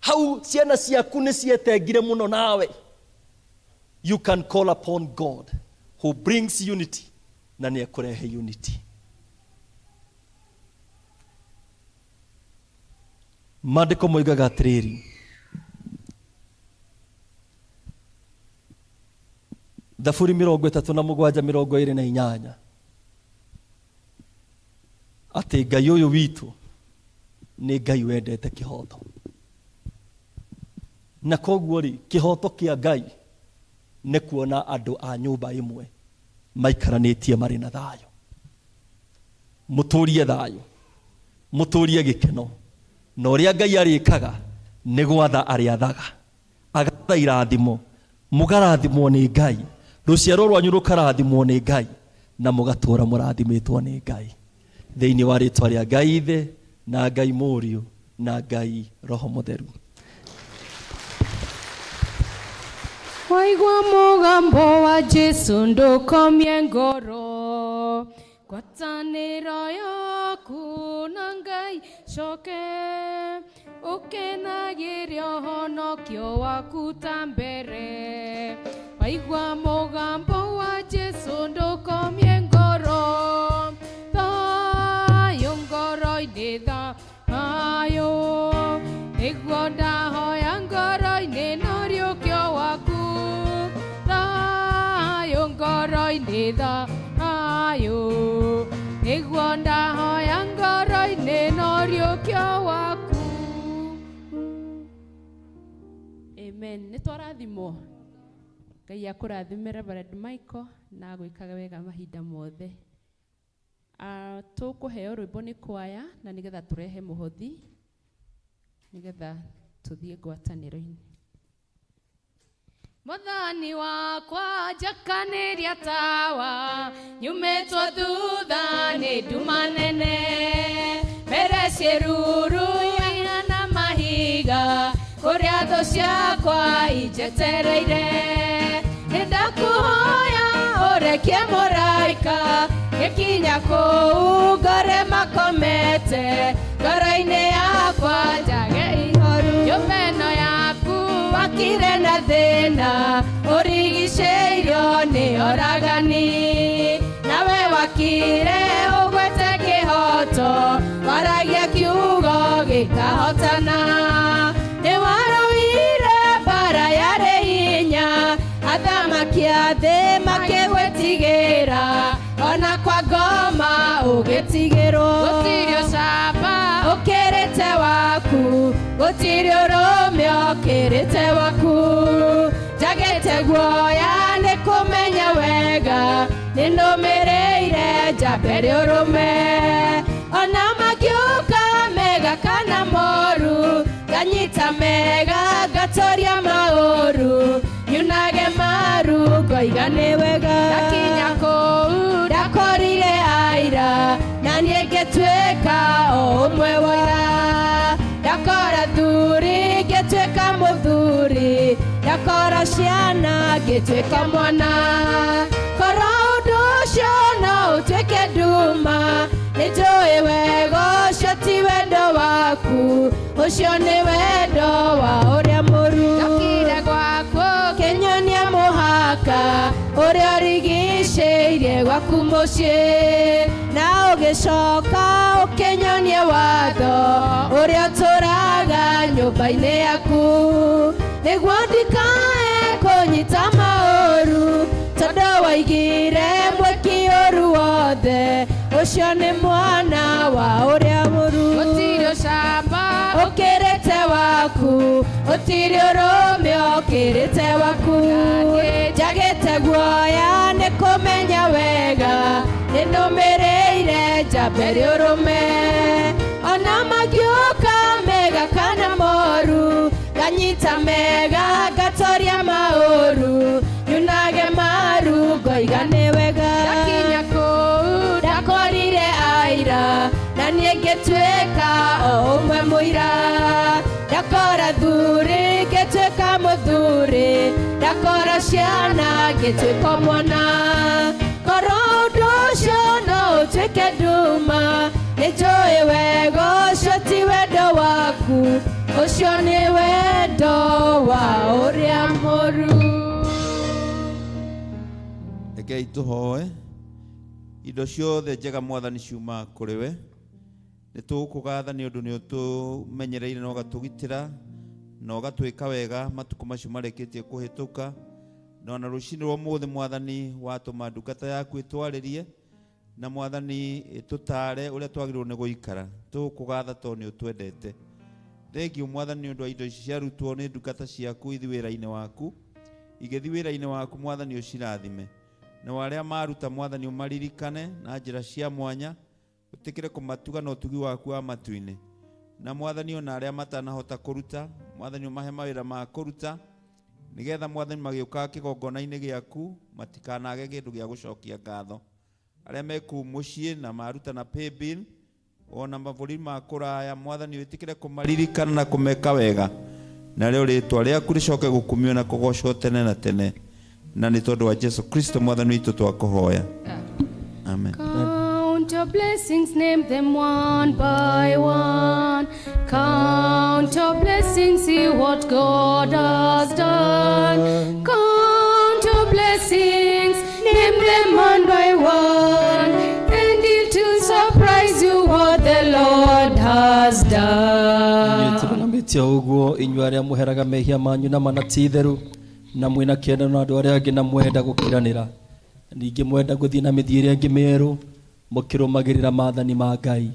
Hau ciana ciaku nĩ cietengire mũno nawe. You can call upon God who brings unity na nĩ ekũrehe unity. Maandĩko moigaga atĩrĩrĩ, Thaburi 37 28, atĩ Ngai ũyũ witũ nĩ Ngai wendete kĩhoto. Na koguo rĩ, kĩhoto kĩa Ngai nĩ kuona andũ a nyũmba ĩmwe maikaranĩtie marĩ na thayũ. Mũtũrie thayũ, mũtũrie gĩkeno, na ũrĩa Ngai arĩkaga nĩ gwatha arĩathaga, agatha irathimo, mũgarathimwo nĩ Ngai, rũciaro rwanyu rũkarathimwo nĩ Ngai, na mũgatũra mũrathimĩtwo nĩ Ngai. Thĩinĩ wa rĩtwa rĩa Ngai Ithe na Ngai Mũriũ na Ngai Roho Mũtheru. Waigua mũgambo wa Jesu ndũkomie ngoro, ngwatanĩro yaku na Ngai coke, ũkenagĩre ũhonokio waku ta mbere. Waigua mũgambo wa Jesu ndũkomie ngoro, thayũ ngoro-inĩ, thayũ nĩguo ndahoya ngoro-inĩ na ũriũkio waku, thayũ ngoro-inĩ, thayũ nĩguo ndahoya ngoro-inĩ na ũriũkio waku. Amen. Nĩ twarathimwo. Ngai akũrathime Reverend Michael na agwĩkaga wega mahinda mothe. Tũkũheo rwĩmbo nĩ kwaya na nĩgetha tũrehe mũhothi nĩgetha tũthiĩ ngwatanĩro-inĩ. Mwathani wakwa njakanĩria tawa, nyumĩtwo thutha nĩ nduma nene, mbere ciĩruru ihana mahiga, kũrĩa thũ ciakwa injetereire. Nĩ ndakũhoya ũrekie mũraika, gĩkinya kũu ngore makomete, ngoro-inĩ yakwa njage ihoru. Nyũmba ĩno yaku wakire na thĩna, ũrigicĩirio nĩ oragani, nawe wakire ũgwete kĩhoto, waragia kiugo gĩkahotana. Nĩ warũire mbara yarĩ hinya, athamaki a thĩ makĩgwĩtigĩra, ona kwa ngoma ũgĩtigĩrwo. Gũtirĩ ũcamba ũkĩrĩte waku, gũtirĩ ũrũme ũkĩrĩte waku, njagĩte guoya nĩ kũmenya wega Nĩnũmĩrĩire njambe ũrũme ona mangĩũka mega kana moru nganyita mega ngatoria maũru nyunage maru ngoiga nĩ wega Ndakinya kũu ndakorire aira na niĩ ngĩtuĩka o ũmwe wa ndakora thuri ngĩtuĩka mũthuri ndakora ciana ngĩtuĩka mwana korwo ũndũ ũcio no ũtuĩke nduma nĩnjũĩ wega ũcio ti wendo waku ũcio nĩ wendo wa ũrĩa mũru Ndokire gwaku kĩnyonia mũhaka ũrĩa ũrigicĩirie gwaku mũciĩ na ũgĩcoka ũkĩnyonia watho ũrĩa ũtũraga nyũmba-inĩ yaku nĩguo ndikae kũnyita maũru tondũ waigire mwĩki ũru wothe ũcio nĩ mwana wa ũrĩa mũru Gũtirĩ ũcamba ũkĩrĩte waku ũtirĩ ũrũme ũkĩrĩte waku njagĩte guoya nĩ kũmenya wega nĩnũmĩrĩire njambe ũrũme ona mangĩũka mega kana moru nganyita mega ngatoria maũru nyunage maru ngoiga nĩ wega Ndakinya kũu ndakorire aira na niĩ ngĩtuĩka o ũmwe mũira ndakora thuri ngĩtuĩka mũthuri ndakora ciana ngĩtuĩka mwana korwo ũndũ ũcio no ũtuĩke nduma nĩnjũĩ wega ũcio ti wendo waku ũcio nĩ wendo wa ũrĩa mũru. Rekei tũhoe. Indo ciothe njega mwathani ciuma kũrĩ we. Nĩ tũgũkũgatha nĩ ũndũ nĩ ũtũmenyereire na ũgatũgitĩra na ũgatwĩka wega matukũ macio marĩkĩtie kũhĩtũka. Na ona rũcinĩ rwa ũmũthĩ mwathani watũma ndungata yaku ĩtwarĩrie na mwathani ĩtũtare ũrĩa twagĩrĩirwo nĩ gũikara. Tũgũkũgatha tondũ nĩ ũtwendete. Thengiũ mwathani nĩ ũndũ wa indo ici ciarutwo nĩ ndungata ciaku ithi wĩra-inĩ waku. Igĩthiĩ wĩra-inĩ waku mwathani ũcirathime. Na arĩa maruta mwathani ũmaririkane na njĩra cia mwanya ũtĩkĩre kũmatuga na ũtugi waku wa matu-inĩ. Na mwathani ona arĩa matanahota kũruta mwathani ũmahe mawĩra ma kũruta nĩgetha mwathani magĩũkaga kĩgongona-inĩ gĩaku matikanage kĩndũ gĩa gũcokia ngatho. Arĩa me kũu mũciĩ na maruta na paybill ona mabũrũri ma kũraya mwathani wĩtĩkĩre kũmaririkana na kũmeka wega narĩo rĩtwa rĩaku rĩcoke gũkumio na kũgocwo tene na tene na nĩ tondũ wa Jesu Kristo mwathani witũ twakũhoya. Amen. Count your blessings, name them one by one. Count your blessings, see what God has done. Count your blessings, name them one by one, and it will surprise you what the Lord has done. Tũrũgamĩtie ũguo inyuĩ arĩa mũheraga mehia manyu na mana ti itheru na mwĩna kĩenda na andũ arĩa angĩ na mwenda gũkiranĩra ningĩ mwenda gũthiĩ na mĩthiĩre ĩngĩ mĩerũ mũkĩrũmagĩrĩra maathani ma Ngai.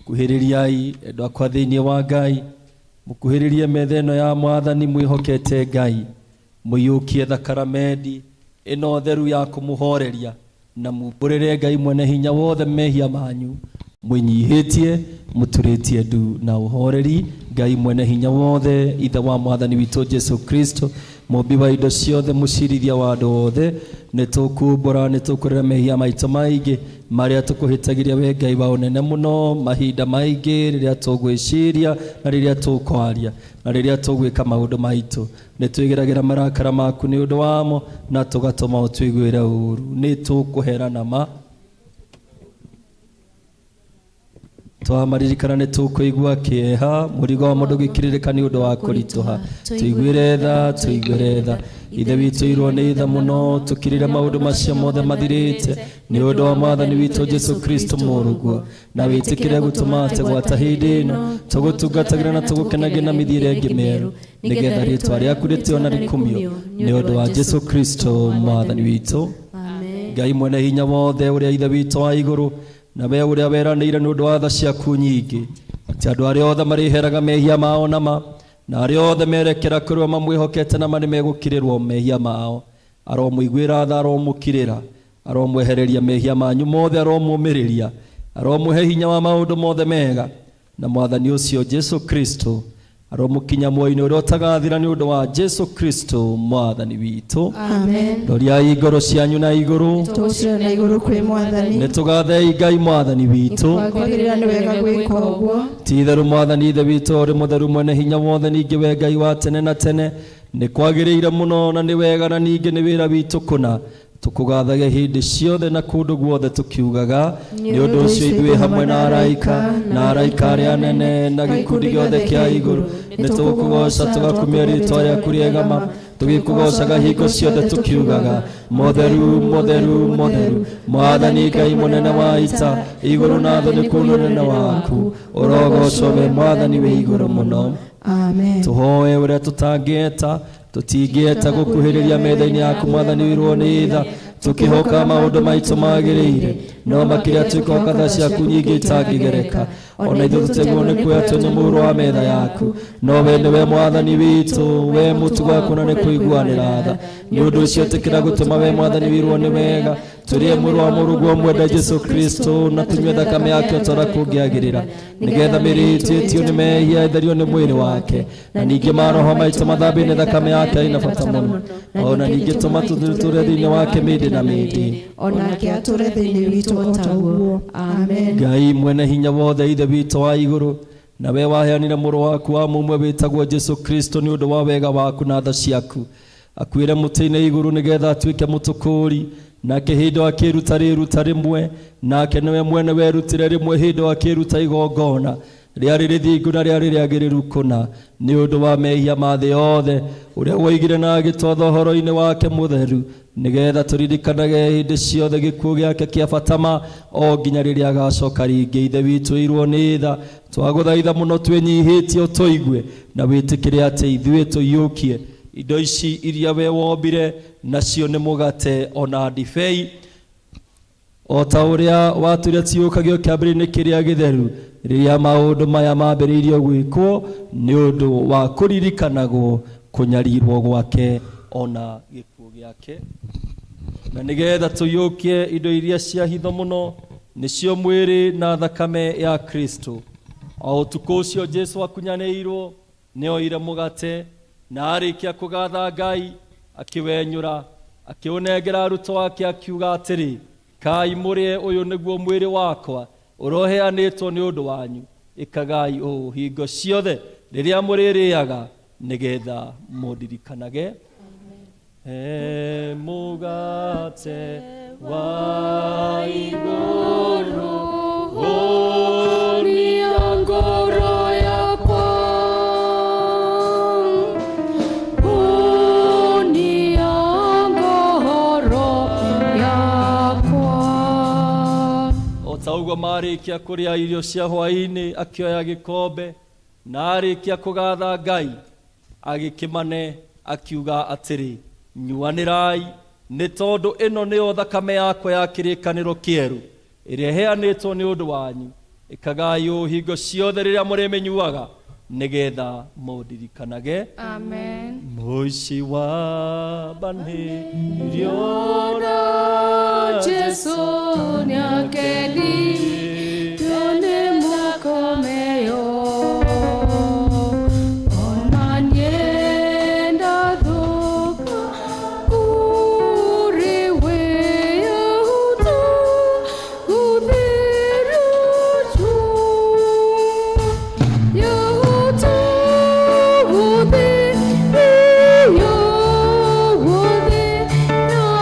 Kuhĩrĩriai endwa akwa thĩinĩ wa Ngai, mũkuhĩrĩrie metha ĩno ya mwathani mwĩhokete Ngai, mũiyũkie thakaramendi ĩno theru ya kũmũhoreria na mumbũrĩre Ngai mwene hinya wothe mehia manyu mwĩnyihĩtie mũturĩtie ndu na ũhoreri. Ngai mwene hinya wothe, ithe wa mwathani witũ Jesu Kristo, mũmbi wa indo ciothe, mũcirithia wa andũ othe, nĩ tũkumbũra nĩ tũkũrĩra mehia maitũ maingĩ marĩa tũkũhĩtagĩria we Ngai wa ũnene mũno mahinda maingĩ rĩrĩa tũgwĩciria na rĩrĩa tũkwaria na rĩrĩa tũgwĩka maũndũ maitũ. Nĩ twĩgeragĩra marakara maku nĩ ũndũ wamo na tũgatũma ũtũiguĩre ũũru. Nĩ tũkũhera na ma twamaririkana nĩ tũkũigua kĩeha mũrigo wa mũndũ gĩkirĩrĩka nĩ ũndũ wa kũritũha. Tũiguĩre tha, tũiguĩre tha. Ithe witũ irwo nĩ tha mũno tũkirĩre maũndũ macio mothe mathirĩte nĩ ũndũ wa mwathani witũ Jesu Kristo mũrũguo, na wĩtĩkĩre gũtũma atĩ gwata hĩndĩ ĩno tũgũtungatagĩra na tũgũkenagia na mĩthiĩre ĩngĩ mĩerũ nĩgetha rĩtwa rĩaku rĩtĩo na rĩkumio nĩ ũndũ wa Jesu Kristo mwathani witũ. Ngai mwene hinya wothe ũrĩa ithe witũ wa igũrũ na we ũrĩa weranĩire nĩ ũndũ wa tha ciaku nyingĩ atĩ andũ arĩa othe marĩheraga mehia mao na ma na arĩa othe merekera kũrĩ we mamwĩhokete na ma nĩ megũkirĩrwo mehia mao. Aromũiguĩra tha, aromũkirĩra, Aromwehereria mehia manyu mothe, aromũmĩrĩria, aromũhe hinya wa maũndũ mothe mega, na mwathani ũcio Jesu Kristo aromũkinya muoyo-inĩ ũrĩa ũtagathira nĩ ũndũ wa Jesu Kristo mwathani witũ. Amen. Roriai ngoro cianyu na igũrũ. Tũgũcira na igũrũ kwĩ mwathani. Nĩ tũgathei Ngai mwathani witũ. Kwagĩrĩra nĩ wega gwĩka ũguo. Ti itherũ mwathani ithe witũ ũrĩ mũtheru mwene hinya wothe, ningĩ we Ngai wa tene na tene, nĩ kwagĩrĩire mũno na nĩ wega na ningĩ nĩ wĩra witũ kũna tũkũgathage hĩndĩ ciothe na kũndũ guothe tũkiugaga. Nĩ ũndũ ũcio ithuĩ hamwe na araika na araika arĩa anene na gĩkundi gĩothe kĩa igũrũ nĩ tũgũkũgoca tũgakumia rĩtwa rĩaku rĩega ma, tũgĩkũgocaga hingo ciothe tũkiugaga, mũtheru mũtheru mũtheru mwathani Ngai mũnene wa ita, igũrũ na thĩ nĩ kũndũ ũnene waku, ũrogocwo we mwathani wĩ igũrũ mũno. Amen. Tũhoe ũrĩa tũtangĩeta, tũtingĩeta gũkuhĩrĩria metha-inĩ yaku mwathani wirwo nĩ tha, tũkĩhoka maũndũ maitũ magĩrĩire, no makĩria twĩkoka tha ciaku nyingĩ itangĩgereka. Ona ithuĩ tũtegwo nĩ kuoya tũnyue mũhuro wa metha yaku, no we nĩwe mwathani witũ, we mũtugo waku na nĩ kũiguanĩra tha. Nĩ ũndũ ũcio ĩtĩkĩra gũtũma we mwathani wirwo nĩ wega tũrĩe mwĩrĩ wa mũrũguo mwende Jesu Kristo na tũnyue thakame yake o ta ũrĩa kũngĩagĩrĩra, nĩgetha mĩĩrĩ itũ ĩtio nĩ mehia ĩtherio nĩ mwĩrĩ wake, na ningĩ maroho maitũ mathambio nĩ thakame yake ĩna bata mũno. Ona ningĩ tũma tũtũre thĩinĩ wake mĩndĩ na mĩndĩ. Onake atũre thĩinĩ witũ o taguo. Amen. Ngai mwene hinya wothe, ithe witũ wa igũrũ, na we waheanire mũrũ waku wa mũmwe wĩtagwo Jesu Kristo nĩ ũndũ wa wega waku na tha ciaku, akuĩre mũtĩ-inĩ igũrũ nĩgetha atuĩke mũtũkũũri, nake hĩndĩ akĩruta rĩruta rĩmwe, nake nĩwe mwene werutire rĩmwe hĩndĩ akĩruta igongona rĩarĩ rĩthingu na rĩarĩ rĩagĩrĩru kũna nĩ ũndũ wa mehia ma thĩ yothe, ũrĩa woigire na agĩtwatha ũhoro-inĩ wake mũtheru, nĩgetha tũririkanage hĩndĩ ciothe gĩkuũ gĩake kĩa bata ma o nginya rĩrĩa agacoka rĩngĩ. Ithe witũ irwo nĩ tha, twagũthaitha mũno twĩnyihĩtie ũtũigue na wĩtĩkĩre atĩ ithuĩ tũiyũkie indo ici iria we wombire, nacio nĩ mũgate ona ndibei, o ta ũrĩa watwĩre ciũkagio kĩambĩrĩria-inĩ kĩrĩa gĩtheru, rĩrĩa maũndũ maya mambĩrĩirio gwĩkwo nĩ ũndũ wa kũririkanagwo kũnyarirwo gwake ona gĩkuũ gĩake, na nĩgetha tũiyũkie indo iria cia hitho mũno, nĩcio mwĩrĩ na thakame ya Kristo. O ũtukũ ũcio Jesu akunyanĩirwo, nĩoire mũgate na arĩkia kũgatha Ngai akĩwenyũra, akĩũnengera arutwo ake akiuga atĩrĩ, kai mũrĩe, ũyũ nĩguo mwĩrĩ wakwa ũroheanĩtwo nĩ ũndũ wanyu, ĩkagai ũũ hingo ciothe rĩrĩa mũrĩrĩaga nĩgetha mũndirikanage. He mũgate wa igũrũ, Hũnia ngoro yakwa, hũnia ngoro yakwa. O ta ũguo marĩkia kũrĩa irio cia hwaĩ-inĩ, akĩoya gĩkombe na arĩkia kũgatha Ngai agĩkĩmane, akiuga atĩrĩ, nyuanĩrai, nĩ tondũ ĩno nĩyo thakame yakwa ya kĩrĩkanĩro kĩerũ ĩrĩa ĩheanĩtwo nĩ ũndũ wanyu, ĩkagai ũũ hingo ciothe rĩrĩa mũrĩmĩnyuaga nĩgetha mũndirikanage. Amen. Mũici wa banĩrio Na Jesu nĩakenirio nĩ mũkomeyo, ona niĩ ndathũka kũrĩ we Yahuda gũthĩrĩrio, Yahuda gũthĩrĩrio, gũthĩrĩrio, gũthĩrĩrio.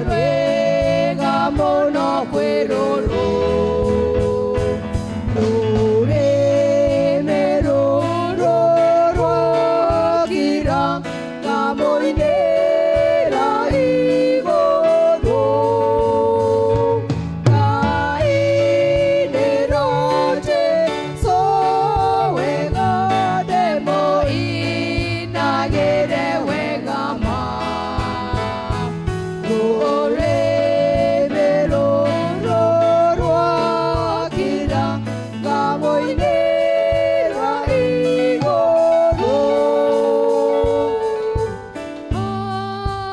Rwega mũno kwĩ rũrũ rũrĩmĩ rũrũ rwakira ngamũinĩra igũrũ ngainĩra Jesũ wega ndĩmũinagĩre wega ma rũrĩmĩ rũrũ rwakira ngamũinĩra igũrũ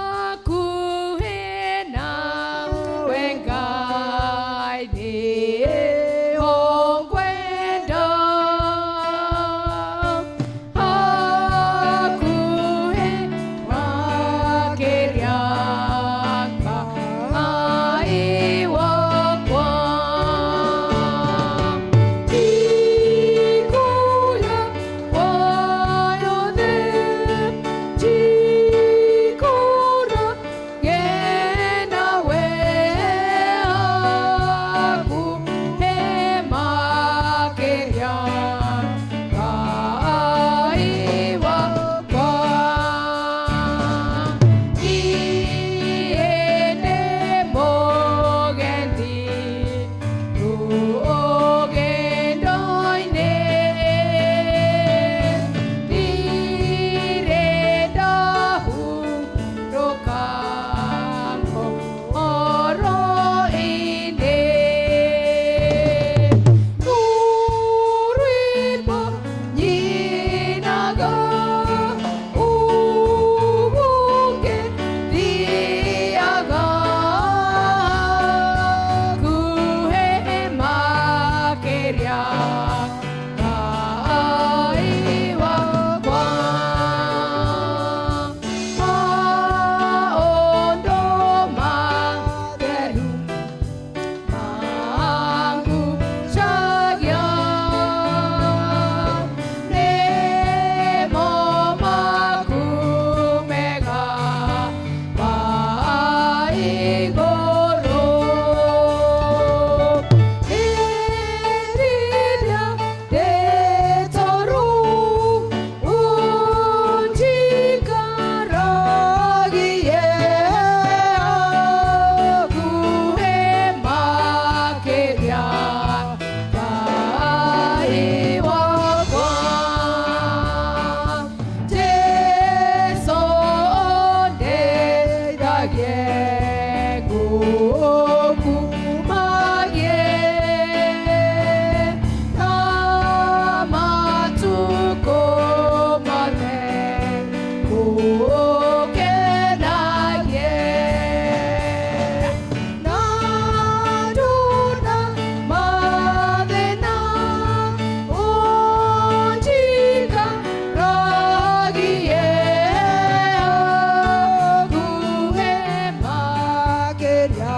Hakuhĩ nawe Ngai nĩho ngwenda. Hakuhĩ makĩria Ngai wakwa. Igũrũ kwa yothe Jikora genawe hakuhĩ makĩria Ngai wakwa. Niĩ ndĩ mũgendi rũgendo-inĩ, ndirĩ ndahurũka ngoro-inĩ. Rwĩmbo nyinaga ubuke thiaga hakuhĩ makĩria Ngai wakwa. Maũndũ matheru mangucagia nĩmo maku mega ma igũrũ. Rĩrĩa ndĩtoro ũnjikaragie hakuhĩ makĩria Ngai wakwa. Jesũ ndeithagie ngũkumagie na matukũ mothe ngũkenagie. Na ndona mathĩna ũnjikaragie hakuhĩ makĩria.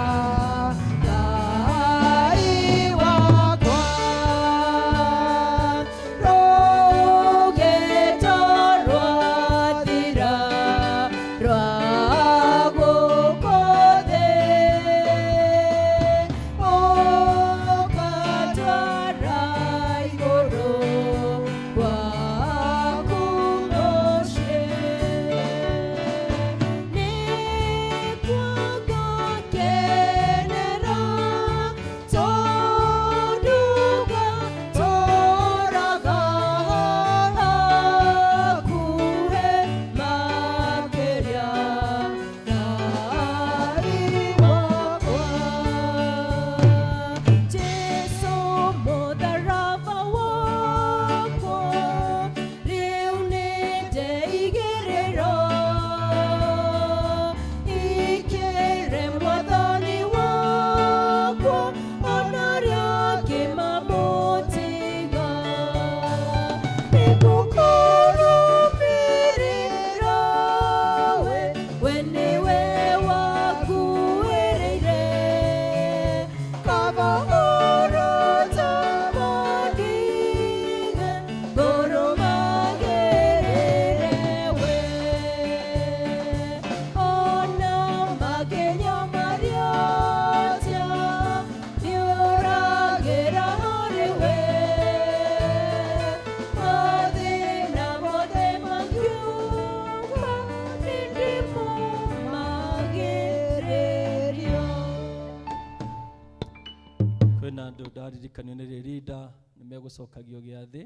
Kwĩna andũ ndaririkanio nĩ rĩrinda nĩ megũcokagio gĩathĩ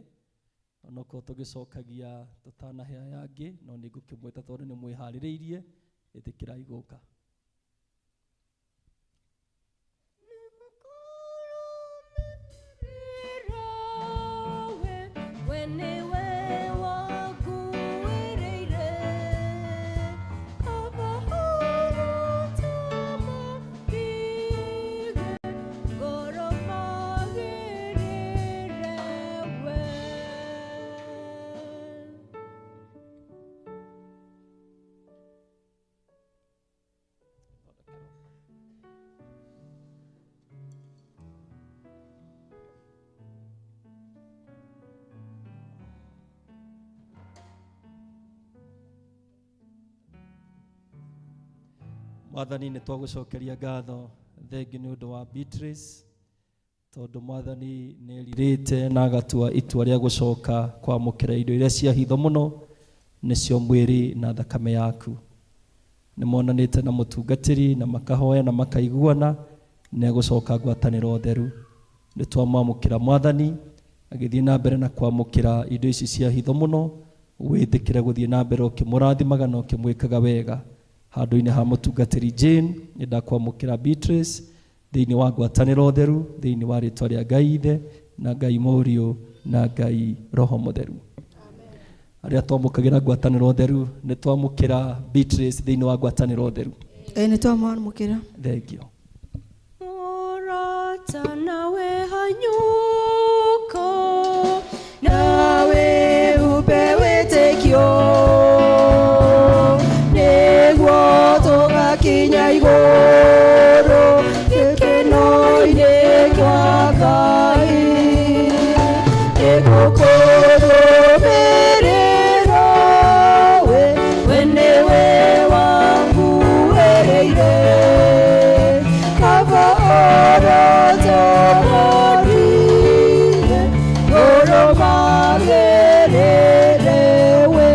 onokorwo tũgĩcokagia tũtanahe aya angĩ no nĩ ngũkĩmwĩta tondũ nĩ mwĩharĩrĩirie ĩtĩkĩrai gũka. Mwathani nĩ twagũcokeria ngatho thengi nĩ ũndũ wa Beatrice tondũ Mwathani nĩ erirĩte na agatua itua rĩa gũcoka kwamũkĩra indo iria cia hitho mũno nĩcio mwĩrĩ na thakame yaku. Nĩ monanĩte na mũtungatĩri na makahoya na makaiguana nĩ egũcoka ngwatanĩro theru. Nĩ twamwamũkĩra Mwathani agĩthiĩ na mbere na kwamũkĩra indo ici cia hitho mũno wĩtĩkĩre gũthiĩ na mbere ũkĩmũrathimaga na ũkĩmwĩkaga wega. Handũ-inĩ ha mũtungatĩri Jane nĩ ndakwamũkĩra Beatrice thĩinĩ wa ngwatanĩro theru thĩinĩ wa rĩtwa rĩa Ngai Ithe na Ngai Mũriũ na Ngai Roho Mũtheru. Arĩa twamũkagĩra ngwatanĩro theru nĩ twamũkĩra Beatrice thĩinĩ wa ngwatanĩro theru. Ĩĩ nĩ twamwamũkĩra. Thengio. Mũrata nawe hanyũka nawe upe wĩtĩkio nĩguo tũgakinya igũrũ gĩkeno-inĩ kĩa Ngai nĩgũkũrũmĩrĩra we we nĩwe wanguĩrĩire kaba ũrotogorie ngũrũmagĩrĩre we.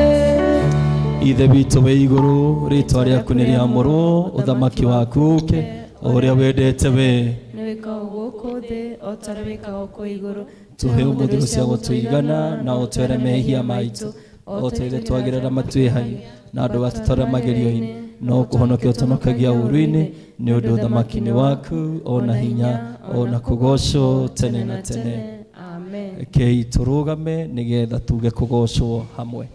Ithe witũ wĩ igũrũ rĩtwa rĩaku nĩ rĩamũrwo ũthamaki waku ũke o ũrĩa wendete we nĩ wĩkagwo gũkũ thĩ o ta ũrĩa wĩkagwo kũu igũrũ. Tũhe ũmũthĩ cia gũtũigana na ũtwere mehia maitũ o ta ũrĩa twagĩrĩra matwĩhagia na ndũgatũtware magerio-inĩ no kũhonokia ũtũhonokagia ũũru-inĩ nĩ ũndũ ũthamaki nĩ waku o na hinya o na kũgocwo tene na tene. Amen. Rekei tũrũgame nĩgetha tuge kũgocwo hamwe.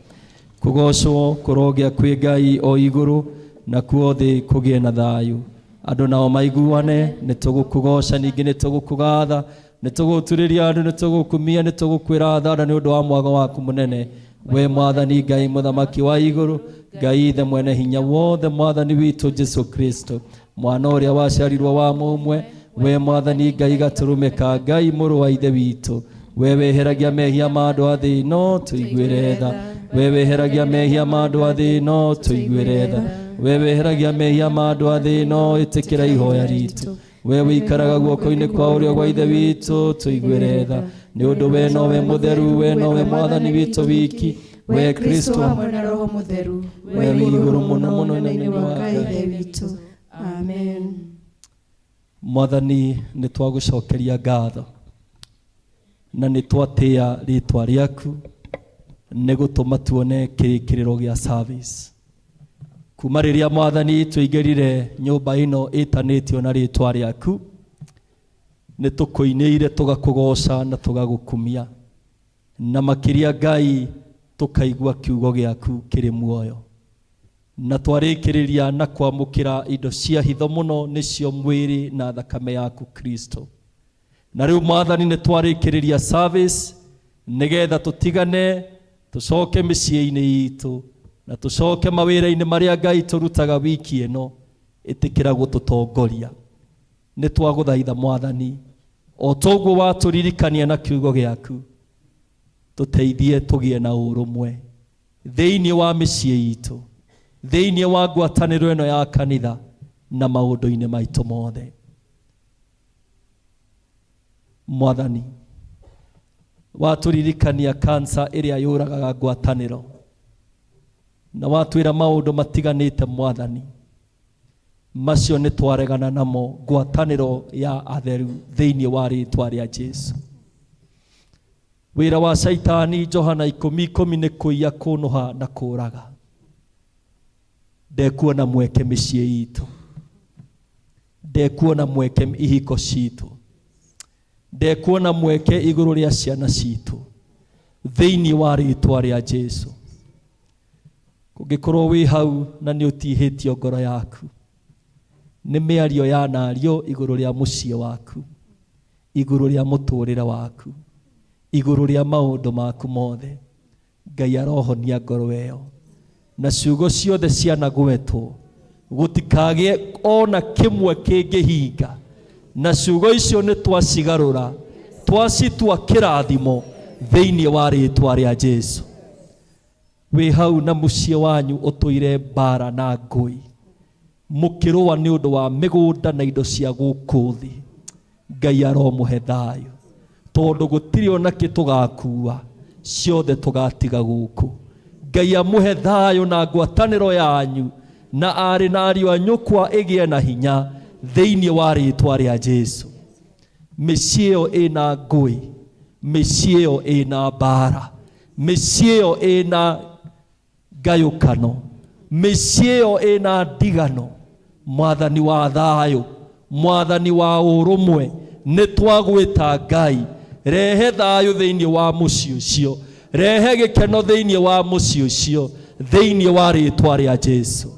Kũgocwo kũrogĩa kwĩ Ngai o igũrũ nakuo thĩ kũgĩe na thayũ. Andũ nao maiguane nĩ tũgũkũgoca ningĩ nĩ tũgũkũgatha nĩ tũgũturĩria andũ nĩ tũgũkumia nĩ tũgũkwĩra thanda nĩ ũndũ wa mwago waku mũnene. We Mwathani Ngai mũthamaki wa igũrũ Ngai Ithe mwene hinya wothe Mwathani witũ Jesu Kristo mwana ũrĩa waciarirwo wa mũmwe we Mwathani Ngai gatũrũme ka Ngai mũrũ wa Ithe witũ we weheragia mehia ma andũ a thĩ ĩno tũiguĩre tha we weheragia mehia ma andũ a thĩ ĩno tũiguĩre tha we weheragia mehia ma andũ a thĩ ĩno ĩtĩkĩra ihoya ritũ we wĩikaraga guoko-inĩ kwa ũrĩo gwa Ithe witũ tũiguĩre tha nĩ ũndũ we nowe mũtheru we nowe Mwathani witũ wiki we Kristo hamwe na Roho Mũtheru we wĩ igũrũ mũno mũno ũnene-inĩ wa wa Ngai Ithe witũ. Amen. Mwathani nĩ twagũcokeria ngatho na nĩ twatĩa rĩtwa rĩaku nĩ gũtũma tuone kĩrĩkĩrĩro gĩa service kuma rĩrĩa Mwathani tũingĩrire nyũmba ĩno ĩtanĩtio na rĩtwa rĩaku nĩ tũkũinĩire tũgakũgoca na tũgagũkumia na makĩria Ngai tũkaigua kiugo gĩaku kĩrĩ muoyo na twarĩkĩrĩria na kwamũkĩra indo cia hitho mũno nĩcio mwĩrĩ na thakame yaku Kristo. Na rĩu Mwathani nĩ twarĩkĩrĩria service nĩgetha tũtigane tũcoke mĩciĩ-inĩ itũ na tũcoke mawĩra-inĩ marĩa Ngai tũrutaga wiki ĩno ĩtĩkĩra gũtũtongoria. Nĩ twagũthaitha Mwathani o toguo watũririkania na kiugo gĩaku tũteithie tũgĩe na ũrũmwe thĩinĩ wa mĩciĩ itũ thĩinĩ wa ngwatanĩro ĩno ya kanitha na maũndũ-inĩ maitũ mothe. Mwathani watũririkania kansa ĩrĩa yũragaga ngwatanĩro na watwĩra maũndũ matiganĩte Mwathani Macio nĩ twaregana namo ngwatanĩro ya atheru thĩinĩ wa rĩtwa rĩa Jesu. Wĩra wa Caitani Johana 10:10 nĩ kũiya, kũnũha na kũraga. Ndekuona mweke mĩciĩ itũ, ndekuona mweke ihiko citũ, ndekuona mweke igũrũ rĩa ciana citũ thĩinĩ wa rĩtwa rĩa Jesu. Kũngĩkorwo wĩ hau na nĩ ũtihĩtio ngoro yaku nĩ mĩario ya nario igũrũ rĩa mũciĩ waku, igũrũ rĩa mũtũrĩre waku, igũrũ rĩa maũndũ maku mothe, Ngai arohonia ngoro ĩyo na ciugo ciothe cianagwetwo gũtikagĩe ona kĩmwe kĩngĩhinga, na ciugo icio nĩ twacigarũra twacitua kĩrathimo thĩinĩ wa rĩtwa rĩa Jesu. Wĩ hau na mũciĩ wanyu ũtũire mbara na ngũi, mũkĩrũa nĩ ũndũ wa mĩgũnda na indo cia gũkũ thĩ, Ngai aromũhe thayũ, tondũ gũtirĩ ona kĩ tũgakua, ciothe tũgatiga gũkũ. Ngai amũhe thayũ na ngwatanĩro yanyu na arĩ na ariũ a nyũkwa ĩgĩe na hinya thĩinĩ wa rĩtwa rĩa Jesu. Mĩciĩ ĩyo ĩna ngũĩ, mĩciĩ ĩyo ĩna mbara, mĩciĩ ĩyo ĩna ngayũkano, mĩciĩ ĩyo ĩna ndigano, mwathani wa thayũ, mwathani wa ũrũmwe, nĩ twagwĩta Ngai, rehe thayũ thĩinĩ wa mũciĩ ũcio, rehe gĩkeno thĩinĩ wa mũciĩ ũcio thĩinĩ wa rĩtwa rĩa Jesu.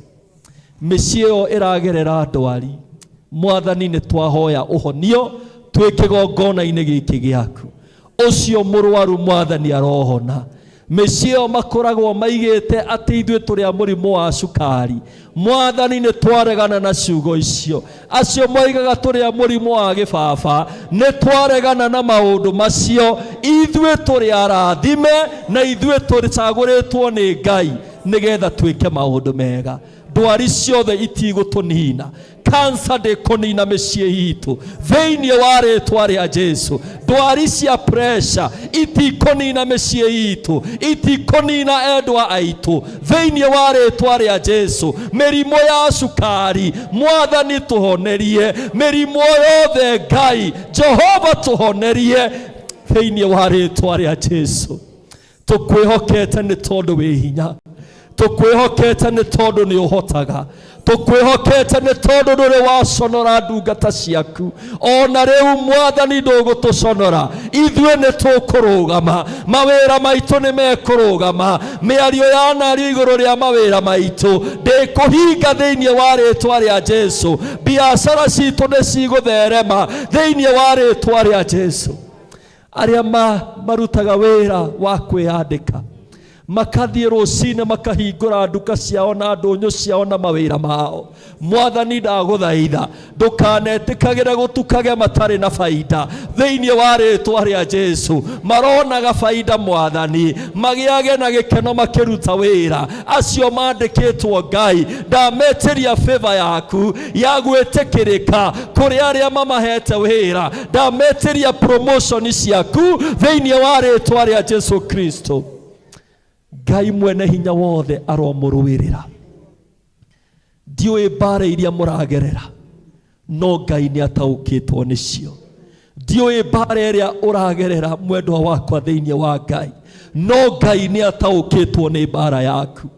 Mĩciĩ ĩyo ĩragerera ndwari, mwathani nĩ twahoya ũhonio twĩ kĩgongona-inĩ gĩkĩ gĩaku. Ũcio mũrwaru mwathani arohona. Mĩciĩ ĩyo makoragwo maigĩte atĩ ithuĩ tũrĩ a mũrimũ wa cukari, mwathani nĩ twaregana na ciugo icio. Acio moigaga tũrĩ a mũrimũ wa gĩbaba, nĩ twaregana na maũndũ macio. Ithuĩ tũrĩ arathime na ithuĩ tũcagũrĩtwo nĩ Ngai nĩgetha twĩke maũndũ mega. Ndwari ciothe itigũtũnina, kansa ndĩkũnina mĩciĩ itũ thĩinĩ wa rĩtwa rĩa Jesu. Ndwari cia pressure itikũnina mĩciĩ itũ, itikũnina endwa aitũ thĩinĩ wa rĩtwa rĩa Jesu. Mĩrimũ ya cukari mwathani tũhonerie, mĩrimũ yothe Ngai Jehova tũhonerie thĩinĩ wa rĩtwa rĩa Jesu. Tũkwĩhokete nĩ tondũ wĩ hinya, tũkwĩhokete nĩ tondũ nĩ ũhotaga, tũkwĩhokete nĩ tondũ ndũrĩ waconora ndungata ciaku. Ona rĩu mwathani ndũgũtũconora, ithuĩ nĩ tũkũrũgama, mawĩra maitũ nĩ mekũrũgama, mĩario ya nario igũrũ rĩa mawĩra maitũ ndĩkũhinga thĩinĩ wa rĩtwa rĩa Jesu. Biacara citũ nĩ cigũtherema thĩinĩ wa rĩtwa rĩa Jesu. Arĩa marutaga wĩra wa kwĩyandĩka makathiĩ rũcinĩ makahingũra nduka ciao na ndũnyũ ciao na mawĩra mao, mwathani ndagũthaitha ndũkanetĩkagĩre gũtukage matarĩ na baida thĩinĩ wa rĩtwa rĩa Jesu. Maronaga baida mwathani, magĩage na gĩkeno makĩruta wĩra. Acio mandĩkĩtwo Ngai, ndametĩria favor yaku ya gwĩtĩkĩrĩka kũrĩ arĩa mamahete wĩra, ndametĩria promotion ciaku thĩinĩ wa rĩtwa rĩa Jesu Kristo. Ngai mwene hinya wothe aromũrũĩrĩra. Ndiũĩ mbara iria mũragerera, no Ngai nĩ ataũkĩtwo nĩcio. Ndiũĩ mbara ĩrĩa ũragerera mwendwa wakwa thĩinĩ wa Ngai, no Ngai nĩ ataũkĩtwo nĩ mbara yaku.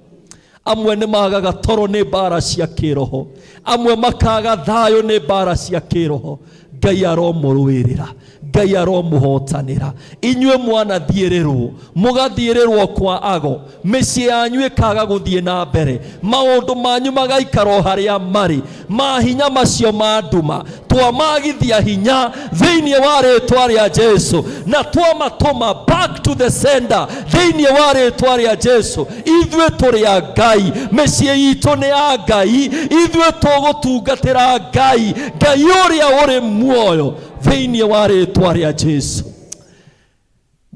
Amwe nĩ magaga toro nĩ mbara cia kĩroho, amwe makaga thayũ nĩ mbara cia kĩroho. Ngai aromũrũĩrĩra, Ngai aromũhotanĩra. Inyuĩ mwanathiĩrĩrwo, mũgathiĩrĩrwo kwa ago, mĩciĩ yanyu ĩkaga gũthiĩ na mbere, maũndũ manyu magaikara o harĩa marĩ. Mahinya macio ma nduma twamagithia hinya thĩinĩ wa rĩtwa rĩa Jesu, na twamatũma back to the sender thĩinĩ wa rĩtwa rĩa Jesu. Ithuĩ tũrĩ a Ngai, mĩciĩ itũ nĩ ya Ngai, ithuĩ tũgũtungatĩra Ngai, Ngai ũrĩa ũrĩ muoyo thĩinĩ wa rĩtwa rĩa Jesu.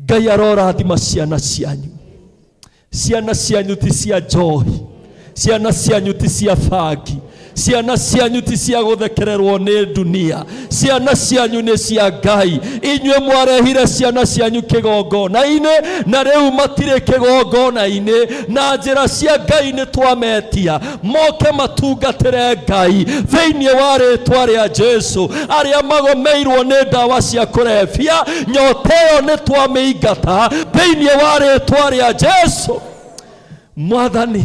Ngai arorathima ciana cianyu. Ciana cianyu ti cia njohi, ciana cianyu ti cia bangi, Ciana cianyu ti cia gũthekererwo nĩ dunia, ciana cianyu nĩ cia Ngai. Inyuĩ mwarehire ciana cianyu kĩgongona-inĩ na rĩu matirĩ kĩgongona-inĩ, na njĩra cia Ngai nĩ twametia moke matungatĩre Ngai thĩinĩ wa rĩtwa rĩa Jesu. Arĩa magomeirwo nĩ ndawa cia kũrebia, nyota ĩyo nĩ twamĩingata thĩinĩ wa rĩtwa rĩa Jesu. Mwathani,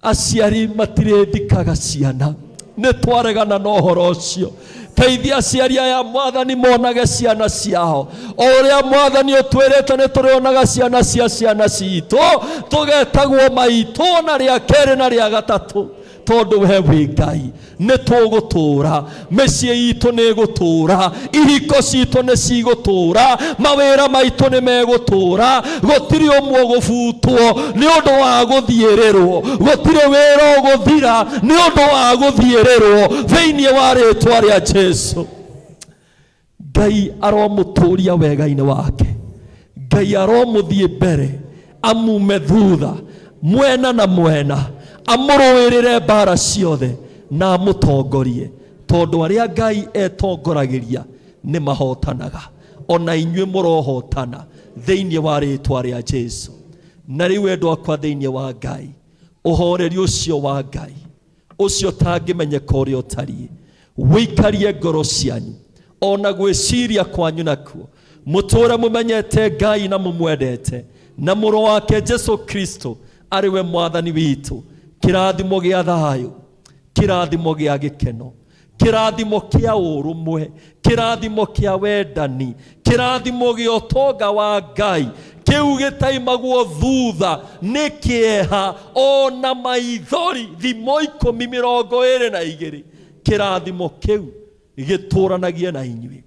aciari matirĩthikaga ciana, nĩ twaregana na ũhoro ũcio. Teithia aciari aya Mwathani monage ciana ciao o ũrĩa Mwathani ũtwĩrĩte nĩ tũrĩonaga ciana cia ciana citũ, tũgetagwo maitũ na rĩa kerĩ na rĩa gatatũ, tondũ we wĩ Ngai. Nĩ tũgũtũra, mĩciĩ itũ nĩ ĩgũtũra, ihiko citũ nĩ cigũtũra, mawĩra maitũ nĩ megũtũra. Gũtirĩ ũmwe ũgũbutwo nĩ ũndũ wa gũthiĩrĩrwo, gũtirĩ wĩra ũgũthira nĩ ũndũ wa gũthiĩrĩrwo thĩinĩ wa rĩtwa rĩa Jesu. Ngai aromũtũria wega-inĩ wake, Ngai aromũthiĩ mbere, amume thutha, mwena na mwena, amũrũĩrĩre mbara ciothe na amũtongorie, tondũ arĩa Ngai etongoragĩria nĩ mahotanaga. Ona inyuĩ mũrohotana thĩinĩ wa rĩtwa rĩa Jesu. Na rĩu endwa akwa thĩinĩ wa Ngai, ũhoreri ũcio wa Ngai ũcio tangĩmenyeka ũrĩa ũtariĩ, wĩikarie ngoro cianyu ona gwĩciria kwanyu nakuo, mũtũre mũmenyete Ngai na mũmwendete na mũrũ wake Jesu Kristo arĩ we Mwathani witũ. Kĩrathimo gĩa thayũ, kĩrathimo gĩa gĩkeno, kĩrathimo kĩa ũrũmwe, kĩrathimo kĩa wendani, kĩrathimo gĩa ũtonga wa Ngai kĩu gĩtaimagwo thutha nĩ kĩeha ona maithori, thimo 10:22. Kĩrathimo kĩu gĩtũranagie na inyuĩ,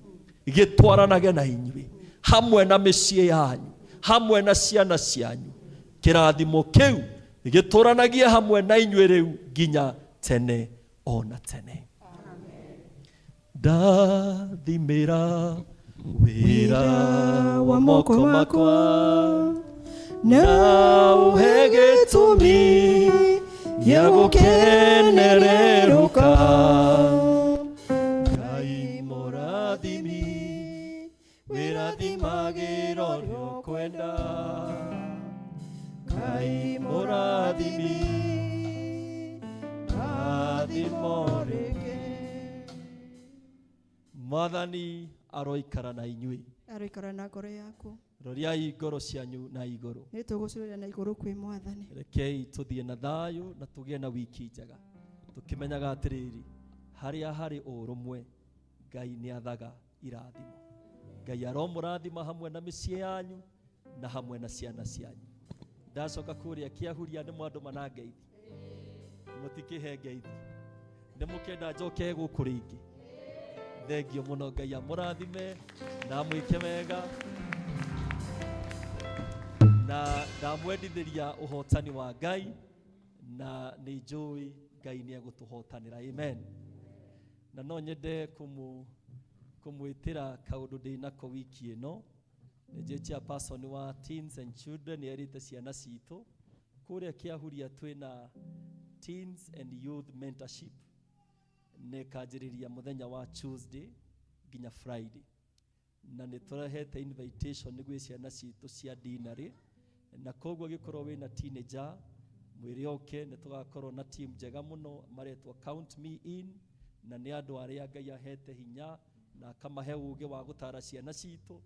gĩtwaranage na inyuĩ hamwe na mĩciĩ yanyu, hamwe na ciana cianyu. Kĩrathimo kĩu gĩtũranagie hamwe na inyuĩ rĩu nginya tene ona tene. Ndathimĩra wĩra wa moko makwa na ũhe gĩtũmi gĩa gũkenererũka. Ngai mũrathimi, wĩrathimagĩra ũrĩa ũkwenda. Ngai mũrathimi, rathimo rĩngĩ. Mwathani aroikara na inyuĩ. Aroikara na ngoro yaku. Roriai ngoro cianyu na igũrũ. Nĩ tũgũcũrĩra na igũrũ kwĩ Mwathani. Rekei tũthiĩ na thayũ na tũgĩe na wiki njega, tũkĩmenyaga atĩrĩrĩ, harĩa harĩ ũrũmwe Ngai nĩ athaga irathimo. Ngai aromũrathima hamwe na mĩciĩ yanyu na hamwe na ciana cianyu. Ndacoka kũrĩa kĩahuria nĩ mwandũma na ngeithi, mũtikĩhe ngeithi, nĩ mũkenda njoke gũkũ rĩngĩ. Thengio mũno, Ngai amũrathime na amwĩke wega, na ndamwendithĩria ũhotani wa Ngai, na nĩ njũĩ Ngai nĩ egũtũhotanĩra. Amen. Na no nyende kũmwĩtĩra kaũndũ ndĩ nako wiki ĩno. Nĩ njũĩ chairperson wa Teens and Children nĩ erĩte ciana citũ kũrĩa kĩahuria twĩna Teens and Youth Mentorship, nĩ ĩkanjĩrĩria mũthenya wa Tuesday nginya Friday, na nĩ tũrehete invitation gwĩ ciana citũ cia dinarĩ, na koguo gĩkorwo wĩna teenager mwĩre oke, nĩ tũgakorwo na team njega mũno maretwo Count Me In, na nĩ andũ arĩa Ngai ahete hinya na akamahe ũgĩ wa gũtara ciana citũ.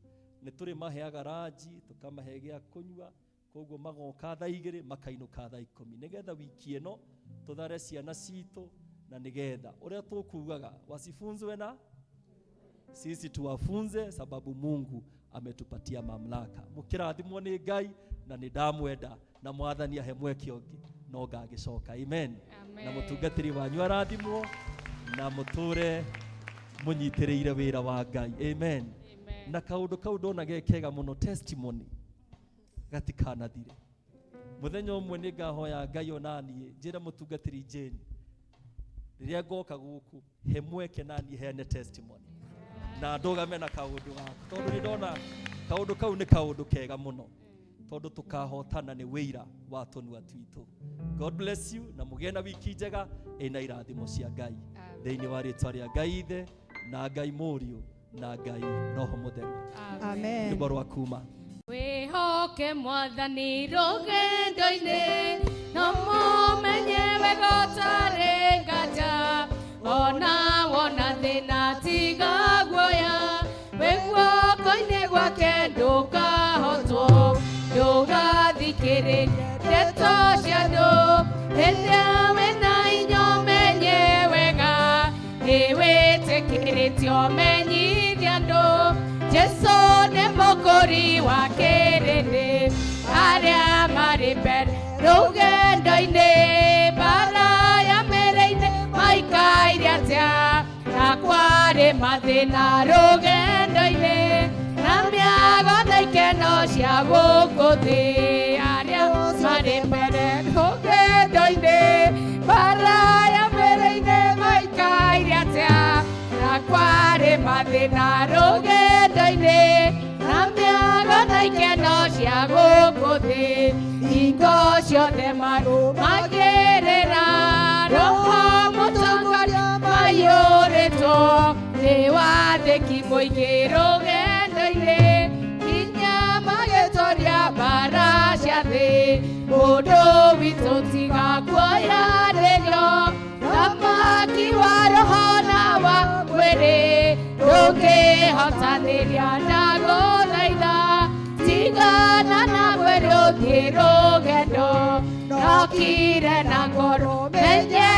Nĩ tũrĩmaheaga ranji, tũkamahe gĩa kũnyua, koguo magoka thaa 2 makainũka thaa 10, nĩgetha wiki ĩno tũthare ciana citũ, na nĩgetha ũrĩa tũkugaga wasifunzwe na sisi tuwafunze, sababu Mungu ametupatia mamlaka. Mũkĩrathimwo nĩ Ngai, na nĩ ndamwenda, na Mwathani ahe mweke ũngĩ no ngagĩcoka. Amen. Na mũtungatĩri wanyu arathimwo na mũtũre mũnyitĩrĩire wĩra wa Ngai. Amen. Na kaũndũ kau ndona ge kega mũno, testimony gatikanathire. Mũthenya ũmwe nĩ ngahoya Ngai onaniĩ njĩre mũtungatĩri Jane, rĩrĩa ngoka gũkũ he mweke naniĩ heane testimony na ndũgame na kaũndũ gaku, tondũ nĩ ndona kaũndũ kau nĩ kaũndũ kega mũno. Tondu tukahotana ni wĩira wa tũnua twitũ. God bless you na mũgĩe na wiki njega ĩna irathimo cia Ngai. Thĩinĩ wa rĩtwa rĩa Ngai Ithe na Ngai Mũriũ na Ngai Roho Mũtheru. Amen. Rwĩmbo rwa kuma. Wĩhoke mwathani rũgendo-inĩ no mũmenye wega ũtarĩ nganja ona wona thĩna tiga guoya wĩ guoko-inĩ gwake ndũkahotwo ndũgathikĩrĩrie ndeto cia andũ rĩrĩa wĩna inya ũmenye wega nĩwĩtĩkĩrĩtio ũmenyithie andũ Jesu nĩ mũkũri wa kĩrĩndĩ arĩa marĩ mbere rũgendo-inĩ mbara ya mĩrĩ-inĩ maikaire atĩa na kwarĩ mathĩna rũgendo-inĩ na mĩago na ikeno cia gũkũ thĩ arĩa marĩ mbere rũgendo-inĩ mbara ya mĩrĩ-inĩ maikaire atĩa na kwarĩ mathĩna rũgendo-inĩ na mĩago na ikeno cia gũkũ thĩ hingo ciothe marũmagĩrĩra roho mũtongoria maiyũrĩtwo nĩ wathĩki mũingĩ rũgendo-inĩ nginya magĩtoria mbara cia thĩ mũndũ witũ tiga kuoyanĩrio thamaki wa roho na wa mwĩrĩ ndũngĩhotanĩria ndagũthaitha tigana na mwĩrĩ ũthiĩ rũgendo nokire na ngoro menye